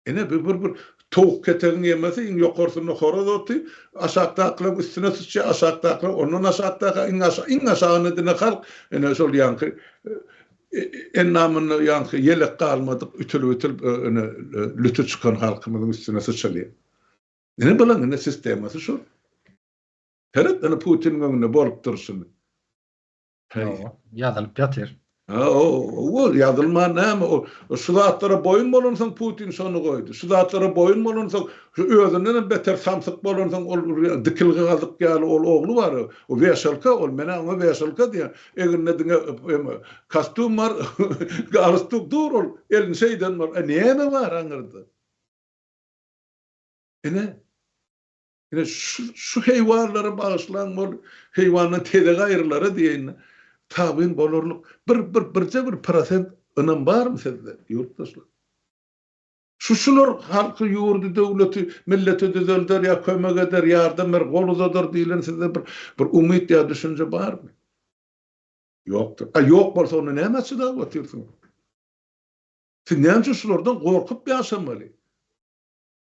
Ine bu bir bir towuk ketegiň ýemesi iň ýokarsynda horaz oty, aşakdakylaryň üstüne syçýar, aşakdakylar ondan aşakdaka iň aşak iň aşagynda dine halk ine şol ýaňky endamynda ýaňky ýelek galmadyk ütülip-ütülip ine lüti çykan halkymyzyň üstüne syçylýar. Ine bulaň ine sistemasy şol. Seret ine Putiniň öňünde bolup durşuny. Hawa, ýazylyp ýatyr. Hawa, ýazylman näme, o şu zatlara boýun bolansoň Putin şony goýdy. Şu zatlara boýun bolansoň, şu özündenem beter samsyk bolansoň ol dikilgi gazyk ýaly ol ogly bar, o weşalka ol, men-ä oňa weşalka diýýän. Egninde diňe kostýum bar, galstuk dur ol, elini şeýden bol. E näme bar aňyrda? Ine, Ine şu şu heýwanlara bagyşlaň bol heýwandan tezek aýrylara diýeýin tabyn bolarlyk bir bir birje bir prosent ynam barmy sizde ýurtdaşlar? Şu şular halky ýurdy döwleti milleti düzelder ýa kömek eder ýardam ber gol uzadar diýlen sizde bir bir umyt ýa düşünje barmy? Ýokdur. A ýok bolsa onda nämä çydap otyrsyňyz? Siz näme üçin şulardan gorkup ýaşamaly?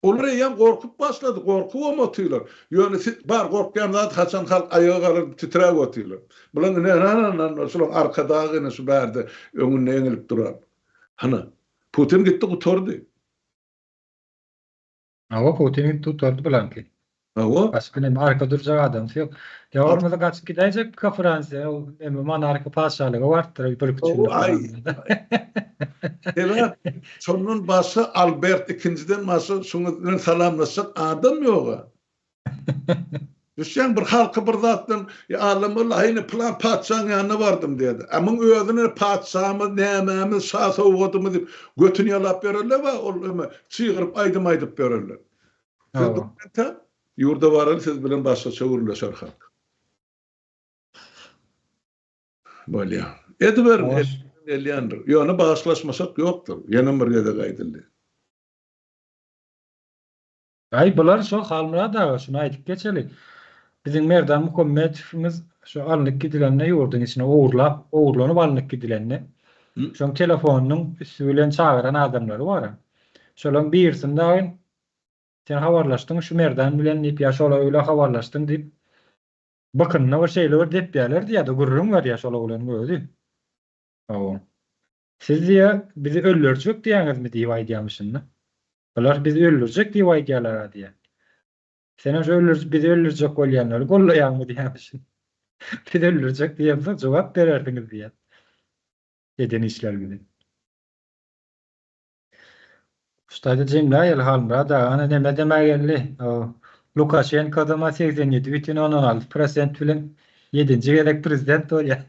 Olar eýýäm gorkup başlady, gorkubam otyrlar. Ýöne siz bar gorkýan zat haçan halk aýaga galar titräp otyrlar. Bulaň ine hana şulaň arkadagy ine şu bärde öňünde eňilip duran. Hana Putin gitdi gutardy. Hawa Putin gitdi gutardy bulaňky. Hawa. Başga neme arka durjak adamsy ýok. Ýa bolmasa gaçyp gidäýjekmika Fransiýa, ol neme monarhiýa patyşalyga barypdyr bir iki üç ýyllyk Aý. Sebäp şondan başga Albert ikinjiden başga şuňa bilen salamlaşjak adam ýoga. Düşýäň bir halky bir zatdan ýa alamaly aý ine pylan patyşaň ýanyna bardym diýedi. A muň özüne patyşamyz nämämiz şa sowgadymyz diýip götüni ýalap ýörerler bar ol eme çygyryp aýdym aýdyp ýörerler. Siz durmanta ýurda baraly siz bilen başgaça gürleşer halk. Bolýa. Ediberiň elinden gelýändir. Ýöne bagyşlaşmasak ýokdur. Ýenem bir gezek aýdyldy. Aý bular şol Halmyrat aga şuny aýdyp geçeli. Biziň Merdan Muhammetowymyz şu alnyp gidilende ýurduň içine ogurlap, ogurlanyp alnyp gidilende şoň telefonynyň üsti bilen çagyran adamlary bar. Şolaň birisini dagy sen habarlaşdyň şu Merdan bilen diýip ýa şolar bilen habarlaşdyň diýip bykynyna bir şeýle bir depýäler diýýär-de gürrüň berýär şol oglanyň özi. Hawa. Siz diýýär, bizi öldürjek diýýäňizmi diýip aýdýarmyşyn-da. Bular bizi öldürjek diýip aýdýarlar-a diýýär. Senem şu öldür bizi öldürjek bolýanlary gollaýaňmy diýýärmişin. Bizi öldürjek diýemsoň jogap berersiňiz diýýär. Eden işleriňizi. Şu taýda jemläýeli Halmyrat aga, ana neme demä geldi. Lukaşenko-da 87,6 prosent bilen ýedinji gezek prezident bolýar.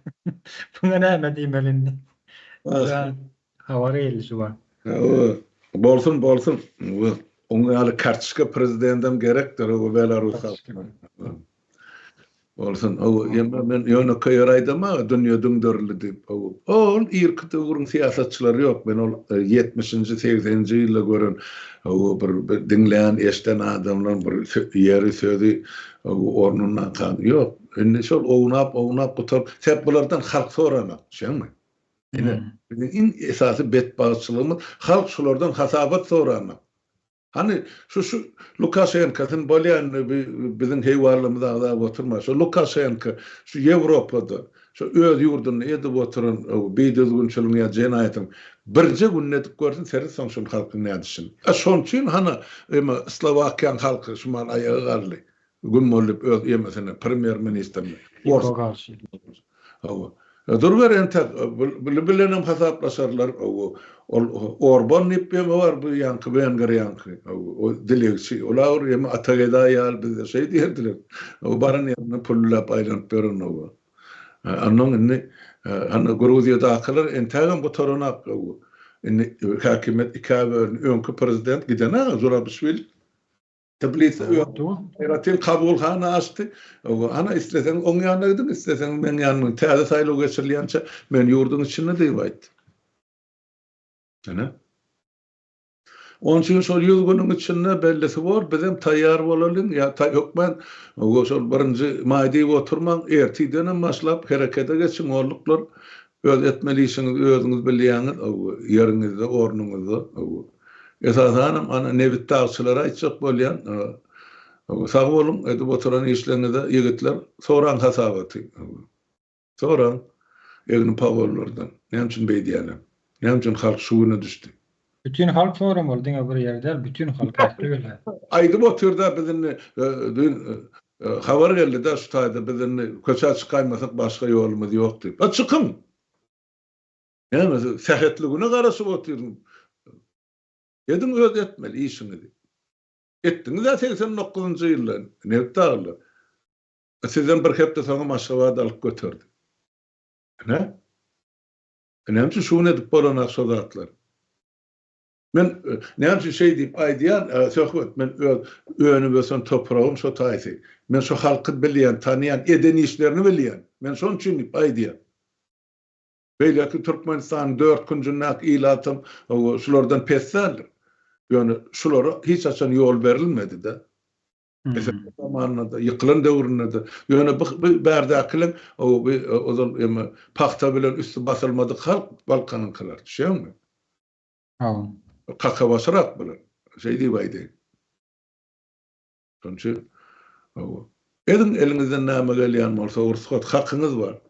Muňa näme diýmeli indi? Habar geldi şu wagt. Bolsun, bolsun. Oň ýaly kartoçka prezidendem gerekdir o Belarus halkyna. Bolsun. O ýa men ýönekeý ýer aýdama dünýe düňderildi diýip. Ol irki döwrüň syýasatçylary ýok. Men ol ýetmişinji, segseninji ýylda gören o bir diňlän, eşden adamlaryň bir ýeri, sözi ornundan kan ýok. Indi şol ownap, ownap gutaryp, sebäp bulardan halk soranak, düşýäňmi? Ine, biziň iň esasy betbagtçylygymyz halk şulardan hasabat soranak. Hany şu şu Lukaşenkosyny bolýa indi bi biziň heýwalymyzy agzap oturma. Şu Lukaşenko şu Ýewropada şu öz ýurdunda edip oturan bidüzgünçiligiň ýa jenaýatyň birje gününi edip görsün seret soň şul halkyň nädişini. A şoň üçin hany eme Slowakiýaň halky şu mal aýaga galdy. Gün boldy öz emesine premýer ministrine. Ors garşy. Hawa. Duruber entek bili bilenem hasaplaşarlar. Ol Orban diýip bir bar bu ýaňky Wengriýaňky. O dilegçi. Ola bir ýeme ata gedaý ýaly bizde şeý diýerdiler. O baran ýerinde pullap aýlanyp ýören o. Onnoň indi hany Gruziýadakylar entägem gutaranak. Indi häkimiýet ikä bölündi. Öňki prezident giden-ä Zurabişwili. Tbiliside öz aýratyn kabulhana açdy. Ana, isleseňiz oň ýanyna gidiň, isleseňiz meň ýanyma. Täze saýlaw geçirilýänçä men ýurduň içinde diýip aýtdy. Ine. Onuň üçin şol 100 günüň içinde bellisi bor, bizem taýýar bolalyň, ýa hökman şol birinji maý diýip oturmaň, ertirdenem başlap herekete geçiň, olluklar. Öz etmeli işiňizi özüňiz bilýäňiz, ýeriňizde, ornuňyzda. Esasanam ana nebitdagçylara aýtjak bolýan, sag boluň edip oturan işleriňize ýigitler, soraň hasabaty. Soraň egni pagonlardan, näme üçin beýdýärler? Näme üçin halk şu güne düşdi? Bütin halk soramaly diňe bir ýer däl bütin halk ähli welaýat. Aýdyp otyrda biz indi düýn habar geldida şu taýda biz indi köçä çykaýmasak başga ýolumyz ýok diýip. A çykyň! Näme siz sähetli güne garaşyp otyryň. Ediň öz etmeli işiňizi. Etdiňiz-ä 89-njy ýylda nebit daglar. Sizden bir hepde soňam Aşgabat alyp göterdi. Ine. Näme üçin şu gün edip bolanak şo zatlar? Men näme üçin şeý diýip aýdýan, Söhbet, men öz önüp ösen topragym şo taýsy. Men şo halky bilýän, tanýan, eden işlerini bilýän. Men şonuň üçin diýip aýdýan. Beýleki Türkmenistanyň dört künjündäki ilatam şulardan pes däldir. Ýöne şulara hiç haçan ýol berilmedi-de. SSR zamanynda-da, ýykylan döwründe-de. Ýöne bu bärdäkileň bu ozal eme pagta bilen üsti basylmadyk halk Balkanyňkylar, düşýäňmi? Hawa. Kakabaşyrak bular. Şeý diýip aýdaýyn. Şonuň üçin hawa. Ediň eliňizden näme gelýän bolsa rugsat, hakyňyz bar.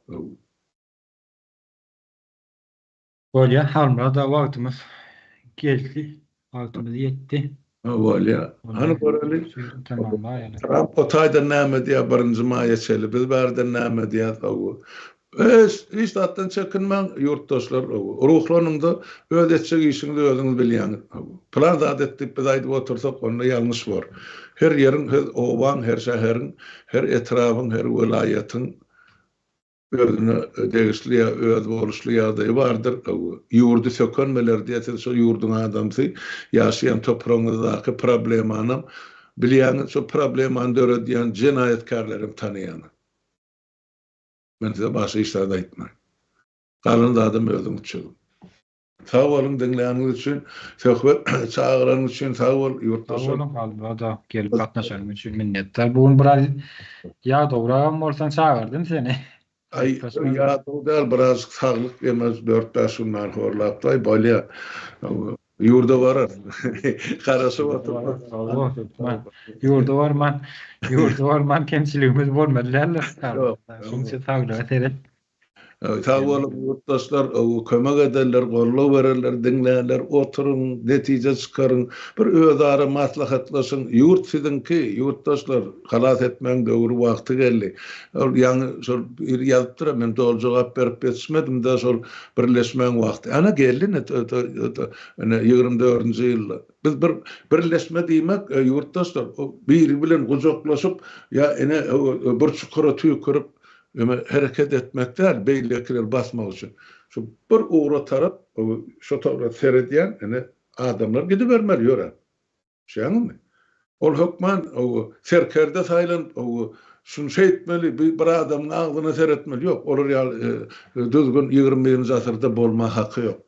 Bolýa Halmyrat aga wagtymyz geldi wagtymyz ýetdi. Bolýa. Hany göreli. Tramp o taýdan näme diýýär birinji maýa çenli biz bärden näme diýýäs hawa. Hiç hiç zatdan çekinmäň ýurtdaşlar hawa. Ruhlanyňda öz etjek işiňizi özüňiz bilýäňiz hawa. Pylan zat et diýip biz aýdyp otursak onda ýalňyş bor. Her ýeriň her obaň her şäheriň her etrabyň her welaýatyň Özüne degişli ýa özboluşly ýagdaýy bardyr. Ýurdy sökenmeler diýýär, siz şol ýurduň adamsy, ýaşaýan topragyňyzdaky problemanam bilýäňiz, şol problemany döredýän jenaýatkärlerem tanaýaňyz. Men size başga hiç zat aýtman. Galan zadam özüňiz çözüň. Sag boluň diňläniňiz üçin, söhbet çagyranyňyz üçin sag bol Sag ýurtdaşlar. boluň Halmyrat gelip gatnaşanyň üçin minnetdar. Bu gün biraz ýadawragam bolsaň çagyrdym seni. Aý ýadaw däl birazjyk saglyk emez dört-bäş gün bäri horlapdy aý bolýa. Ýurda barar. Garaşyp oturma. Ýurda barman, ýurda barman kemçiligimiz bolmaly däldir. Şunça saglyga seret. Sag boluň ýurtdaşlar, kömek edenler, goldaw berenler, diňlänler, oturyň, netije çykaryň, bir özara maslahatlaşyň, ýurt siziňki, ýurtdaşlar, halas etmegiň döwri, wagty geldi. Ol ýaňy şol biri ýazypdyr, men doly jogap berip ýetişmedim-de, şol birleşmegiň wagty. Ana geldi ine, ine 24-nji ýylda. Biz bir birleşme diýmek, ýurtdaşlar, biri bilen gujaklaşyp, ýa ine bir çukura tüýkürip, Ýöne hereket etmek däl, beýlekileri basmak üçin. Şu bir ugra tarap, şo towra seredýän ine adamlar gidibermeli ýöräp. Düşýäňizmi? Ol hökman serkerde saýlanyp, şuny şeýtmeli, bir adamyň agzyna seretmeli. Ýok, olar ýaly düzgün 21-nji asyrda bolma haky ýok.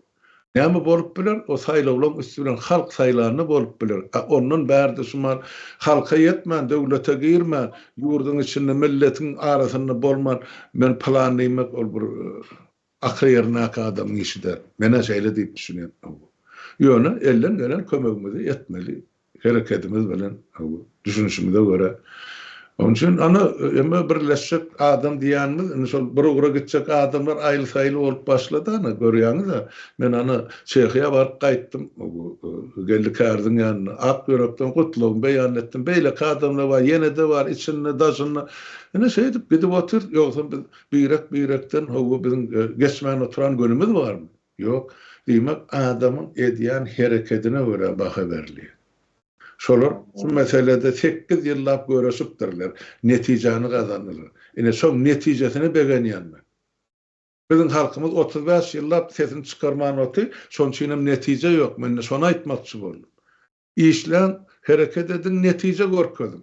Näme bolup biler? O saýlawlaň üsti bilen halk saýlanda bolup biler. A ondan bärde şumal halka ýetmän, döwlete girmän, ýurduň içinde milletiň arasynda bolman men pylan diýmek ol bir akyl ýerindäki adamyň işi däl. Men-ä şeýle diýip düşünýän. Ýöne elden gelen kömegimizi etmeli. Herekedimiz bilen düşünişimize görä. Onuň üçin ana emme birleşjek adam diýýänimiz indi şol bir ugra gitjek adamlar aýly-saýly bolup başlady ana görýäňiz-ä. Men ana Çehiýa baryp gaýtdym Geldi Kärdiň ýanyna. Ak ýürekden gutlagymy beýan etdim. Beýleki adamlar bar ýene-de bar içinde daşynda. Ine şeýdip gidip otyrys. Ýogsam biz birek-birekden hawa biziň geçmän oturan günümiz barmy? Ýok. Diýmek, adamyň edýän herekedine görä baha berilýär. Şolar şu meselede sekiz ýyllap göreşipdirler, netijäni gazandylar. Ine, şoň netijesine begenýän men. Biziň halkymyz 35 ýyllap sesini çykarman otyr, şonuň üçinem netije ýok. Men indi şony aýtmakçy boldum. Işläň, hereket ediň, netije görkeziň.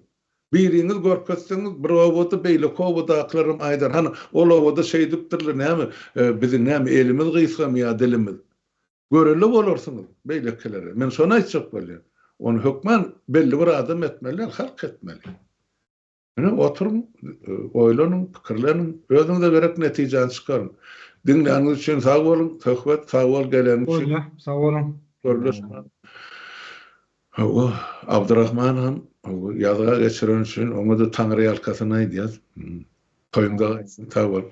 Biriňiz görkezseňiz, bir obada beýleki obadakylaram aýdar, hany, ol obada şeýdipdirler, näme, biziň näme, elimiz gysgamy ýa dilimiz? Görelde bolarsyňyz beýlekilere. Men şony aýtjak bolýan. Ony hökman belli bir adam etmeli däl, halk etmeli. Ine, oturyň, oýlanyň, pikirleniň, özüňize gerek netijäni çykaryň. Diňläniňiz üçin sag boluň, Söhbet, sag bol geleniň üçin. Bolýa, sag boluň. Gürleşmän. Hawa, Abdyrahman hem ýazga geçiren üçin oňa-da taňryýalkasyn aýdýas. Toýuňda gaýtsyn, sag bol.